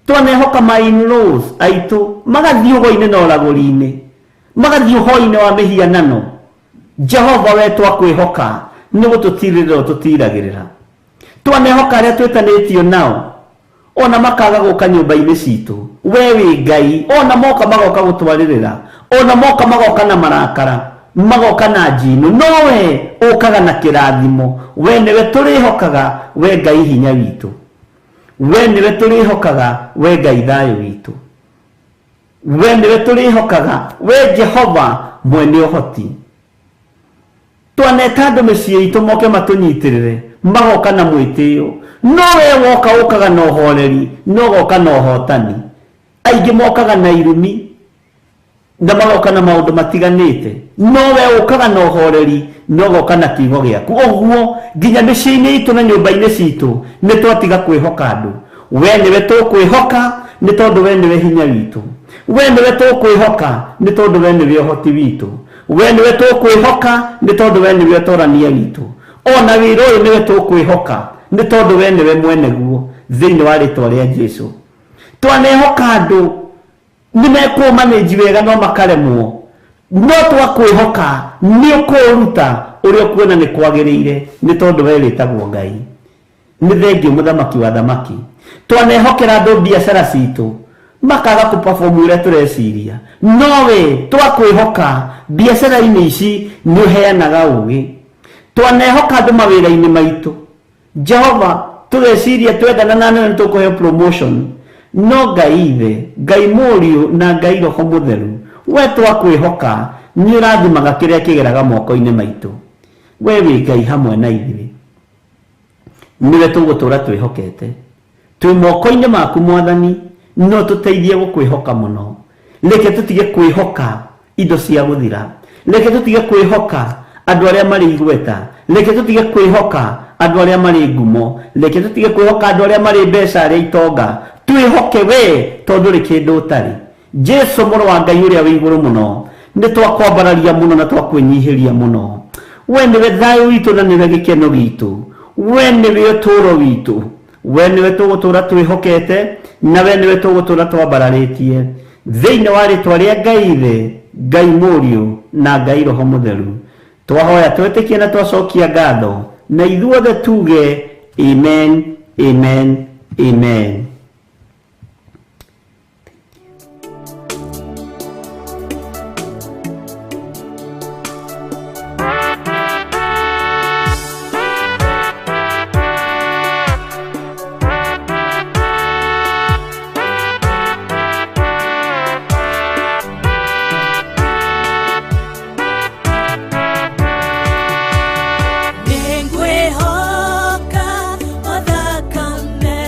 Twanehoka my in-laws aitũ magathiĩ ũgo-inĩ na ũragũri-inĩ, magathiĩ ũhoi-inĩ wa mĩhianano. Jehova we twakwĩhoka nĩ gũtũtirĩrĩra ũtũtiragĩrĩra. Twanehoka arĩa twĩtanĩtio nao ona makaga gũka nyũmba-inĩ citũ, we wĩ Ngai, ona moka magoka gũtwarĩrĩra, ona moka magoka na marakara, magoka na njino, no we ũkaga na kĩrathimo. We nĩwe tũrĩhokaga, we Ngai hinya witũ, we nĩwe tũrĩhokaga, we Ngai thayũ witũ, we nĩwe tũrĩhokaga, we Jehova mwene ũhoti. Twaneta andũ mĩciĩ itũ moke matũnyitĩrĩre, magoka na mwĩtĩo, no we woka ũkaga na ũhoreri, no ũgoka na ũhotani. Aingĩ mokaga na irumi na magoka na maũndũ matiganĩte, no we ũkaga na ũhoreri, no ũgoka na kiugo gĩaku. Ũguo nginya mĩciĩ-inĩ itũ na nyũmba-inĩ citũ nĩ twatiga kwĩhoka andũ, we nĩwe tũkwĩhoka, nĩ tondũ we nĩwe hinya witũ, we nĩwe tũkwĩhoka, nĩ tondũ we nĩwe ũhoti witũ, we nĩwe tũkwĩhoka, nĩ tondũ we nĩwe ũtorania witũ, ona wĩra ũyũ nĩwe tũkwĩhoka, nĩ tondũ we nĩwe mwene guo, thĩinĩ wa rĩtwa rĩa Jesu. Twanehoka andũ nĩ mekũmanĩnji wega no makaremwo, no twakwĩhoka nĩ ũkũruta ũrĩa ũkuona nĩ kwagĩrĩire, nĩ tondũ we wĩtagwo Ngai. Nĩ thengio mũthamaki wa thamaki. Twanehokera andũ biacara citũ makaga kũperform ũrĩa tũreciria, no we twakwĩhoka biacara-inĩ ici nĩ ũheanaga ũgĩ. Twanehoka andũ mawĩra-inĩ maitũ, Jehova tũgeciria twendana na nĩ tũkũheo promotion, no Ngai Ithe, Ngai Mũriũ na Ngai Roho Mũtheru, we twakwĩhoka nĩ ũrathimaga kĩrĩa kĩgeraga moko-inĩ maitũ. We wĩ Ngai hamwe na ithuĩ, nĩwe tũgũtũra twĩhokete. Twĩ moko-inĩ maku Mwathani, no tũteithie gũkwĩhoka mũno. Reke tũtige kwĩhoka indo cia gũthira, reke tũtige kwĩhoka andũ arĩa marĩ igweta, reke tũtige kwĩhoka andũ arĩa marĩ ngumo, reke tũtige kwĩhoka andũ arĩa marĩ mbeca, arĩa itonga. Twĩhoke we, tondũ rĩ kĩndũ ũtarĩ. Jesu mũrũ wa Ngai ũrĩa wĩ igũrũ mũno, nĩ twakwambararia mũno na twakwĩnyihĩria mũno. We nĩwe thayũ witũ na nĩwe gĩkeno gitũ, we nĩwe ũtũũro witũ, we nĩwe tũgũtũũra twĩhokete, na we nĩwe tũgũtũũra twambararĩtie, thĩinĩ wa rĩtwa rĩa Ngai Ithe, Ngai Mũriũ na Ngai Roho Mũtheru. Twahoya twĩtĩkie na twacokia ngatho, na ithuothe tuge amen, amen, amen. Nĩngwĩhoka o thakame.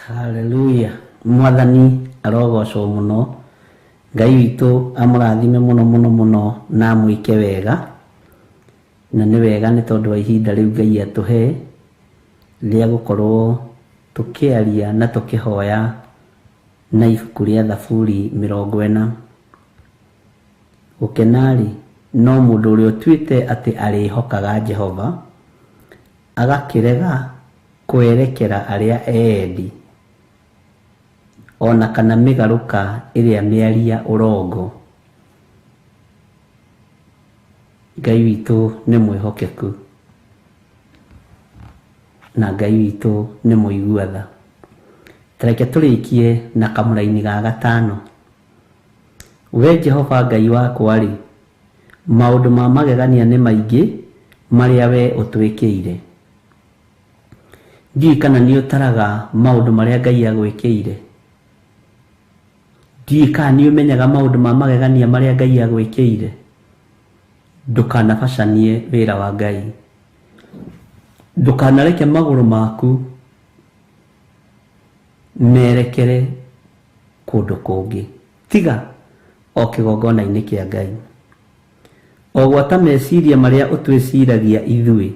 Haleluya. Mwathani arogocwo mũno. Ngai witũ amũrathime mũno mũno mũno na amwĩke wega. Na nĩ wega nĩ tondũ wa ihinda rĩu Ngai atũhe rĩa gũkorwo tũkĩaria na tũkĩhoya na ibuku rĩa Thaburi 40. Gũkena-rĩ, no mũndũ ũrĩa ũtuĩte atĩ arĩhokaga Jehova, agakĩrega kwerekera arĩa eendi, ona kana mĩgarũka ĩrĩa mĩaria ũrongo. Ngai witũ nĩ mwĩhokeku na Ngai witũ nĩ mũigua tha. Tareke tũrĩkie na kamũraini ga gatano. We Jehova Ngai wakwa-rĩ, maũndũ ma magegania nĩ maingĩ marĩa we ũtwĩkĩire. Ndiũĩ kana nĩ ũtaraga maũndũ marĩa Ngai agwĩkĩire. Ndiũĩ kana nĩ ũmenyaga maũndũ ma magegania marĩa Ngai agwĩkĩire. Ndũkanabacanie wĩra wa Ngai. Ndũkanareke magũrũ maku merekere kũndũ kũngĩ, tiga o kĩgongona-inĩ kĩa Ngai. O gwata meciria marĩa ũtwĩciragia ithuĩ,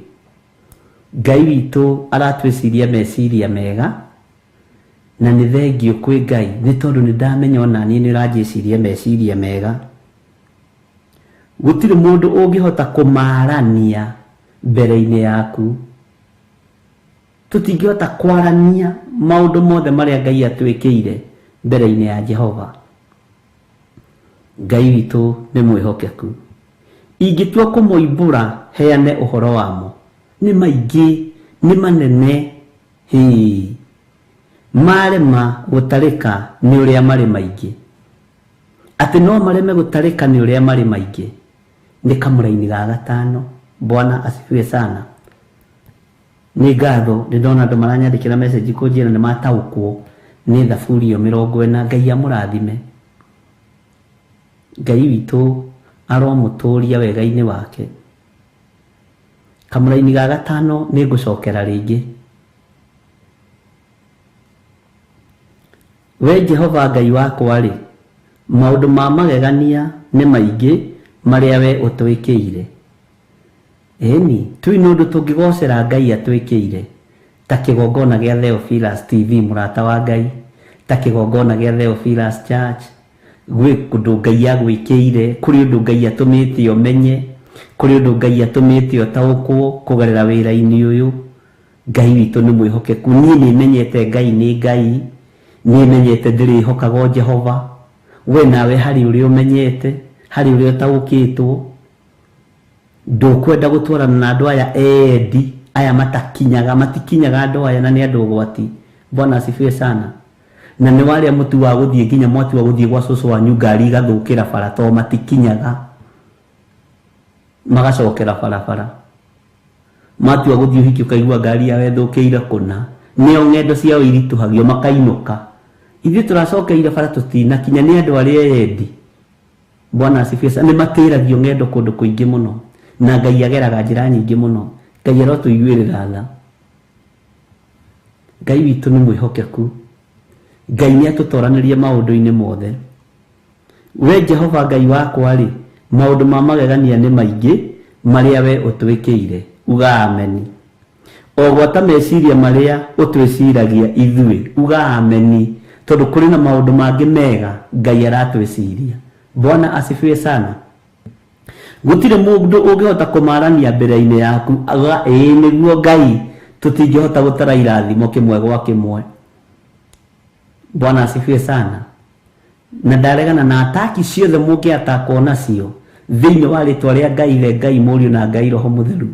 Ngai witũ aratwĩciria meciria mega, na nĩ thengio kwĩ Ngai nĩ tondũ nĩ ndamenya ona niĩ nĩ ũranjĩciria meciria mega. Gũtirĩ mũndũ ũngĩhota kũmarania mbere-inĩ yaku. Tũtingĩhota kwarania maũndũ mothe marĩa Ngai atwĩkĩire mbere-inĩ ya Jehova. Ngai witũ nĩ mwĩhokeku. Ingĩtua kũmoimbũra heane ũhoro wamo, nĩ maingĩ, nĩ manene, hĩ, marema gũtarĩka nĩ ũrĩa marĩ maingĩ. Atĩ no mareme gũtarĩka nĩ ũrĩa marĩ maingĩ. Nĩ kamũraini ga gatano. Bwana asifiwe sana. Nĩ ngatho nĩ ndona andũ maranyandĩkĩra message kũnjĩra nĩ mataũkwo nĩ Thaburi ĩyo 40. Ngai amũrathime. Ngai witũ aromũtũria wega-inĩ wake. Kamũraini ga gatano nĩ ngũcokera rĩngĩ. We Jehova Ngai wakwa-rĩ, maũndũ ma magegania nĩ maingĩ marĩa we ũtwĩkĩire. Ĩni, tũi nĩ ũndũ tũngĩgocera Ngai atwĩkĩire, ta kĩgongona gĩa Theophilus TV mũrata wa Ngai, ta kĩgongona gĩa Theophilus Church, gwĩ ũndũ Ngai agwĩkĩire, kũrĩ ũndũ Ngai atũmĩte ũmenye, kũrĩ ũndũ Ngai atũmĩte ũtaũkwo kũgerera wĩra-inĩ ũyũ. Ngai witũ nĩ mwĩhokeku. Niĩ nĩ menyete Ngai nĩ Ngai, nĩ menyete ndĩrĩhokaga o Jehova. We nawe harĩ ũrĩa ũmenyete, harĩ ũrĩa ũtaũkĩtwo. Ndũkwenda gũtwarana na andũ aya endi, aya matakinyaga, matikinyaga andũ aya na nĩ andũ ũgwati. Bwana asifiwe sana. Na nĩ warĩa mũtu wa gũthiĩ nginya mwati wa gũthiĩ gwa cũcũ wanyu ngari igathũkĩra bara tondũ matikinyaga, magacokera barabara. Matua gũthiĩ ũhiki ũkaigua ngari yao ĩthũkĩire kũna, nĩo ng'endo ciao iritũhagio makainũka. Ithuĩ tũracokeire bara tũtinakinya, nĩ andũ arĩa endi. Bwana asifiwe sana. Nĩ matĩragio ng'endo kũndũ kũingĩ mũno, na Ngai ageraga njĩra nyingĩ mũno. Ngai arotũiguĩrĩra tha. Ngai witũ nĩ mwĩhokeku. Ngai nĩ atũtoranĩrie maũndũ-inĩ mothe. We Jehova Ngai wakwa-rĩ, maũndũ ma magegania nĩ maingĩ marĩa we ũtwĩkĩire. Uga ameni. O gwata meciria marĩa ũtwĩciragia ithuĩ, uga ameni, tondũ kũrĩ na maũndũ mangĩ mega Ngai aratwĩciria. Bwana asifiwe sana. Gũtirĩ mũndũ ũngĩhota kũmarania mbere-inĩ yaku, auga ĩĩ nĩguo Ngai, tũtingĩhota gũtara irathimo kĩmwe gwa kĩmwe. Bwana asifiwe sana. Na ndaregana na ataki ciothe mũngĩatakwo nacio thĩinĩ wa rĩtwa rĩa Ngai Ithe, Ngai Mũriũ na Ngai Roho Mũtheru.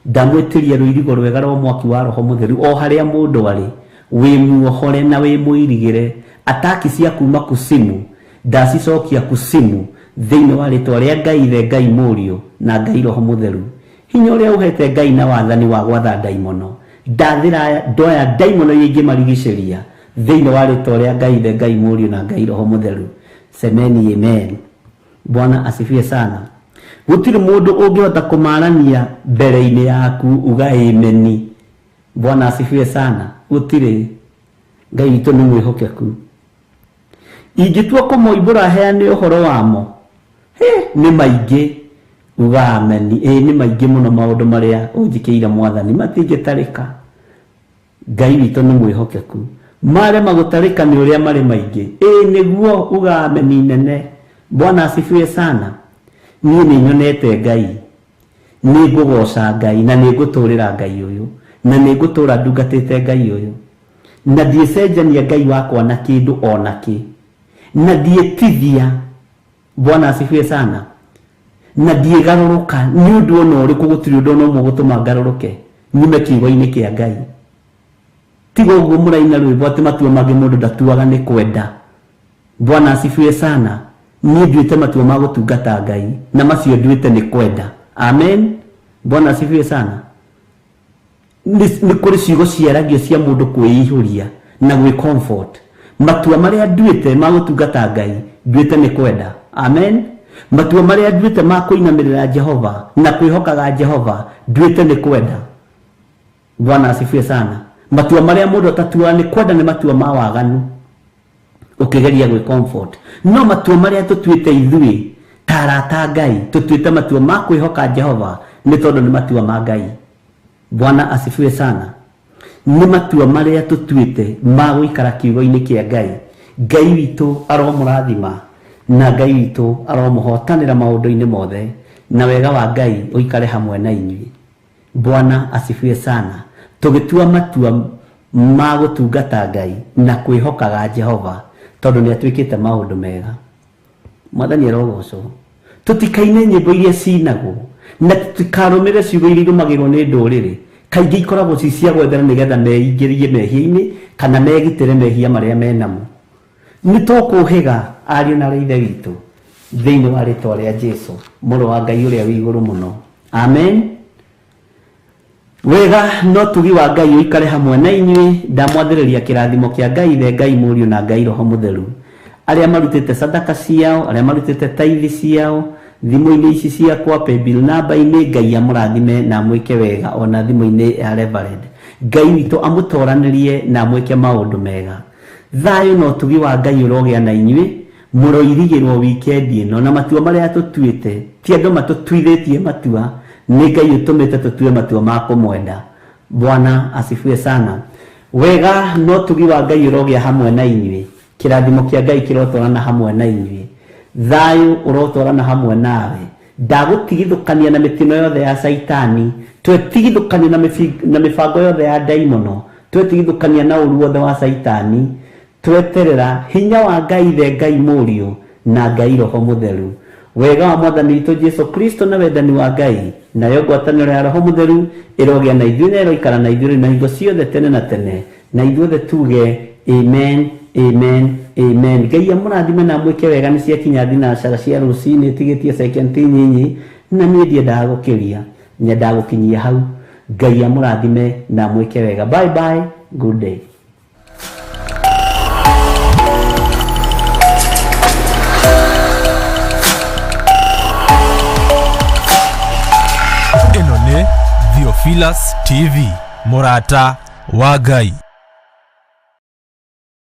Ndamwĩtĩria rũirigo rwega rwa mwaki wa Roho Mũtheru o harĩa mũndũ arĩ, wĩ muohore na wĩ mũirigĩre. Ataki cia kuma kusimu ndacicokia kusimu thĩinĩ wa rĩtwa rĩa Ngai Ithe, Ngai Mũriũ na Ngai Roho Mũtheru. Hinya ũrĩa ũhete Ngai na wathani wa gwatha ndaimono, ndathĩra ndoya ndaimono iria ingĩmarigicĩria thĩinĩ wa rĩtwa rĩa Ngai Ithe, Ngai Mũriũ na Ngai Roho Mũtheru. Semeni amen. Bwana asifiwe sana. Gũtirĩ mũndũ ũngĩhota kũmarania mbere-inĩ yaku, uga ameni. Bwana asifiwe sana. Gũtirĩ. Ngai witũ nĩ mwĩhokeku. Ingĩtua kũmoimbũra heane ũhoro wamo, hĩ, nĩ maingĩ. Uga ameni. Ĩĩ, nĩ maingĩ mũno maũndũ marĩa ũnjĩkĩire Mwathani, matingĩtarĩka. Ngai witũ nĩ mwĩhokeku. Marema gũtarĩka nĩ ũrĩa marĩ maingĩ. Ĩĩ nĩguo, uga ameni nene. Bwana asifiwe sana. Niĩ nĩ nyonete Ngai, nĩ ngũgoca Ngai na nĩ ngũtũrĩra Ngai ũyũ, na nĩ ngũtũra ndungatĩte Ngai ũyũ, na ndiĩcenjania Ngai wakwa na kĩndũ o nakĩ, na ndiĩtithia. Bwana asifiwe sana. Na ndiĩgarũrũka nĩ ũndũ ona ũrĩkũ, gũtirĩ ũndũ ona ũmwe ũgũtũma ngarũrũke nyume kiugo-inĩ kĩa Ngai. Tiga ũguo mũraina rwĩmbo atĩ matua mangĩ mũndũ ndatuaga nĩ kwenda. Bwana asifiwe sana. Niĩ nduĩte matua ma gũtungata Ngai, na macio nduĩte nĩ kwenda. Amen. Bwana asifiwe sana. Nĩ kũrĩ ciugo ciaragio cia mũndũ kwĩihũria na gwĩ comfort. Matua marĩa nduĩte ma gũtungata Ngai, nduĩte nĩ kwenda. Amen. Matua marĩa nduĩte ma kũinamĩrĩra Jehova na kwĩhokaga Jehova, nduĩte nĩ kwenda. Bwana asifiwe sana. Matua marĩa mũndũ atatuaga nĩ kwenda nĩ matua ma waganu, ũkĩgeria gwĩ comfort. No matua marĩa tũtuĩte ithuĩ ta arata Ngai, tũtuĩte matua ma kwĩhoka Jehova nĩ tondũ nĩ matua ma Ngai. Bwana asifiwe sana. Nĩ matua marĩa tũtuĩte ma gũikara kiugo-inĩ kĩa Ngai. Ngai witũ aromũrathima na Ngai witũ aromũhotanĩra maũndũ-inĩ mothe, na wega wa Ngai ũikare hamwe na inyuĩ. Bwana asifiwe sana. Tũgĩtua matua ma gũtungata Ngai na kwĩhokaga Jehova, tondũ nĩ atuĩkĩte maũndũ mega. Mwathani arogocwo. Tũtikaine nyĩmbo iria cinagwo na tũtikarũmĩrĩre ciugo iria irũmagĩrĩrwo nĩ ndũrĩrĩ. Kaingĩ ikoragwo ci cia gwethera nĩgetha meingĩrie mehia-inĩ kana megitĩre mehia marĩa menamo. Nĩ tũkũhĩga ariũ na aarĩ a Ithe witũ thĩinĩ wa rĩtwa rĩa Jesu, mũrũ wa Ngai ũrĩa wĩ igũrũ mũno. Amen. Wega no tugi wa Ngai ũikare hamwe na inyuĩ. Ndamwathĩrĩria kĩrathimo kĩa Ngai Ithe, Ngai Mũriũ na Ngai Roho Mũtheru. Arĩa marutĩte sadaka ciao, arĩa marutĩte taithi ciao thimũ-inĩ ici ciakwa, paybill namba-inĩ, Ngai amũrathime na amwĩke wega, ona thimũ-inĩ ya Reverend. Ngai witũ amũtoranĩrie na amwĩke maũndũ mega. Thayũ na ũtugi wa Ngai ũrogĩa na inyuĩ. Mũroirigĩrwo wikendi ĩno na matua marĩa tũtuĩte. Ti andũ matũtuithĩtie matua, nĩ Ngai ũtũmĩte tũtue matua ma kũmwenda. Bwana asifiwe sana. Wega na ũtugi wa Ngai ũrogĩa hamwe na inyuĩ. Kĩrathimo kĩa Ngai kĩrotwarana hamwe na inyuĩ. Thayũ ũrotwarana hamwe nawe. Ndagũtigithũkania na mĩtino yothe ya Caitani, twetigithũkania na mĩbango yothe ya ndaimono, twetigithũkania na ũru wothe wa Caitani, tweterera hinya wa Ngai Ithe, Ngai Mũriũ na Ngai Roho Mũtheru. Wega wa Mwathani witũ Jesu Kristo na wendani wa Ngai nayo ngwatanĩro ya Roho Mũtheru ĩrogĩa na ithuĩ na ĩroikara na ithuĩ rĩu na hingo ciothe tene na tene. Na ithuothe tuge amen, amen, amen. Ngai amũrathime na amwĩke wega. Nĩ ciakinya thinacara cia rũcinĩ, tigĩtie sekendi nyinyi, na niĩ ndiendaga gũkĩria, nyendaga gũkinyia hau. Ngai amũrathime na amwĩke wega. Bye bye, good day. Ĩno nĩ Theophilus TV, mũrata wa Ngai.